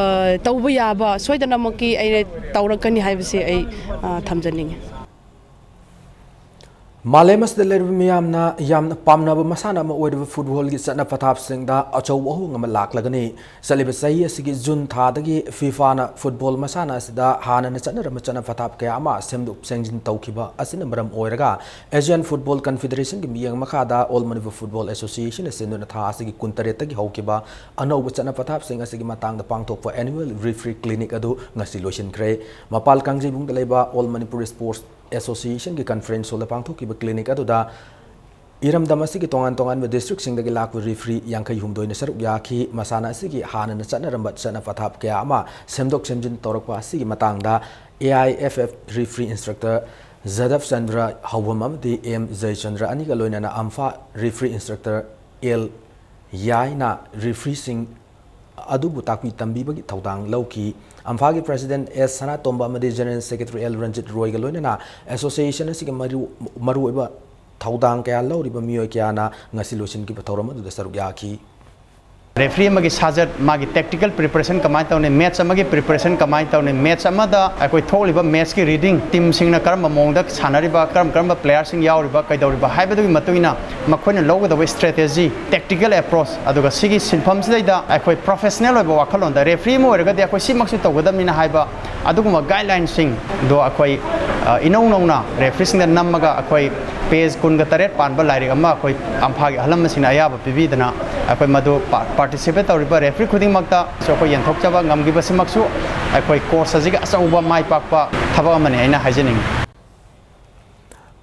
ꯇꯧꯕ ꯌꯥꯕ ꯁꯣꯏꯗꯅꯃꯛꯀꯤ ꯑꯩꯅ ꯇꯧꯔꯛꯀꯅꯤ ꯍꯥꯏꯕꯁꯤ ꯑꯩ, ꯑ, ꯊꯝꯖꯅꯤꯡꯉꯤ꯫ ꯃꯥꯂꯦꯝ ꯑꯁꯤꯗ ꯂꯩꯔꯤꯕ ꯃꯤꯌꯥꯝꯅ ꯌꯥꯝꯅ ꯄꯥꯝꯅꯕ ꯃꯁꯥꯟꯅ ꯑꯃ ꯑꯣꯏꯔꯤꯕ footballꯒꯤ ꯆꯠꯅ ꯄꯊꯥꯞꯁꯤꯡꯗ ꯑꯆꯧꯕ ꯑꯍꯣꯡ ꯑꯃ ꯂꯥꯛꯂꯒꯅꯤ꯫ ꯆꯠꯂꯤꯕ ꯆꯍꯤ ꯑꯁꯤꯒꯤ ꯖꯨꯟ ꯊꯥꯗꯒꯤ FIFAꯅ football ꯃꯁꯥꯟꯅ ꯑꯁꯤꯗ ꯍꯥꯟꯅꯅ ꯆꯠꯅꯔꯝꯕ ꯆꯠꯅ ꯄꯊꯥꯞ ꯀꯌꯥ ꯑꯃ ꯁꯦꯝꯗꯣꯛ ꯁꯦꯝꯖꯤꯟ ꯇꯧꯈꯤꯕ ꯑꯁꯤꯅ ꯃꯔꯝ ꯑꯣꯏꯔꯒ Asian Football Confederationꯒꯤ ꯃꯤꯠꯌꯦꯡ ꯃꯈꯥꯗ All Manipur Football Associationꯅ ꯁꯤꯟꯗꯨꯅ ꯊꯥ ꯑꯁꯤꯒꯤ ꯀꯨꯟꯇꯔꯦꯠꯇꯒꯤ ꯍꯧꯈꯤꯕ ꯑꯅꯧꯕ ꯆꯠꯅ ꯄꯊꯥꯞꯁꯤꯡ ꯑꯁꯤꯒꯤ ꯃꯇꯥꯡꯗ ꯄꯥꯡꯊꯣꯛꯄ annual referee clinic ꯑꯗꯨ ꯉꯁꯤ ꯂꯣꯏꯁꯤꯟꯈ꯭ꯔꯦ꯫ ꯃꯄꯥꯜ ꯀꯥꯡꯖꯩꯕꯨꯡꯗ ꯂꯩꯕ All Manipur Sports Associationꯒꯤ conference hallꯗ ꯄꯥꯡꯊꯣꯛꯈꯤꯕ clinic ꯑꯗꯨꯗ ꯏꯔꯝꯗꯝ ꯑꯁꯤꯒꯤ ꯇꯣꯉꯥꯟ ꯇꯣꯉꯥꯟꯕ districtꯁꯤꯡꯗꯒꯤ ꯂꯥꯛꯄ referee ꯌꯥꯡꯈꯩ ꯍꯨꯝꯗꯣꯏꯅ ꯁꯔꯨꯛ ꯌꯥꯈꯤ꯫ ꯃꯁꯥꯟꯅ ꯑꯁꯤꯒꯤ ꯍꯥꯟꯅꯅ ꯆꯠꯅꯔꯝꯕ ꯆꯠꯅ ꯄꯊꯥꯞ ꯀꯌꯥ ꯑꯃ ꯁꯦꯝꯗꯣꯛ ꯁꯦꯝꯖꯤꯟ ꯇꯧꯔꯛꯄ ꯑꯁꯤꯒꯤ ꯃꯇꯥꯡꯗ AIFF referee instructor ꯖꯗꯕ ꯆꯟꯗ꯭ꯔ ꯍꯧꯕꯝ ꯑꯃꯗꯤ M ꯖꯌꯆꯟꯗ꯭ꯔ ꯑꯅꯤꯒ ꯂꯣꯏꯅꯅ AMFA referee instructor L ꯌꯥꯏꯅ refereeꯁꯤꯡ ꯑꯗꯨꯕꯨ ꯇꯥꯛꯄꯤ ꯇꯝꯕꯤꯕꯒꯤ ꯊꯧꯗꯥꯡ ꯂꯧꯈꯤ꯫ ꯑꯝꯐꯥꯒꯤ President S ꯁꯅꯥꯇꯣꯝꯕ ꯑꯃꯗꯤ General Secretary L ꯔꯟꯖꯤꯠ ꯔꯣꯏꯒ ꯂꯣꯏꯅꯅ association ꯑꯁꯤꯒꯤ ꯃꯔꯨ-, ꯃꯔꯨꯑꯣꯏꯕ ꯊꯧꯗꯥꯡ ꯀꯌꯥ ꯂꯧꯔꯤꯕ ꯃꯤꯑꯣꯏ ꯀꯌꯥꯅ ꯉꯁꯤ ꯂꯣꯏꯁꯤꯟꯈꯤꯕ ꯊꯧꯔꯝ ꯑꯗꯨꯗ ꯁꯔꯨꯛ ꯌꯥꯈꯤ꯫ Referee ꯑꯃꯒꯤ ꯁꯥꯖꯠ, ꯃꯥꯒꯤ tactical preparation ꯀꯃꯥꯏꯅ ꯇꯧꯅꯤ, match ꯑꯃꯒꯤ preparation ꯀꯃꯥꯏꯅ ꯇꯧꯅꯤ, match ꯑꯃꯗ ꯑꯩꯈꯣꯏ ꯊꯣꯛꯂꯤꯕ matchꯀꯤ reading, teamꯁꯤꯡꯅ ꯀꯔꯝꯕ ꯃꯑꯣꯡꯗ ꯁꯥꯟꯅꯔꯤꯕ, ꯀꯔꯝ ꯀꯔꯝꯕ playerꯁꯤꯡ ꯌꯥꯎꯔꯤꯕ, ꯀꯩꯗꯧꯔꯤꯕ ꯍꯥꯏꯕꯗꯨꯒꯤ ꯃꯇꯨꯡ ꯏꯟꯅ ꯃꯈꯣꯏꯅ ꯂꯧꯒꯗꯧꯕ strategy, tactical approach, ꯑꯗꯨꯒ ꯁꯤꯒꯤ ꯁꯤꯟꯐꯝꯁꯤꯗꯩꯗ ꯑꯩꯈꯣꯏ professional ꯑꯣꯏꯕ ꯋꯥꯈꯜꯂꯣꯟꯗ referee ꯑꯃ ꯑꯣꯏꯔꯒꯗꯤ ꯑꯩꯈꯣꯏ ꯁꯤꯃꯛꯁꯨ ꯇꯧꯒꯗꯕꯅꯤꯅ ꯍꯥꯏꯕ ꯑꯗꯨꯒꯨꯝꯕ guidelineꯁꯤꯡꯗꯣ ꯑꯩꯈꯣꯏ, ꯑ, ꯏꯅꯧ ꯅꯧꯅ refereeꯁꯤꯡꯗ ꯅꯝꯃꯒ ꯑꯩꯈꯣꯏ page ꯀꯨꯟꯒ ꯇꯔꯦꯠ ꯄꯥꯟꯕ ꯂꯥꯏꯔꯤꯛ ꯑꯃ ꯑꯩꯈꯣꯏ ꯑꯝꯐꯥꯒꯤ ꯑꯍꯜ ꯂꯃꯟꯁꯤꯡꯅ ꯑꯌꯥꯕ ꯄꯤꯕꯤꯗꯅ ꯑꯩꯈꯣꯏ ꯃꯗꯨ pa-, participate ꯇꯧꯔꯤꯕ referee ꯈꯨꯗꯤꯡꯃꯛꯇꯁꯨ ꯑꯩꯈꯣꯏ ꯌꯦꯟꯊꯣꯛꯆꯕ ꯉꯝꯈꯤꯕꯁꯤꯃꯛꯁꯨ ꯑꯩꯈꯣꯏ course ꯑꯁꯤꯒꯤ ꯑꯆꯧꯕ ꯃꯥꯏ ꯄꯥꯛꯄ ꯊꯕꯛ ꯑꯃꯅꯤ ꯍꯥꯏꯅ ꯍꯥꯏꯖꯅꯤꯡꯏ꯫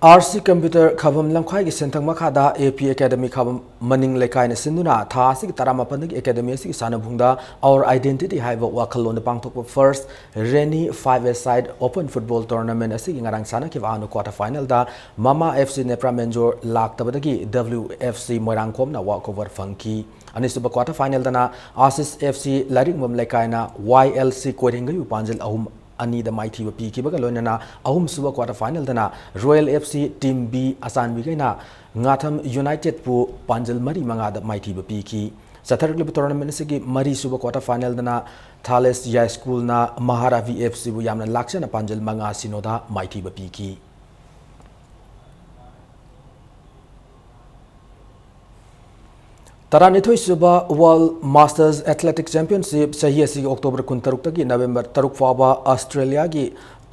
RC Computer ꯈꯥꯕꯝ ꯂꯝꯈꯥꯏꯒꯤ ꯁꯦꯟꯊꯪ ꯃꯈꯥꯗ AP Academy ꯈꯥꯕꯝ ꯃꯅꯤꯡ ꯂꯩꯀꯥꯏꯅ ꯁꯤꯟꯗꯨꯅ ꯊꯥ ꯑꯁꯤꯒꯤ ꯇꯔꯥꯃꯥꯄꯟꯗꯒꯤ academy ꯑꯁꯤꯒꯤ ꯁꯥꯟꯅꯕꯨꯡꯗ Our Identity ꯍꯥꯏꯕ ꯋꯥꯈꯜꯂꯣꯟꯗ ꯄꯥꯡꯊꯣꯛꯄ First Rainy Five-a-side Open Football Tournament ꯑꯁꯤꯒꯤ ꯉꯔꯥꯡ ꯁꯥꯟꯅꯈꯤꯕ ꯑꯍꯥꯟꯕ quarter finalꯗ ꯃꯃꯥ FC ꯅꯦꯄ꯭ꯔꯥ ꯃꯦꯟꯖꯣꯔ ꯂꯥꯛꯇꯕꯗꯒꯤ WFC ꯃꯣꯏꯔꯥꯡꯈꯣꯝꯅ walkover ꯐꯪꯈꯤ꯫ ꯑꯅꯤꯁꯨꯕ quarter finalꯗꯅ Asis FC ꯂꯥꯏꯔꯤꯛꯕꯝ ꯂꯩꯀꯥꯏꯅ YLC ꯀꯣꯏꯔꯦꯡꯒꯩꯕꯨ ꯄꯥꯟꯖꯤꯜ ꯑꯍꯨꯝ ꯑꯅꯤꯗ ꯃꯥꯏꯊꯤꯕ ꯄꯤꯈꯤꯕꯒ ꯂꯣꯏꯅꯅ ꯑꯍꯨꯝꯁꯨꯕ quarter finalꯗꯅ Royal FC Team B ꯑꯆꯥꯟꯕꯤꯈꯩꯅ ꯉꯥꯊꯝ Unitedꯄꯨ ꯄꯥꯟꯖꯤꯜ ꯃꯔꯤ ꯃꯉꯥꯗ ꯃꯥꯏꯊꯤꯕ ꯄꯤꯈꯤ꯫ ꯆꯠꯊꯔꯛꯂꯤꯕ tournament ꯑꯁꯤꯒꯤ ꯃꯔꯤꯁꯨꯕ quarter finalꯗꯅ Thales Yai Schoolꯅ Maharavi FCꯕꯨ ꯌꯥꯝꯅ ꯂꯥꯛꯆꯅ ꯄꯥꯟꯖꯤꯜ ꯃꯉꯥ ꯁꯤꯅꯣꯗ ꯃꯥꯏꯊꯤꯕ ꯄꯤꯈꯤ꯫ ꯇꯔꯥꯅꯤꯊꯣꯏꯁꯨꯕ World Masters Athletic Championship ꯆꯍꯤ ꯑꯁꯤꯒꯤ October ꯀꯨꯟꯇꯔꯨꯛꯇꯒꯤ November ꯇꯔꯨꯛ ꯐꯥꯎꯕ Australiaꯒꯤ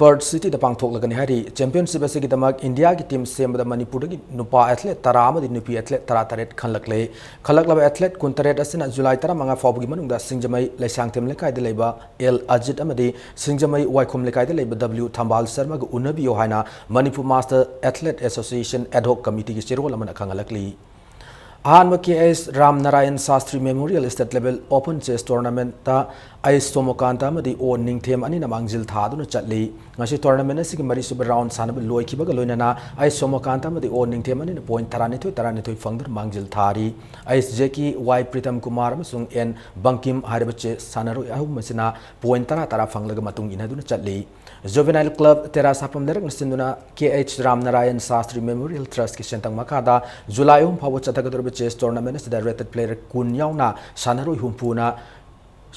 Perth Cityꯗ ꯄꯥꯡꯊꯣꯛꯂꯒꯅꯤ ꯍꯥꯏꯔꯤ꯫ Championship ꯑꯁꯤꯒꯤꯗꯃꯛ ꯏꯟꯗꯤꯌꯥꯒꯤ team ꯁꯦꯝꯕꯗ ꯃꯅꯤꯄꯨꯔꯗꯒꯤ ꯅꯨꯄꯥ athlete ꯇꯔꯥ ꯑꯃꯗꯤ ꯅꯨꯄꯤ athlete ꯇꯔꯥꯇꯔꯦꯠ ꯈꯜꯂꯛꯂꯦ꯫ ꯈꯜꯂꯛꯂꯕ athlete ꯀꯨꯟꯇꯔꯦꯠ ꯑꯁꯤꯅ July ꯇꯔꯥꯃꯉꯥ ꯐꯥꯎꯕꯒꯤ ꯃꯅꯨꯡꯗ ꯁꯤꯡꯖꯃꯩ ꯂꯩꯁꯥꯡꯊꯦꯝ ꯂꯩꯀꯥꯏꯗ ꯂꯩꯕ L ꯑꯖꯤꯠ ꯑꯃꯗꯤ ꯁꯤꯡꯖꯃꯩ ꯋꯥꯏꯈꯣꯝ ꯂꯩꯀꯥꯏꯗ ꯂꯩꯕ W ꯊꯝꯕꯥꯜ ꯁꯔꯃꯒ ꯎꯅꯕꯤꯌꯨ ꯍꯥꯏꯅ Manipur Master Athlete Association ad hoc committeeꯒꯤ ꯆꯦꯔꯣꯜ ꯑꯃꯅ ꯈꯪꯍꯜꯂꯛꯂꯤ꯫ ꯑꯍꯥꯟꯕ K H Ramnarayan Shastri memorial state level open chess ꯇꯣꯔꯅꯥꯃꯦꯟꯠꯇ ꯑꯩꯆ ꯁꯣꯃꯣꯀꯥꯟꯇ ꯑꯃꯗꯤ ꯑꯣ ꯅꯤꯡꯊꯦꯝ ꯑꯅꯤꯅ ꯃꯥꯡꯖꯤꯜ ꯊꯥꯗꯨꯅ ꯆꯠꯂꯤ꯫ ꯉꯁꯤ ꯇꯣꯔꯅꯥꯃꯦꯟꯠ ꯑꯁꯤꯒꯤ ꯃꯔꯤꯁꯨꯕ ꯔꯥꯎꯟ ꯁꯥꯟꯅꯕ ꯂꯣꯏꯈꯤꯕꯒ ꯂꯣꯏꯅꯅ ꯑꯩꯆ ꯁꯣꯃꯣꯀꯥꯟꯇ ꯑꯃꯗꯤ ꯑꯣ ꯅꯤꯡꯊꯦꯝ ꯑꯅꯤꯅ ꯄꯣꯏꯟꯠ ꯇꯔꯥꯅꯤꯊꯣꯏ ꯇꯔꯥꯅꯤꯊꯣꯏ ꯐꯪꯗꯨꯅ ꯃꯥꯡꯖꯤꯜ ꯊꯥꯔꯤ꯫ ꯑꯩꯆ ꯖꯦ ꯀꯤ ꯋꯥꯏ ꯄ꯭ꯔꯤꯇꯝ ꯀꯨꯃꯥꯔ ꯑꯃꯁꯨꯡ ꯑꯦꯟ ꯕꯪꯀꯤꯝ ꯍꯥꯏꯔꯤꯕ ꯆꯦꯁ ꯁꯥꯟꯅꯔꯣꯏ ꯑꯍꯨꯝ ꯑꯁꯤꯅ ꯄꯣꯏꯟꯠ ꯇꯔꯥ ꯇꯔꯥ ꯐꯪꯂꯒ ꯃꯇꯨꯡ ꯏꯟꯅꯗꯨꯅ ꯆꯠꯂꯤ꯫ ꯖꯨꯚꯦꯅꯥꯏꯜ ꯀ꯭ꯂꯕ ꯇꯦꯔꯥ ꯁꯥꯐꯝ ꯂꯩꯔꯛꯅ ꯁꯤꯟꯗꯨꯅ ꯀꯦ ꯑꯩꯆ ꯔꯥꯝꯅꯥꯔꯥꯌꯟ ꯁꯥꯁꯇ꯭ꯔꯤ ꯃꯦꯃꯣꯔꯤꯌꯦꯜ ꯇ꯭ꯔꯁꯀꯤ ꯁꯦꯟꯊꯪ ꯃꯈꯥꯗ ꯖꯨꯂꯥꯏ ꯑꯍꯨꯝ ꯐꯥꯎꯕ ꯆꯠꯊꯒꯗꯧꯔꯤꯕ ꯆꯦꯁ ꯇꯣꯔꯅꯥꯃꯦꯟꯠ ꯑꯁꯤꯗ ꯔꯦꯇꯦꯗ ꯄ꯭ꯂꯦꯌꯔ ꯀꯨꯟ ꯌꯥꯎꯅ ꯁꯥꯟꯅꯔꯣꯏ ꯍꯨꯝꯐꯨꯅ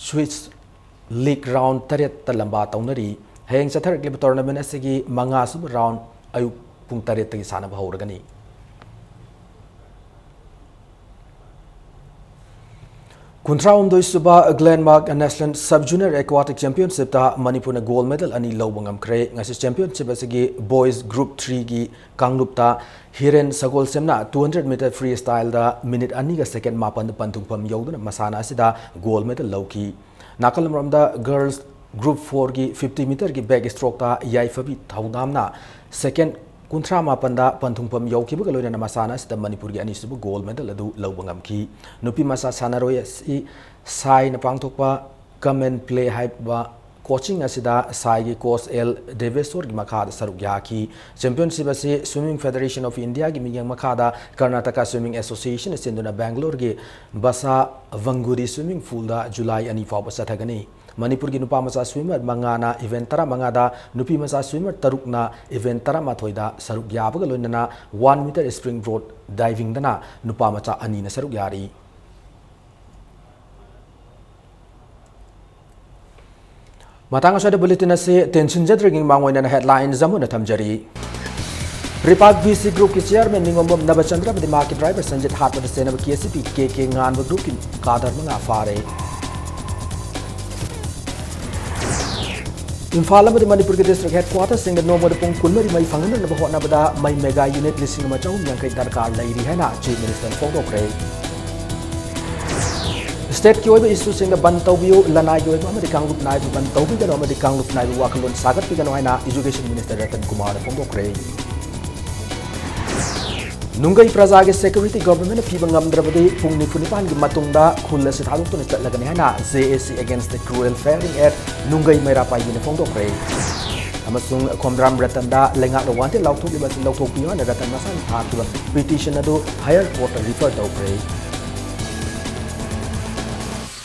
ꯁ꯭ꯋꯤꯁ ꯂꯤꯒ ꯔꯥꯎꯟ ꯇꯔꯦꯠꯇ ꯂꯝꯕꯥ ꯇꯧꯅꯔꯤ꯫ ꯍꯌꯦꯡ ꯆꯠꯊꯔꯛꯂꯤꯕ ꯇꯣꯔꯅꯥꯃꯦꯟꯠ ꯑꯁꯤꯒꯤ ꯃꯉꯥꯁꯨꯕ ꯔꯥꯎꯟ ꯑꯌꯨꯛ ꯄꯨꯡ ꯇꯔꯦꯠꯇꯒꯤ ꯁꯥꯟꯅꯕ ꯍꯧꯔꯒꯅꯤ꯫ ꯀꯨꯟꯊ꯭ꯔꯥꯍꯨꯝꯗꯣꯏ ꯁꯨꯕ ꯒ꯭ꯂꯦꯟꯃꯥꯔꯛ ꯅꯦꯁꯅꯦꯜ ꯁꯕ ꯖꯨꯅꯤꯌꯔ ꯑꯦꯀ꯭ꯋꯥꯇꯤꯛ ꯆꯦꯝꯄꯤꯌꯟꯁꯤꯞꯇ ꯃꯅꯤꯄꯨꯔꯅ ꯒꯣꯜ ꯃꯦꯗꯜ ꯑꯅꯤ ꯂꯧꯕ ꯉꯝꯈ꯭ꯔꯦ꯫ ꯉꯁꯤ ꯆꯦꯝꯄꯤꯌꯟꯁꯤꯞ ꯑꯁꯤꯒꯤ ꯕꯣꯏꯁ ꯒ꯭ꯔꯨꯞ ꯊ꯭ꯔꯤꯒꯤ ꯀꯥꯡꯂꯨꯞꯇ ꯍꯤꯔꯦꯟ ꯁꯒꯣꯜꯁꯦꯝꯅ ꯇꯨ ꯍꯟꯗ꯭ꯔꯦꯠ ꯃꯤꯇꯔ ꯐ꯭ꯔꯤ ꯁ꯭ꯇꯥꯏꯜꯗ ꯃꯤꯅꯤꯠ ꯑꯅꯤꯒ ꯁꯦꯀꯦꯟ ꯃꯥꯄꯟꯗ ꯄꯟꯊꯨꯡꯐꯝ ꯌꯧꯗꯨꯅ ꯃꯁꯥꯟꯅ ꯑꯁꯤꯗ ꯒꯣꯜ ꯃꯦꯗꯜ ꯂꯧꯈꯤ꯫ ꯅꯥꯀꯜ ꯑꯃꯔꯣꯝꯗ ꯒꯔꯜꯁ ꯒ꯭ꯔꯨꯞ ꯐꯣꯔꯒꯤ ꯐꯤꯐꯇꯤ ꯃꯤꯇꯔꯒꯤ ꯕꯦꯛ ꯁ꯭ꯇ꯭ꯔꯣꯛꯇ ꯌꯥꯏꯐꯕꯤ ꯊꯧꯗꯥꯝꯅ ꯁꯦꯀꯦꯟ ꯀꯨꯟꯊ꯭ꯔꯥ ꯃꯥꯄꯟꯗ ꯄꯟꯊꯨꯡꯐꯝ ꯌꯧꯈꯤꯕꯒ ꯂꯣꯏꯅꯅ ꯃꯁꯥꯟꯅ ꯑꯁꯤꯗ ꯃꯅꯤꯄꯨꯔꯒꯤ ꯑꯅꯤꯁꯨꯕ ꯒꯣꯜ ꯃꯦꯗꯜ ꯑꯗꯨ ꯂꯧꯕ ꯉꯝꯈꯤ꯫ ꯅꯨꯄꯤ ꯃꯆꯥ ꯁꯥꯟꯅꯔꯣꯏ ꯑꯁꯤ ꯁꯥꯏꯅ ꯄꯥꯡꯊꯣꯛꯄ ꯀꯝ ꯑꯦꯟ ꯄ꯭ꯂꯦ ꯍꯥꯏꯕ ꯀꯣꯆꯤꯡ ꯑꯁꯤꯗ ꯁꯥꯏꯒꯤ ꯀꯣꯆ ꯑꯦꯜ ꯗꯦꯕꯦꯁꯣꯔꯒꯤ ꯃꯈꯥꯗ ꯁꯔꯨꯛ ꯌꯥꯈꯤ꯫ ꯆꯦꯝꯄꯤꯌꯟꯁꯤꯞ ꯑꯁꯤ Swimming Federation of Indiaꯒꯤ ꯃꯤꯠꯌꯦꯡ ꯃꯈꯥꯗ Karnataka Swimming Association ꯁꯤꯟꯗꯨꯅ ꯕꯦꯡꯒꯂꯣꯔꯒꯤ ꯕꯁꯥ ꯚꯪꯒꯨꯔꯤ ꯁ꯭ꯋꯤꯃꯤꯡ ꯄꯨꯜꯗ ꯖꯨꯂꯥꯏ ꯑꯅꯤ ꯐꯥꯎꯕ ꯆꯠꯊꯒꯅꯤ꯫ ꯃꯅꯤꯄꯨꯔꯒꯤ ꯅꯨꯄꯥ ꯃꯆꯥ ꯁ꯭ꯋꯤꯃꯔ ꯃꯉꯥꯅ ꯏꯚꯦꯟꯠ ꯇꯔꯥꯃꯉꯥꯗ, ꯅꯨꯄꯤ ꯃꯆꯥ ꯁ꯭ꯋꯤꯃꯔ ꯇꯔꯨꯛꯅ ꯏꯚꯦꯟꯠ ꯇꯔꯥꯃꯥꯊꯣꯏꯗ ꯁꯔꯨꯛ ꯌꯥꯕꯒ ꯂꯣꯏꯅꯅ ꯋꯥꯟ ꯃꯤꯇꯔ ꯁ꯭ꯄ꯭ꯔꯤꯡ ꯕꯣꯔꯗ ꯗꯥꯏꯚꯤꯡꯗꯅ ꯅꯨꯄꯥ ꯃꯆꯥ ꯑꯅꯤꯅ ꯁꯔꯨꯛ ꯌꯥꯔꯤ꯫ ꯃꯇꯥꯡ ꯑꯁ꯭ꯋꯥꯏꯗ ꯕꯨꯂꯦꯇꯤꯟ ꯑꯁꯤ ꯇꯦꯟꯁꯤꯟꯖꯗ꯭ꯔꯤꯉꯩ ꯃꯥꯡ ꯑꯣꯏꯅ ꯍꯦꯗꯂꯥꯏꯟꯁ ꯑꯃ ꯑꯣꯏꯅ ꯊꯝꯖꯔꯤ꯫ ꯔꯤꯄꯥꯛ ꯕꯤ ꯁꯤ ꯒ꯭ꯔꯨꯞꯀꯤ ꯆꯤꯌꯔꯃꯦꯟ ꯅꯤꯉꯣꯝꯕꯝ ꯅꯕꯆꯟꯗ꯭ꯔ ꯑꯃꯗꯤ ꯃꯍꯥꯛꯀꯤ ꯗ꯭ꯔꯥꯏꯚꯔ ꯁꯟꯖꯤꯠ ꯍꯥꯠꯄꯗ ꯆꯦꯟꯅꯕ ꯀꯦ ꯑꯦꯁ ꯁꯤ ꯄꯤ ꯀꯦ ꯀꯦ ꯉꯥꯟꯕ ꯒ꯭ꯔꯨꯞꯀꯤ ꯀꯥꯗꯔ ꯃꯉꯥ ꯐꯥꯔꯦ꯫ ꯏꯝꯐꯥꯜ ꯑꯃꯗꯤ ꯃꯅꯤꯄꯨꯔꯒꯤ ꯗꯤꯁꯇ꯭ꯔꯤꯛ ꯍꯦꯗꯀ꯭ꯋꯥꯇꯔꯁꯤꯡꯗ ꯅꯣꯡꯃꯗ ꯄꯨꯡ ꯀꯨꯟꯃꯔꯤ ꯃꯩ ꯐꯪꯍꯟꯅꯕ ꯍꯣꯠꯅꯕꯗ ꯃꯩ ꯃꯦꯒꯥ ꯌꯨꯅꯤꯠ ꯂꯤꯁꯤꯡ ꯑꯃ ꯆꯍꯨꯝ ꯌꯥꯡꯈꯩ ꯗꯔꯀꯥꯔ ꯂꯩꯔꯤ ꯍꯥꯏꯅ ꯆꯤꯐ ꯃꯤꯅꯤꯁꯇꯔꯅ ꯐꯣꯡꯗꯣꯛꯈ꯭ꯔꯦ꯫ ꯁ꯭ꯇꯦꯠꯀꯤ ꯑꯣꯏꯕ ꯏꯁꯨꯁꯤꯡꯗ ꯕꯟ ꯇꯧꯕꯤꯌꯨ, ꯂꯅꯥꯏꯒꯤ ꯑꯣꯏꯕ ꯑꯃꯗꯤ ꯀꯥꯡꯂꯨꯞ ꯅꯥꯏꯕ ꯕꯟ ꯇꯧꯕꯤꯒꯅꯨ ꯑꯃꯗꯤ ꯀꯥꯡꯂꯨꯞ ꯅꯥꯏꯕ ꯋꯥꯈꯜꯂꯣꯟ ꯁꯥꯒꯠꯄꯤꯒꯅꯨ ꯍꯥꯏꯅ ꯏꯖꯨꯀꯦꯁꯟ ꯃꯤꯅꯤꯁꯇꯔ ꯔꯇꯟ ꯀꯨꯃꯥꯔꯅ ꯐꯣꯡꯗꯣꯛꯈ꯭ꯔꯦ꯫ ꯅꯨꯡꯒꯩ ꯄ꯭ꯔꯖꯥꯒꯤ security government ꯅ ꯄꯤꯕ ꯉꯝꯗ꯭ꯔꯕꯗꯤ ꯄꯨꯡ ꯅꯤꯐꯨ ꯅꯤꯄꯥꯟꯒꯤ ꯃꯇꯨꯡꯗ ꯈꯨꯜ ꯑꯁꯤ ꯊꯥꯗꯣꯛꯇꯨꯅ ꯆꯠꯂꯒꯅꯤ ꯍꯥꯏꯅ J A C Against the Cruel Firing Act ꯅꯨꯡꯒꯩ ꯃꯩꯔꯥ ꯄꯥꯏꯕꯤꯅ ꯐꯣꯡꯗꯣꯛꯈ꯭ꯔꯦ꯫ ꯑꯃꯁꯨꯡ ꯈꯣꯝꯗ꯭ꯔꯥꯝ ꯔꯇꯟꯗ ꯂꯩꯉꯥꯛꯅ wanted ꯂꯥꯎꯊꯣꯛꯂꯤꯕ ꯑꯁꯤ ꯂꯧꯊꯣꯛꯄꯤꯌꯨ ꯍꯥꯏꯅ ꯔꯇꯟ ꯃꯁꯥꯅ ꯊꯥꯈꯤꯕ petition ꯑꯗꯨ higher court ꯇ refer ꯇꯧꯈ꯭ꯔꯦ꯫